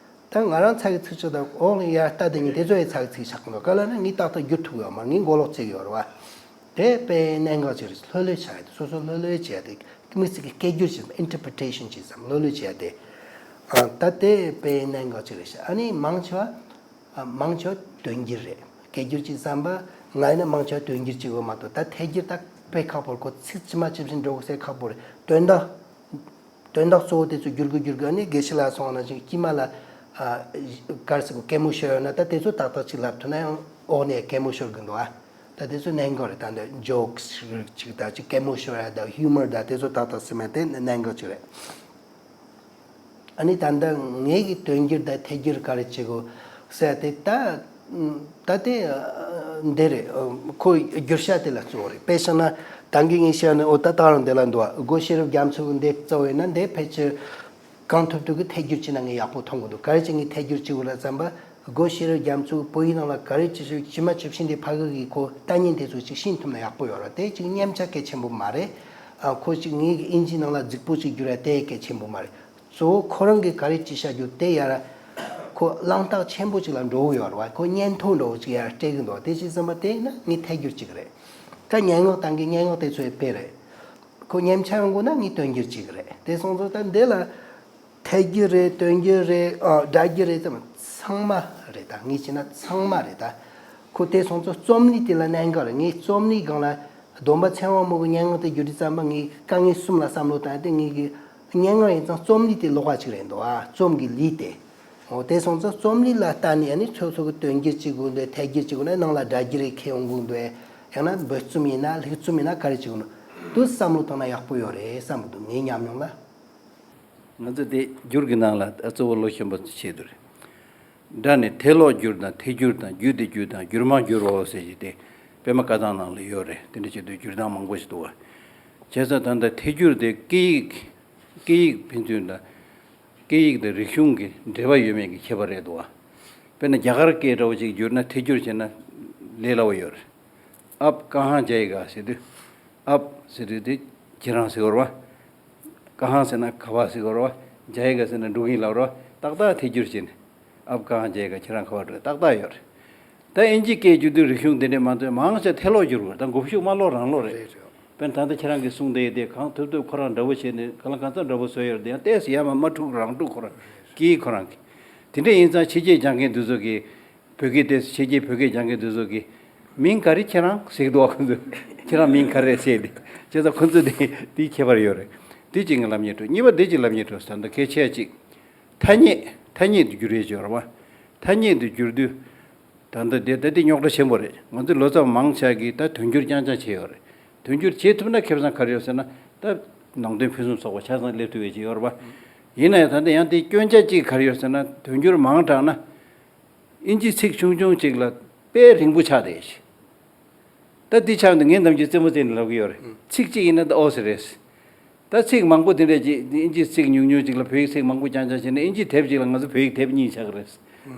ད་ང་རང་ཚ་གི་ཚིག་ཆ་དང་འོག་ལ་ཡར་ལྟ་དེ་ཉིད་དེ་ཚོ་ཡི་ཚ་གི་ཚིག་ཆགས་ཀྱི་འདུག་ག་ལ་ན་ངས་ཏག་ཏག་བསྒྱུར་ཐུབ་ཀྱི་ཡོད་མ་རེད། ངས་མགོ་ལོག་བརྩེ་གི་ཡོད་རེད་བ། དེ་དཔེ་གནད་འགག་ཅིག་རེད། ལྷོད་ལྷོད་བྱ་ཡ་དེ། སོ་སོ་ལྷོད་ལྷོད་བྱས་ཏེ་དམིགས་བསལ་གྱི་སྐད་སྒྱུར་བྱེད་ཙམ་ཨིན་ཊར་པི་རི་ཊེ་ཤན་བྱེད་ཙམ་ལྷོད་ལྷོད་བྱས་ཏེ། ཨ། ད་དེ་དཔེ་གནད་འགག་ཅིག་རེད་ཤག་ཨ་ནི་མང་ཆེ་བ། ཨ། མང་ཆེ་བ་དོན་སྒྱུར་རེད། སྐད་སྒྱུར་བྱེད་ཙམ་པ། ང་ཡིན་ན་མང་ཆེ་བ་དོན་སྒྱུར་བྱེད་དགོས་མ་གཏོགས་ད་ཐད་སྒྱུར་ད་དཔེ་ཁག་པོ་རེད། ཁོ་ཚིག་ཇི་མ་ཇི་བཞིན་འགྲོ་དགོས་ཟེར་ཁག་པོ་རེད། དོན་དག་དོན་དག་གཙོ་བོ་དེ་ཚོ་བསྒྱུར་དགོས་བསྒྱུར་དགོས། ཨ་ནི་དགེ་བཤེས་ལགས་སོང་ན་ཅིག་དཀྱིལ་མ་ལ། ཨ། ག་རེ་ཟེར་དགོས། གད་མོ་ཤོར་ཡོད་ན་ད་དེ་ཚོ་ཏག་ཏག་ཅིག་ལབ་ཐུབ་ན་ཡང་འོག་ནས་གད་མོ་ཤོར་གི་འདུག་ཨ། ད་དེ་ཚོ་གནད་འགག་རེད། ད་འདི་ཇོག་སི་ཅིག་ད་ཅིག་གད་མོ་ཤོར་ཡ་ད་ཧིའུ་མར་ད་དེ་ཚོ་ཏག་ཏག་སེམས་ཡ་དེ་གནད་འགག་ཅིག་རེད། ཨ་ནི་ད་ལྟ་ངས་ཀྱི་དོན་སྒྱུར་དང་ཐད་སྒྱུར་ག་རེ་བྱེད་དགོས་ཟེར་ཏེ་ད། ད་དེ་འདི་རེད། ཁོ་བསྒྱུར་བྱ་དེ་ལ་གཙོ་བོ་རེད། དཔེ་བཞག་ན་ད་གིན་ངས་བཤད་ནས། འོ། ད་ད་རང་འདི་ལ་འདུག་ཨ། སྒོ་ཤེས་རབ་རྒྱ་མཚོ་གི་འདི་གཙོ་བོ་ཡིན་ན་འདི་ཕལ་ཆེར་གང་ཐུབ་ཐུབ་ཀྱིས་ཐད་སྒྱུར་བྱས་ན་ངས་ཡག་པོ་མཐོང་གི་འདུག་ག་རེ་བྱས་ངས་ཐད་སྒྱུར་བྱེད་དགོས་ལབ་ཙམ་པ། སྒོ་ཤེས་རབ་རྒྱ་མཚོ་གིས་བོད་ཡིག་ནང་ལ་ག་རེ་ཅི་ཞིག་ཇི་མ་ཇི་བཞིན་དེ་ཕ་གི་གི་ཁོ་ལྟ་ཉན་དེ་ཚོ་ཅིག་ཤེས་ཐུབ་ན་ཡག་པོ་ཡོད་རེད། དེ་ཅིག་སྙན་ཆ་གལ་ཆེན་པོ་མ་རེད། ཨ། ཁོ་ཅིག་ངེད་ཀྱི་ཨིན་ཇི་ནང་ལ་རྫིག་པོ་ཅིག་བསྒྱུར་ཡ་དེ་གལ་ཆེན་པོ་མ་རེད། གཙོ་བོ་ཁོ་རང་གིས་ག་རེ་ཅིག་བཤད་རྒྱུ་དེ་ཡར་ཁོ་བླང་དོར་ཆེན་པོ་ཅིག་ལ་འགྲོ་གི་ཡོད་རེད་བ། ཁོ་སྙན་ཐོ་འདྲ་བོ་ཅིག་ཡར་སྤྲད་གི་འདུག་དེ་བྱས་ཙམ་པ་དེ་ཡིན་ན་ངས་ཐད་སྒྱུར་བྱེད་ཀྱི་རེད། ད་སྙན་ངག་བཏང་གི་སྙན་ངག་དེ་ཚོ་ཡི་དཔེ་རེད། ཁོ་སྙན་ཆ་ཡོང་དགོས་ན་ངས་དོན་སྒྱུར་བྱེད་ཀྱི་རེད། དེ་སོང་ཙང་ད་འདི་ལ་ཐད་སྒྱུར་རེད། དོན་སྒྱུར་རེད། ཨ། སྒྲ་སྒྱུར་རེད། ཚང་མ་ཚང་མ་རེད། ད་ངས་བྱས་ན་ཚང་མ་རེད། ད་ཁོ་དེ་སོང་ཙང་རྩོམ་ལུས་དེ་ལ་གནད་འགག་རེད། ངས་རྩོམ་ལུས་སྒང་ལ་སྡོམ་པ་ཚེ་དབང་མོ་གི་སྙན་ངག་དེ་བསྒྱུར་དུས་ཙམ་པ་ངས་དཀའ་ངལ་གསུམ་ལ་བསམ་བློ་བཏང་སྟེ། ངས་ཀྱི་སྙན་ངག་ཡིན་ཙང་རྩོམ་ལུས་དེ་ལོགས་ཀ་ཅིག་རེད་འདུག་ཨ། རྩོམ་གྱི་ལུས་དེ། འོ། དེ་སོང་ཙང་རྩོམ་ལུས་ལ་ལྟ་ནས་ཨ་ནི་ཚོད་ཚོད་ཀྱི་དོན་སྒྱུར་བྱེད་དགོས་འདུག་ཐད་སྒྱུར་བྱེད་དགོས་ན་ནང་ལ་སྒྲ་སྒྱུར་རེ་འཁྱེར་ཡོང་དགོས་འདུག་ཡང་ན་འབོལ་རྩོམ་ཡིན་ན་ལྷུག་རྩོམ་ཡིན་ན་ག་རེ་བྱེད་དགོས་ནོ་དེ་བསམ་བློ་བཏང་ན་ཡག་པོ་ཡོད་རེད་བསམ་གྱི་འདུག་ངའི་ཉམས་མྱོང་ལ། ང་ཚོ་དེ་སྒྱུར་གྱི་ནང་ལ་གཙོ་བོ་ལོ་ཆེན་པོ་ཆེད་དུ་རེད། སྒྲ་ནི་ཐད་ལོག་སྒྱུར་དང་ཐད་སྒྱུར་དང་བརྒྱུད་དེ་བརྒྱུད་དང་བརྒྱུད་མ་བསྒྱུར་རོ་ཟེར་གྱི་དེ་པད་མ་བཀའ་ཐང་ནང་ལ་ཡོད་རེད། དེ་འདྲ་བྱེད་དུས་བསྒྱུར་སྟངས་མང་པོ་ཞིག་འདུག་བ། བྱས་ཙང་ད་ལྟ་ཐད་སྒྱུར་དེ་སྐད་ཡིག་སྐད་ཡིག་ཕན་ཚུན་དང་། སྐད་ཡིག་དང་རིག་གཞུང་གི་འབྲེལ་བ་ཡོད་མེད་ཀྱི་ཁྱད་པར་རེད་འདུག་བ། དཔེར་ན་རྒྱ་གར་སྐད་འདྲ་བོ་ཅིག་བསྒྱུར་ན་ཐད་སྒྱུར་བྱས་ན་ལས་སླ་བོ་ཡོད་རེད། ཨབ་ཀ་ཧང་ཇའེ་ག་ཟེར་དུས། ཨབ་ཟེར་དུས་དེ་ཁྱེད་རང་ཟེར་བ་རེད་བ། ཀ་ཧང་ཟེར་ན་ག་པར་ཟེར་བ་རེད་བ། ཇའེ་ག་ཟེར་ན་འགྲོ་གིན་ལབ་རེད་བ། ཏག་ཏག་ཐད་སྒྱུར་བྱས་ནས། ཨབ་ཀ་ཧང་ཇའེ་ག་ཁྱེད་རང་ག་པར་འགྲོ། ཏག་ཏག་ཡོད་རེད། ད་ཨིན་ཇི་སྐད་བསྒྱུར་དུས་རིག་གཞུང་འདི་འདྲས་མ་གཏོགས་མང་ཆེ་ཐད་ལོག་བསྒྱུར་དགོས། ད་མགོ་གཞུག་མ་ལོག་རང་ལོག་རེད། རེད་རེད། དཔེར་ན་ད་ལྟ་ཁྱེད་རང་གིས་གསུངས་བསྡད་ཡོད་དེ་གང་ཐུབ་ཐུབ་ཁོ་རང་འདྲ་པོ་བྱས་ནས་གང་ལ་གང་འཚམ་འདྲ་པོ་བཟོས་ཡོད་རེད། དེ་ཡང་ཏོག་ཙམ་ཡར་མར་མ་འཁྲུག་རང་འཁྲུག་ཁོ་རང་གིས་ཁོ་རང་གིས། དེ་འདྲས་ཡིན་ཙང་ཕྱི་རྒྱལ་སྦྱང་མཁན་འདི་ཚོ་གིས་བོད་སྐད་དེ་ཕྱི་རྒྱལ་བོད་སྐད་སྦྱང་མཁན་འདི་ཚོ་གིས་མིང་ག་རེ་ཁྱེད་རང་ཟེར་གི་འདུག་བ། ཁོ་ཚོས་ཁྱེད་རང་མིང་ག་རེ་ཟེར་ཏེ། བྱས་ཙང་ཁོ་ཚོ་དེ་དེའི་ཁྱད་པར་ཡོད་རེད། དེ་གཅིག་ངས་ལབ་སྙིང་འདོད། གཉིས་པ་དེ་གཅིག་ལབ་སྙིང་འདོད། ད་ལྟ་གལ་ཆེ་གཅིག་ཐ་སྙད། ཐ་སྙད་དུ་བསྒྱུར་ཡས་བྱས་རེད་བ། ཐ་སྙད་དུ་བསྒྱུར་དུས། ད་ལྟ་དེ་ད་དེ་རྙོག་དྲ་ཆེན་པོ་རེད། ང་ཚོ་ལོ་ཙཱ་བ་མང་ཆེ་གིས་ད་དོན་སྒྱུར་རྐྱང་རྐྱང་བྱས་ཡོད་རེད། དོན་སྒྱུར་བྱེད་ཐུབ་ན་ཁེ་བཟང་ག་རེ་ཡོད་ཟེར་ན། ད་ནང་དོན་ཕུན་སུམ་ཚོགས་པ་ཆ་ཚང་སླེབས་ཐུབ་ཡས་ཅིག་ཡོད་རེད་བ། ཡིན་ན་ཡང་ད་ལྟ་ཡང་དེ་སྐྱོན་ཆ་གཅིག་ག་རེ་ཡོད་ཟེར་ན། དོན་སྒྱུར་མང་དྲགས་ན། ཨིན་ཇི་ཚིག་ཆུང་ཆུང་གཅིག་ལ་དཔེ་རིང་པོ་ཆགས་བསྡད་ཤག་ད་འདི་ཆགས་འདུག་ངས་ནམ་རྒྱུན་རྩེད་མོ་རྩེ་ནས་ལབ་ཀྱི་ཡོད་རེད། ཚིག་གཅིག་ཡིན་ན་ད་ཨོ་ཟེར་རེད། ད་ཚིག་མང་པོ་དེ་འདྲས་ཅིག་ཨིན་ཇིའི་ཚིག་ཉུང་ཉུང་ཅིག་ལ་བོད་ཡིག་ཚིག་མང་པོ་རྐྱང་རྐྱང་བྱས་ན་ཨིན་ཇིའི་དེབ་ཅིག་ལ་ང་ཚོ་བོད་ཡིག་དེབ་གཉིས་ཆགས་ཀྱི་རེད།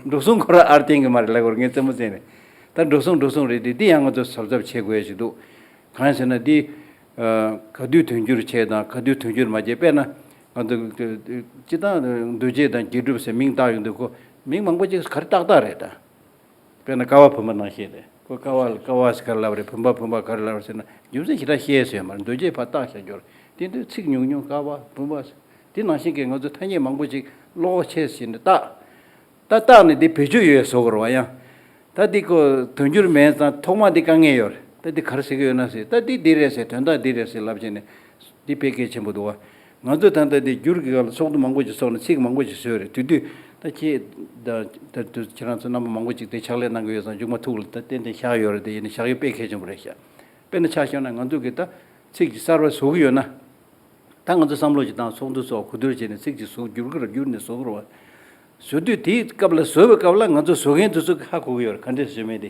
འབྲུ་གསུམ་ཁོ་རང་ཨར་བསྟན་གྱི་མ་རེད་ལབ་ཀྱི་ཡོད་རེད། ངས་རྩེད་མོ་རྩེ་ནས། ད་འབྲུ་གསུམ་འབྲུ་གསུམ་རེད་དེ། འདི་ཡང་ང་ཚོ་གཟབ་གཟབ་བྱེད་དགོས་ཡ་ཞིག་འདུག་གང་ཡིན་ཟེར་ན་འདི། ཨ། ག་དུས་དོན་སྒྱུར་བྱས་དང་ག་དུས་དོན་སྒྱུར་མ་བྱས། དཔེར་ན། ང་ཚོ་སྤྱིར་བཏང་འདུལ་བྱེད་དང་རྒྱས་སྒྲུབ་ཟེར་མིང་བཏགས་ཡོང་དུས་ཁོ་མིང་མང་པོ་ཅིག་ག་རེ་བཏགས་བཏགས་རེད་ད། དཔེར་ན་ཀ་བ་བུམ་པ་ནང་བཞིན་རེད། ཁོ་ཀ་བ་ལ་ཀ་བ་ཟེར་ག་རེ་ལབ་རེད། བུམ་པ་བུམ་པ་ག་རེ་ལབ་རེད་ཟེར་ན་རྒྱུ་མཚན་ཞེ་དྲག་བཤད་ས་ཡོད་མ་རེད། འདུལ་བྱེད་ཕར་བཏགས་བཞག་རྒྱུ་རེད། དེ་དུས་ཚིག་ཉུང་ཉུང་ཀ་བ་བུམ་པ་ཟེར། དེ་ནང་བཞིན་གྱི་ང་ཚོ་ཐ་སྙད་མང་པོ་ཅིག་ཀློག་ཆེས་ཟིན་ནས་བཏགས། ད་བཏགས་ནས་འདི་བེད་སྤྱོད་ཡོད་བཟོ་དགོས་རེད་བ་ཡང་། ད་འདི་ཁོ་དོན་འགྱུར་མེད་ཙང་ཐོག་མ་འདི་དཀའ་ངལ་ཡོད་རེད། ད་འདི་ག་རེ་ཟེར་གྱི་ཡོད་ན་ཟེར། ད་འདི་འདི་རེད་ཟེར། དོན་དག་འདི་རེད་ཟེར་ལབ་བྱས་ནས་འདི་དཔེ་གལ་ཆེན་པོ་འདུག་བ། ང་ཚོས་ད་ལྟ་འདི་འགྱུར་གྱི་སྒང་ལ་ཚོགས་འདུ་མང་པོ་ཅིག་ཚོགས་ནས་ཚིག་མང་པོ་ཅིག་བཟོས་རེད། དེ་དུས་ད་ཁྱེད་ད་ད་དུ་ཁྱེད་རང་ཚོ་རྣམ་པ་མང་པོ་ཅིག་དེ་ཕྱག་ལས་གནང་གི་ཡོད་ཙང་མཇུག་མ་ཐུག་ལ་ད་ཏན་ཏན་བཞག་ཡོད་རེད། དེ་ཡིན་ན་བཞག་ཡོད་དཔེ་གལ་ཆེན་པོ་རེད་ཤག། དཔེར་ན་ཆ་བཞག་ན་ང་ཚོ་གི་ད་ཚིག་ཅིག་གསར་པ་བཟོ་གི་ཡོད་ན། ད་ང་ཚོ་བསམ་བློ་ཅིག་བཏང་ཚོགས་འདུ་ཚོགས་གོ་བསྡུར་བྱས་ནས་ཚིག་ཅིག་བཟོ་བསྒྱུར་གི་རེད། བསྒྱུར་ནས་བཟོ་གི་རེད་བ། བཟོ་དུས་དེའི་སྐབས་ལ་བཟོ་བའི་སྐབས་ལ་ང་ཚོ་བཟོ་མཁན་དེ་ཚོ་གི་ཧ་གོ་གི་ཡོད་རེད། ག་འདྲས་བཟོས་མིན་དེ།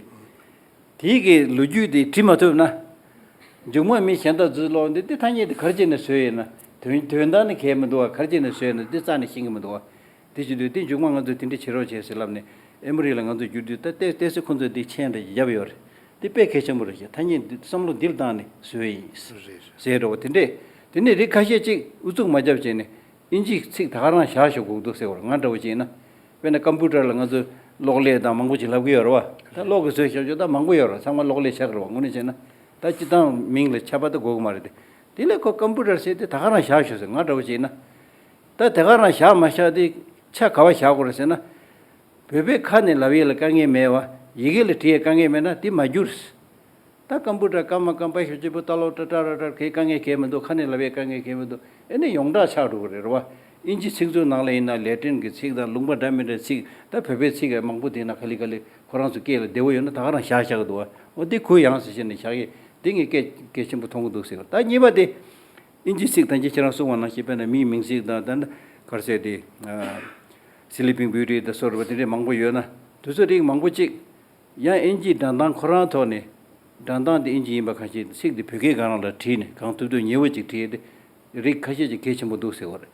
དེའི་གི་ལོ་རྒྱུས་དེ་བྲིས་མ་ཐུབ་ན། མཇུག་མ་མི་གཞན་དག་ཚོས་ཀློག་འདི་དེ་ཐ་སྙད་དེ་ག་རེ་བྱས་ནས་བཟོས་ཡིན་ན། དོན་དོན་དག་ནི་གལ་མི་འདུག་བ། ག་རེ་བྱས་ནས་བཟོས་ཡིན་ན་འདི་རྩ་ནས་ཤེས་ཀྱི་མི་འདུག་བ། དེ་བྱེད་དུས་དེ་མཇུག་མ་ང་ཚོས་དེ་འདྲ་བྱེད་རོགས་བྱེད་ཟེར་ལབ་ནས་ཨེ་མོ་རི་ལ་ང་ཚོས་བསྒྱུར་དུས་ད་ལྟའི་ལྟས་སུ་ཁོང་ཚོས་འདི་མཆན་འདྲ་ཞིག་བརྒྱབ་ཡོད་རེད། འདི་དཔེ་གལ་ཆེན་པོ་རེད་ཤག། ཐ་སྙད་འདི་བསམ་བློ་འདིར་བཏང་ནས་བཟོས་ཡིན་རེད། ཟེར་འདྲ་བོ་དེ་འདྲས། དེ་ནས་རིགས་ཁ་ཤས་ཅིག་ཨུ་ཚུགས་མ་བརྒྱབ་བྱས་ནས་ཨིན་ཇིའི་ཚིག་ད་ག་རང་བཞག་ཞོག་དགོས་འདུག་ཟེར་བར་ང་འདྲ་བོ་བྱས་ན། དཔེར་ན་ཀམ་པུ་ཊར་ལ་ང་ཚོས་གློག་ཀླད་དང་མང་པོ་ཅིག་ལབ་ཀྱི་ཡོད་རེད་བ། ད་གློག་གི་བཟོས་བཞག་ཆོག་ད་མང་པོ་ཡོད་རེད། ཚང་མ་གློག་ཀླད་ཆགས་ཀྱི་རེད་བ། དངོས་གནས་བྱས་ན་ད་སྤྱིར་བཏང་མིང་ལ་ཆགས་པ་ད་དགོས་ཀྱི་མ་རེད་དེ། དེ་ལས་ཁོ་ཀམ་པུ་ཊར་ཟེར་དེ་ད་ག་རང་བཞག་ཞོག་ཟེར་ང་འདྲ་བོ་བྱས་ན། ད་དེ་ག་རང་བཞག་མ་བཞག་དེ་ཆ་ག་བ་བཞག་དགོས་རེད་ཟེར་ན། བོད་པས་ཁ་ནས་ལབ་ཡས་ལ་དཀའ་ངལ་མེད་བ། ཡི་གེ་ལ་བྲིས་ཡས་དཀའ་ངལ་མེད་ན་དེ་མ་འགྱུར། ད་ཀམ་པུ་ཊར་སྐར་མ་སྐར་མ་ཞོ་སྐྱིད་པོ་ལྟ་ལོག་ཏྲ་ཏྲ་ར་ཏྲ་གའི་དཀའ་ངལ་གང་ཡང་མི་འདུག། ཁ་ནས་ལབ་ཡས་དཀའ་ངལ་གང་ཡང་མི་འདུག། ཨེ་ནས་ཡོངས་གྲགས་ཆགས་འགྲོ་གི་རེད་རེད་བ། ཨིན་ཇི་ཚིག་མཛོད་ནང་ལ་ཡིན་ན་ལེ་ཏིན་གྱི་ཚིག་དང་ལུང་པ་འདྲ་མི་འདྲའི་ཚིག་ད་བོད་པའི་ཚིག་ག་མང་པོ་དེ་ན་ག་ལེ་ག་ལེ་ཁོ་རང་ཚོ་སྐད་ལ་བདེ་བོ་ཡོད་ན་ད་ག་རང་བཞག་བཞག་གི་འདུག་བ། འོ་དེ་གུ་ཡངས་སུ་བྱས་ནས་བཞག་ཡས་དེ་ངས་སྐད་གལ་ཆེན་པོ་མཐོང་གི་འདུག་ཟེར་བ། ད་གཉིས་པ་དེ། ཨིན་ཇི་ཚིག་ད་ཅི་ཁྱེད་རང་གསུངས་པ་ནང་བཞིན་དཔེར་ན་མིའི་མིང་ཚིག་དང་ད་ནི་ག་རེ་ཟེར་དེ། སི་ལི་པིང་བིའུ་ཊི་དང་སོགས་པ་དེ་འདྲས་མང་པོ་ཡོད་ན་དེ་ཚོ་རིགས་མང་པོ་ཅིག་ཡང་ཨིན་ཇིའི་སྒྲ་གདངས་ཁོ་རང་ཐོག་ནས་སྒྲ་གདངས་དེ་ཨིན་ཇི་ཡིན་པ་གང་ཤེས་ཚིག་དེ་བོད་སྐད་སྒང་རང་ལ་བྲིས་ནས་གང་ཐུབ་ཐུབ་ཉེ་བོ་ཅིག་བྲིས་ཏེ་རིགས་ཁ་ཤས་ཅིག་གལ་ཆེན་པོ་འདུག་ཟེར་བ་རེད།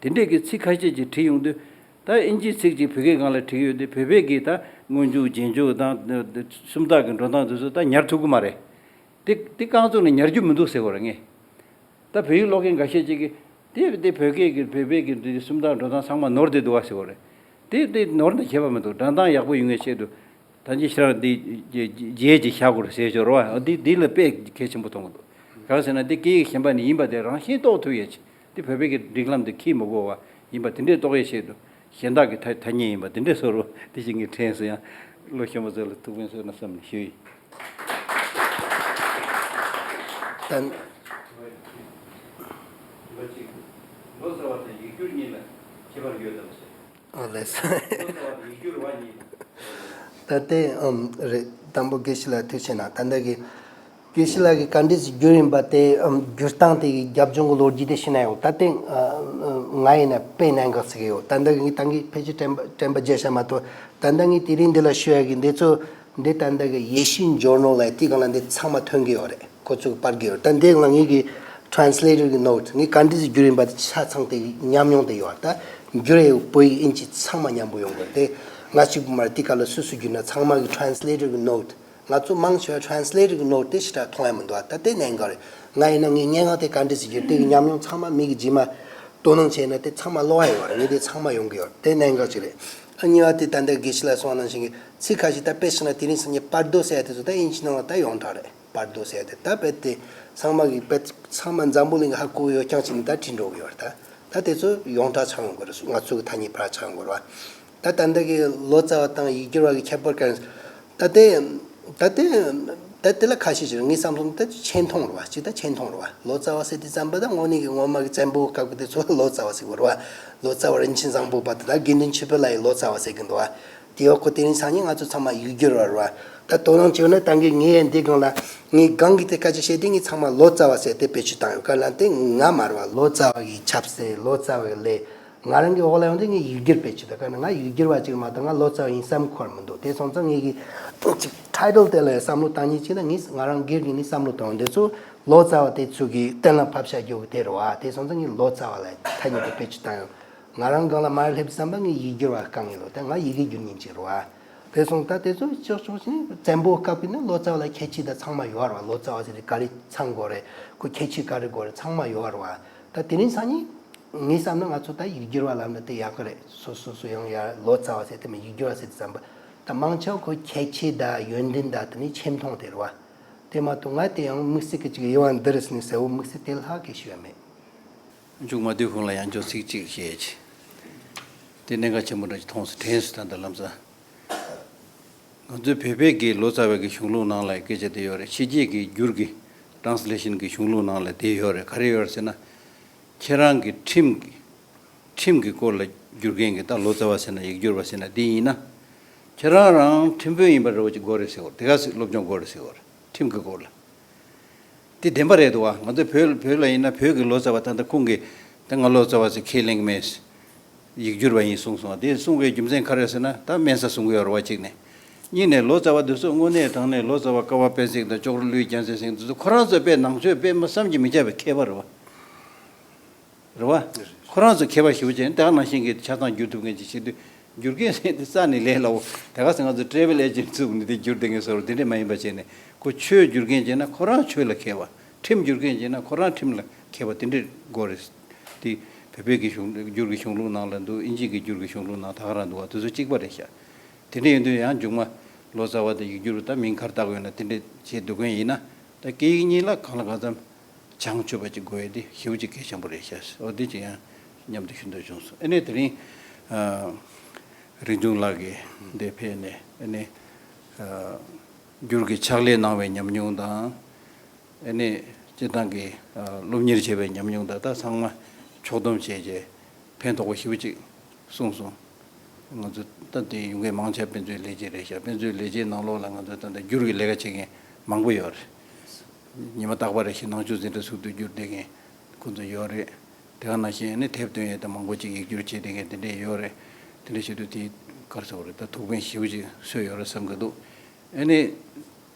དེ་འདྲས་ཀྱི་ཚིག་ཁ་ཤས་ཅིག་བྲིས་ཡོང་དུས་ད་ཨིན་ཇིའི་ཚིག་ཅིག་བོད་སྐད་སྒང་ལ་བྲིས་ཡོད་དུས་བོད་པའི་གི་ད་སྔོན་འཇུག་རྗེས་འཇུག་དང་སུམ་རྟགས་ཀྱི་འགྲོ་སྟངས་དེ་ཚོ་ད་ཉར་ཐུབ་ཀྱི་མ་རེད། དེ་དེ་རྐང་བཙུགས་ནས་ཉར་རྒྱུ་མི་འདུག་ཟེར་བ་རེད་ངས། ད་བོད་ཡིག་ཀློག་མཁན་འགའ་ཤས་ཅིག་གིས་དེ་དེ་བོད་སྐད་ཀྱི་བོད་པའི་གི་འདི་སུམ་རྟགས་འགྲོ་སྟངས་ཚང་མ་ནོར་བསྡད་འདུག་བ་ཟེར་བ་རེད། དེ་དེ་ནོར་ན་ཁྱད་པར་མི་འདུག། སྒྲ་གདངས་ཡག་པོ་ཡོང་བའི་ཆེད་དུ་ད་ཅི་ཤེས་རང་འདི་རྗེས་ཀྱི་བཞག་དགོས་རེད་ཟེར་ཞོར་བ་འདི་འདི་ལ་དཔེ་གལ་ཆེན་པོ་མཐོང་གི་འདུག། གང་ཟེར་ན་འདི་སྐད་ཡིག་གཞན་པ་ནས་ཡིན་པ་དེ་རང་བཞིན་རྟོགས་ཐུབ་ཡས་ཆེད་དེ་བོད་པའི་གི་སྒྲིག་ལམ་དེ་འཁྱེར་མི་དགོས་བ་ཡིན་པ་དེ་འདྲས་རྟོགས་ཡས་ཆེད་དུ་གཞན་དག་གི་ཐ་ཐ་སྙད་ཡིན་པ་དེ་འདྲས་བཟོ་རོགས་དེ་ཞིག་ངས་དྲན་སོང་། ཡང་བློ་ཤོ་མ་ཚོ་ལ་ཐུགས་ཕན་གསོས་ན་བསམ་ནས་ཞུ་ཡིན། ད། ལོ་ཙཱ་བ་དང་ཡིག་སྒྱུར་གཉིས་ལ་ཁྱད་པར་ཡོད་དམ་ཟེར། ཨོ་ལེ་སོ། ལོ་ཙཱ་བ་དང་ཡིག་སྒྱུར་བ་གཉིས་ལ། ད་ལྟའི་ཨམ་རེད། དང་པོ་དགེ་བཤེས་ལགས་ཐུགས་ཆེ་གནང་། ད་ལྟ་གི་དགེ་བཤེས་ལགས་ཀྱིས་ག་འདྲས་སེ་བསྒྱུར་ཡིན་པ་དེ་ཨམ་བསྒྱུར་སྟངས་དེ་གི་རྒྱབ་ལྗོངས་ཀྱི་ལོ་རྒྱུས་དེ་ཤེས་ན་ཡང་ད་ལྟའི་ང་ཡིན་ན་དཔེ་གནད་འགག་ཟེར་གི་ཡོད། ད་ལྟ་གི་ངས་ད་གི་ཕལ་ཆེར་དྲན་པ་དྲན་པ་བརྗེད་ཤག་མ་གཏོགས་ད་ལྟ་ངས་དེ་རིང་འདི་ལ་ཞུ་ཡ་གི་འདི་ཚོ། འདི་ད་ལྟ་གི་ཡེ་ཤུའི་ཇོར་ནལ་ལ་དེའི་སྒང་ལ་འདི་ཚང་མ་ཐོན་གི་ཡོད་རེད། ཁོ་ཚོས་པར་གི་ཡོད་རེད། ད་འདི་ལ་ངེད་ཀྱི་ཊ་རན་སི་ལེ་ཊར་གི་ནོ་ཊི་ངས་ག་འདྲ་ཞིག་བསྒྱུར་ཡིན་པ་དེ་ཆ་ཚང་དེ་ཉམས་མྱོང་དེ་ཡོད་རེད། ད་བསྒྱུར་ཡས་བོད་ཡིག་ཨིན་ཇི་ཚང་མ་མཉམ་པོ་ཡོང་གི་རེད། དེ་ང་གཅིག་པུ་མ་རེད། དེའི་སྐབས་ལ་སུ་སུ་བསྒྱུར་ན་ཚང་མ་གི་ཊ་རན་སི་ལེ་ཊར་གི་ནོ་ཊི་ང་ཚོ་མང་ཆེ་བ་ཊ་རན་སི་ལེ་ཊར་གི་ནོ་ཊི་དེ་ཞེ་དྲག་མཐོང་ཡ་མི་འདུག་ཨ། ད་དེ་གནད་འགག་རེད། ང་ཡིན་ན་ངའི་སྙན་ངག་དེ་ག་འདྲ་ཞིག་བསྒྱུར་དེ་གི་ཉམས་མྱོང་ཚང་མ་མི་གི་རྗེས་མ་དོ་སྣང་བྱས་ན་དེ་ཚང་མ་ཀློག་ཡ་ཡོད་རེད། ངས་དེ་ཚང་མ་ཡོང་གི་ཡོད་རེད། དེ་གནད་འགག་ཅིག་རེད། ཨ་གཉིས་པ་དེ་ད་ལྟ་དགེ་བཤེས་ལགས་གསུངས་པ་ནང་བཞིན་གྱི་ཚིག་ཁ་ཤས་ད་དཔེ་བཞག་ན་དེ་རིང་སང་ཉིན་པར་རྡོ་ཟེར་ཡ་དེ་ཚོ་ད་དབྱིན་ཇི་ནང་ལ་ད་ཡོངས་གྲགས་རེད། པར་རྡོ་ཟེར་ཡ་དེ་ད་དཔེ་དེ་ཚང་མ་གི་དཔེ་ཚང་མ་འཛམ་བུ་གླིང་གི་ཧ་གོ་ཡོད་རྐྱང་ཅིག་ནི་ད་བྲིས་འགྲོ་གི་ཡོད་རེད། ད་ད་དེ་ཚོ་ཡོངས་གྲགས་ཆགས་ཡོང་གི་རེད། ང་ཚོ་གི་ཐ་སྙད་ཕར་ཆགས་ཡོང་གི་རེད་བ། ད་ད་ལྟ་གི་ལོ་ཙཱ་བ་དང་ཡིག་སྒྱུར་བ་གི་ཁྱད་པར་ག་རེ། ད་དེ་ད་དེ་ད་དེ་ལ་ཁ་ཤས་ཤིག་རེད། ངའི་བསམ་བློ་ད་ཆེ་མཐོང་རེད་བ། ཅིག་ད་ཆེ་མཐོང་རེད་བ། ལོ་ཙཱ་བ་ཟེར་དུས་ཙམ་པ་ད་དངོས་གནས་ཀྱི་ངོ་མ་གི་བཙན་པོ་སྐབས་ཀྱི་དེ་ཚོ་ལོ་ཙཱ་བ་ཟེར་གི་རེད་བ། ལོ་ཙཱ་བ་རིན་ཆེན་བཟང་པོ་པ་དེ་ད་དགེ་འདུན་ཆོས་འཕེལ་ལགས་ཡི་ལོ་ཙཱ་བ་ཟེར་གི་འདུག་བ། དེ་ཡོད་ཁོ་དེ་རིང་སང་ཉིན་ང་ཚོ་ཚང་མ་ཡིག་སྒྱུར་བ་རེད་བ། ད་དོ་སྣང་བྱས་ན་ད་གིན་ངས་འདི་སྒང་ལ་ངས་སྒང་གི་དེ་སྐད་ཆ་བཤད་དུས་ངས་ཚང་མ་ལོ་ཙཱ་བ་ཟེར་དེ་བེད་སྤྱོད་བཏང་ཡོད། ག་ལ་དེ་ང་མ་རེད་བ། ལོ་ཙཱ་བ་གི་ཆབ་སྲིད་ལོ་ཙཱ་བ་གི་ལས། ང་རང་གི་འོག་ལ་ཡོང་དུས་ངས་ཡིག་སྒྱུར་བེད་སྤྱོད་དང་། ག་ན་ང་ཡིག་སྒྱུར་བ་ཅིག་མ་གཏོགས་ང་ལོ་ཙཱ་བ་ཡིན་བསམ་འཁོར་མི་འདུག། དེ་སོང་ཙང་ངས་གི་ཅིག་ཊའི་ཊལ་དེ་ལ་བསམ་བློ་བཏང་ཉིན་ཅིག་ན་ངས་ང་རང་སྒེར་གྱི་ངས་བསམ་བློ་བཏང་འདི་ཚོ་ལོ་ཙཱ་བ་དེ་ཚོ་གི་གཏན་ལ་ཕབ་བྱ་རྒྱུ་གི་དེ་རེད་བ། དེ་སོང་ཙང་ངས་ལོ་ཙཱ་བ་ལ་ཐ་སྙད་དེ་བེད་སྤྱོད་བཏང་ཡོང་། ང་རང་སྒང་ལ་མར་སླེབས་བསམ་པ་ངས་ཡིག་སྒྱུར་བ་དཀའ་ངལ་ལོ། དེ་ང་ཡི་གེ་སྒྱུར་ཉིན་ཅིག་རེད་བ། དེ་སོང་ད་དེ་ཚོ་ཅོག་ཅོག་ཅིག་བཙན་པོ་སྐབས་ཀྱི་ནི་ལོ་ཙཱ་བ་ལ་ཁྱད་ཆོས་ད་ཚང་མ་ཡོད་རེད་བ། ལོ་ཙཱ་བ་ཟེར་དེ་ག་རེ་ཚང་དགོས་རེད། ཁོ་ཁྱད་ཆོས་ག་རེ་དགོས་རེད་ཚང་མ་ཡོད་རེད་བ། ད་དེ་རིང་སང་ཉིན། ངས་བསམ་ན་ང་ཚོ་ད་ཡིག་སྒྱུར་བ་ལབ་ན་དེ་ཡག་གི་རེད། སོ་སོ་སོ་ཡང་ཡར་ལོ་ཙཱ་བ་ཟེར་དེ་མིན་ཡིག་སྒྱུར་བ་ཟེར་དེ་བསམ་པ། ད་མང་ཆེ་བ་ཁོ་ཁྱད་ཆོས་དང་ཡོན་ཏན་དང་དེ་ནས་ཆེ་མཐོང་དེ་རེད་བ། དེ་མ་གཏོགས་ང་དེ་ཡང་དམིགས་བསལ་གྱི་ཅིག་དབྱེ་བ་འདི་རེད་ཟེར་ནས་གསལ་བོ་དམིགས་བསལ་དེ་ལྷག་གི་ཞུ་ཡ་མེད། མཇུག་མ་བསྡུས་གོང་ལ་ཡང་ཅོ་ཚིག་གཅིག་བཤད་ཅིག་དེ་གནད་འགག་ཆེན་པོ་འདྲ་ཅིག་མཐོང་སོང་། དྲན་སོང་། ད་ལྟ་ལམ་སང་ང་ཚོའི་བོད་པའི་གི་ལོ་ཙཱ་བའི་གི་གཞུང་ལུགས་ནང་ལ་སྐད་ཆ་དེ་ཡོད་རེད། ཕྱི་རྒྱལ་གི་སྒྱུར་གི་translation་གི་གཞུང་ལུགས་ནང་ལ་དེ་ཡོད་རེད། ག་རེ་ཡོད་རེད་ཟེར་ན། ཁྱེད་རང་གི་ཁྲིམས་ཀྱི་ཁྲིམས་ཀྱི་སྐོར་ལ་སྒྱུར་མཁན་གྱི་ད་ལོ་ཙཱ་བ་ཟེར་ན་ཡིག་སྒྱུར་བ་ཟེར་ན་འདི་ཡིན་ན། ཁྱེད་རང་རང་ཁྲིམས་དཔོན་ཡིན་པ་འདྲ་བོ་ཅིག་དགོས་རེད་ཟེར་བ་རེད། དེ་ག་ཟིག་སློབ་སྦྱོང་དགོས་རེད་ཟེར་བ་རེད། ཁྲིམས་ཀྱི་སྐོར་ལ། དེ་བདེན་པ་རེད་འདུག་བ། ང་ཚོ་བོད་བོད་ལ་ཡིན་ན་བོད་ཀྱི་ལོ་ཙཱ་བ་ད་ལྟ་ཁོང་གིས་ད་ང་ལོ་ཙཱ་བ་ཟེར་ཁས་ལེན་གྱི་མེད། ཡིག་སྒྱུར་བ་ཡིན་གསུངས་སོང་། དེ་གསུང་བའི་རྒྱུ་མཚན་ག་རེ་ཟེར་ན། ད་དམན་ས་གསུང་གི་ཡོད་རེད་བ་གཅིག་ནས། གཉིས་ནས་ལོ་ཙཱ་བ་དེ་ཚོ་དངོས་གནས་དྲང་གནས་ལོ་ཙཱ་བ་ཀ་བ་པད་ཚལ་དང་ཅོག་རོ་ཀླུའི་རྒྱལ་མཚན་ཟེར་མཁན་དེ་ཚོ་ཁོ་རང་ཚོ་དཔེ་ནང་ཆོས་དཔེ་མ་བསམ་གྱིས་མི་ཁྱབ་པའི་མཁས་པ་རེད་བ། རེད་བ། ཁོ་རང་ཚོ་མཁས་པ་ཞེ་པོ་ཅིག་ཡིན། དེ་ག་ནང་བཞིན་གྱི་ཆ་ཚང་བསྒྱུར་ཐུབ་མཁན་ཅིག་བྱེད་དུས། སྒྱུར་མཁན་ཟེར་དེ་རྩ་ནས་ལས་སླ་བོ། དེ་ག་ཚོད་ང་ཚོ་travel agent་བཙུགས་ནས་དེ་བསྒྱུར་བསྡད་མཁན་བཟོ་འདྲ་དེ་འདྲས་མ་ཡིན་པ་བྱས་ནས། ཁོ་ཆོས་བསྒྱུར་མཁན་བྱས་ན་ཁོ་རང་ཆོས་ལ་མཁས་པ། ཁྲིམས་བསྒྱུར་མཁན་བྱས་ན་ཁོ་རང་ཁྲིམས་ལ་མཁས་པ་དེ་འདྲས་དགོས་རེད། དེ་བོད་པའི་གི་གཞུང་སྒྱུར་གྱི་གཞུང་ལུགས་ནང་ལ་འདུག་ཨིན་ཇི་གི་སྒྱུར་གྱི་གཞུང་ལུགས་ནང་ད་ག་རང་འདུག་བ། དེ་ཚོ་གཅིག་པ་རེད་ཤག་དེ་འདྲས་ཡིན་དུས་ཡང་མཇུག་མ་ལོ་ཙཱ་བ་དང་ཡིག་སྒྱུར་ད་མིང་ག་རེ་བཏགས་ཡོད་ན་དེ་འདྲས་བྱེད་འདུག་མཁན་ཡིན་ན། ད་སྐད་ཡིག་གཉིས་ལ་གང་ལ་གང་འཚམ་བྱང་ཆུབ་པ་ཅིག་དགོས་ཡ་དེ་ཞེ་པོ་ཅིག་གལ་ཆེན་པོ་རེད་ཤག་འོ་དེ་ཅིག་ཡང་མཉམ་དུ་ཞུ་འདོད་བྱུང་སོང་། ཨ་ནི་དེ་རིང་ཨ་རིག་འབྱུང་ལགས་ཀྱིས་འདིར་ཕེབས་ནས། ཨ་ནི་ཨ་སྒྱུར་གྱི་ཕྱག་ལས་གནང་བའི་ཉམས་མྱོང་དང་། ཨ་ནི་སྤྱིར་བཏང་གི་ཨ་སློབ་གཉེར་བྱས་པའི་ཉམས་མྱོང་དང་། ད་ཚང་མ་ཕྱོགས་བསྡོམས་བྱས་རྗེས་ཕན་ཐོགས་པ་ཞེ་པོ་ཅིག་གསུངས་སོང་། ང་ཚོ་ད་དེ་ཡོང་མཁན་མང་ཆེ་བ་དཔེ་མཛོད་ལས་བྱེད་རེད་ཤག་དཔེ་མཛོད་ལས་བྱེད་ནང་ལོགས་ལ་ང་ཚོ་ད་ལྟ་སྒྱུར་གྱི་ལས་ཀ་བྱེད་མཁན་མང་པོ་ཡོད་རེད། ཉི་མ་རྟག་པར་རེ་བཞིན་ནང་ཆོས་འཛིན་གྲྭ་ཟུར་དུ་བསྒྱུར་བསྡད་མཁན་ཁོང་ཚོ་ཡོད་རེད། དེ་ག་ནང་བཞིན་ཨ་ནི་དེབ་ཐོན་ཡས་དང་མང་པོ་ཅིག་ཡིག་སྒྱུར་བྱེད་བསྡད་མཁན་དེ་འདྲས་ཡོད་རེད། དེ་འདྲས་བྱེད་དུས་དེ་ག་རེ་ཟེར་དགོས་རེད། ད་ཐུགས་ཕན་ཞེ་པོ་ཅིག་གསོས་ཡོད་རེད་བསམ་གྱི་འདུག་ཨ་ནི་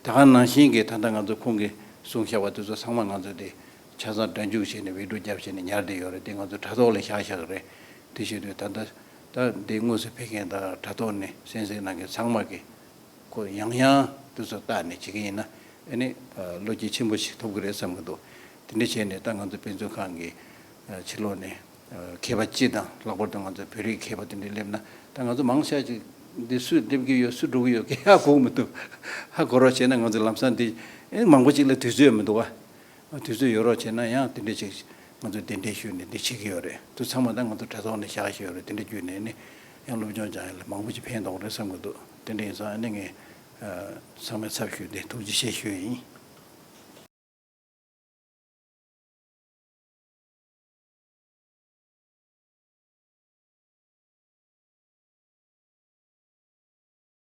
དེ་ག་ནང་བཞིན་གྱི་ད་ལྟ་ང་ཚོ་ཁོང་གིས་གསུངས་བཞག་པ་དེ་ཚོ་ཚང་མ་ང་ཚོ་དེ་ཆ་ཚང་སྒྲ་འཇུག་བྱས་ནས་བི་ཌི་ཡོ་རྒྱབ་བྱས་ནས་ཉར་བསྡད་ཡོད་རེད། དེ་ང་ཚོ་དྲ་ཐོག་ལ་བཞག་བཞག་གི་རེད། དེ་བྱེད་དུས་ད་ལྟ་ད་འདི་དངོས་སུ་ཕེབས་མཁན་དང་དྲ་ཐོག་ནས་གསན་གཟིགས་གནང་མཁན་ཚང་མ་གིས་ཁོ་ཡང་ཡང་དེ་ཚོ་བལྟས་ནས་བྱེད་ཀྱི་ཡིན་ན། ཨ་ནི་བློ་སྐྱེད་ཆེན་པོ་ཞིག་ཐོབ་ཀྱི་རེད་བསམ་གྱི་འདུག་དེ་འདྲ་བྱས་ནས་ད་ང་ཚོ་དཔེ་མཛོད་ཁང་གི་ཕྱི་ལོགས་ནས་མཁས་པ་སྤྱི་དང་། ལྷག་པར་དུ་ང་ཚོ་བོད་རིགས་མཁས་པ་དེ་འདྲ་སླེབས་ན། ད་ང་ཚོ་མང་ཆེ་ཅིག་འདི་སུ་སླེབས་ཀྱི་ཡོད། སུ་འགྲོ་གི་ཡོད་ཀྱི་ཧ་གོ་མི་ཐུབ། ཧ་གོ་རོགས་བྱས་ན་ང་ཚོ་ལམ་སང་འདི་ཨེ་མང་པོ་ཅིག་ལ་དུས་ཚོད་མི་འདུག་ག་དུས་ཚོད་ཡོད་རོགས་བྱས་ན་ཡང་དེ་འདྲ་ཅིག་ང་ཚོ་གདན་འདྲེན་ཞུས་ནས་འདི་བྱེད་ཀྱི་ཡོད་རེད། དུས་ཚང་མ་ད་ང་ཚོ་དྲ་ཐོག་ནས་བཞག་བཞག་ཡོད་རེད། དེ་འདྲ་བརྒྱུད་ནས་ནི་ཡང་སློབ་སྦྱོང་སྦྱང་ཡ་ལ་མང་པོ་ཅིག་ཕན་ཐོགས་རེད་བསམ་གྱི་འདུག་དེ་འདྲ་ཡིན་ཙང་ཨ་ནི་ངས་ཚང་མའི་ཚབ་ཞུས་ཏེ་ཐུགས་རྗེ་ཆེ་ཞུ་ཡ་ཡིན།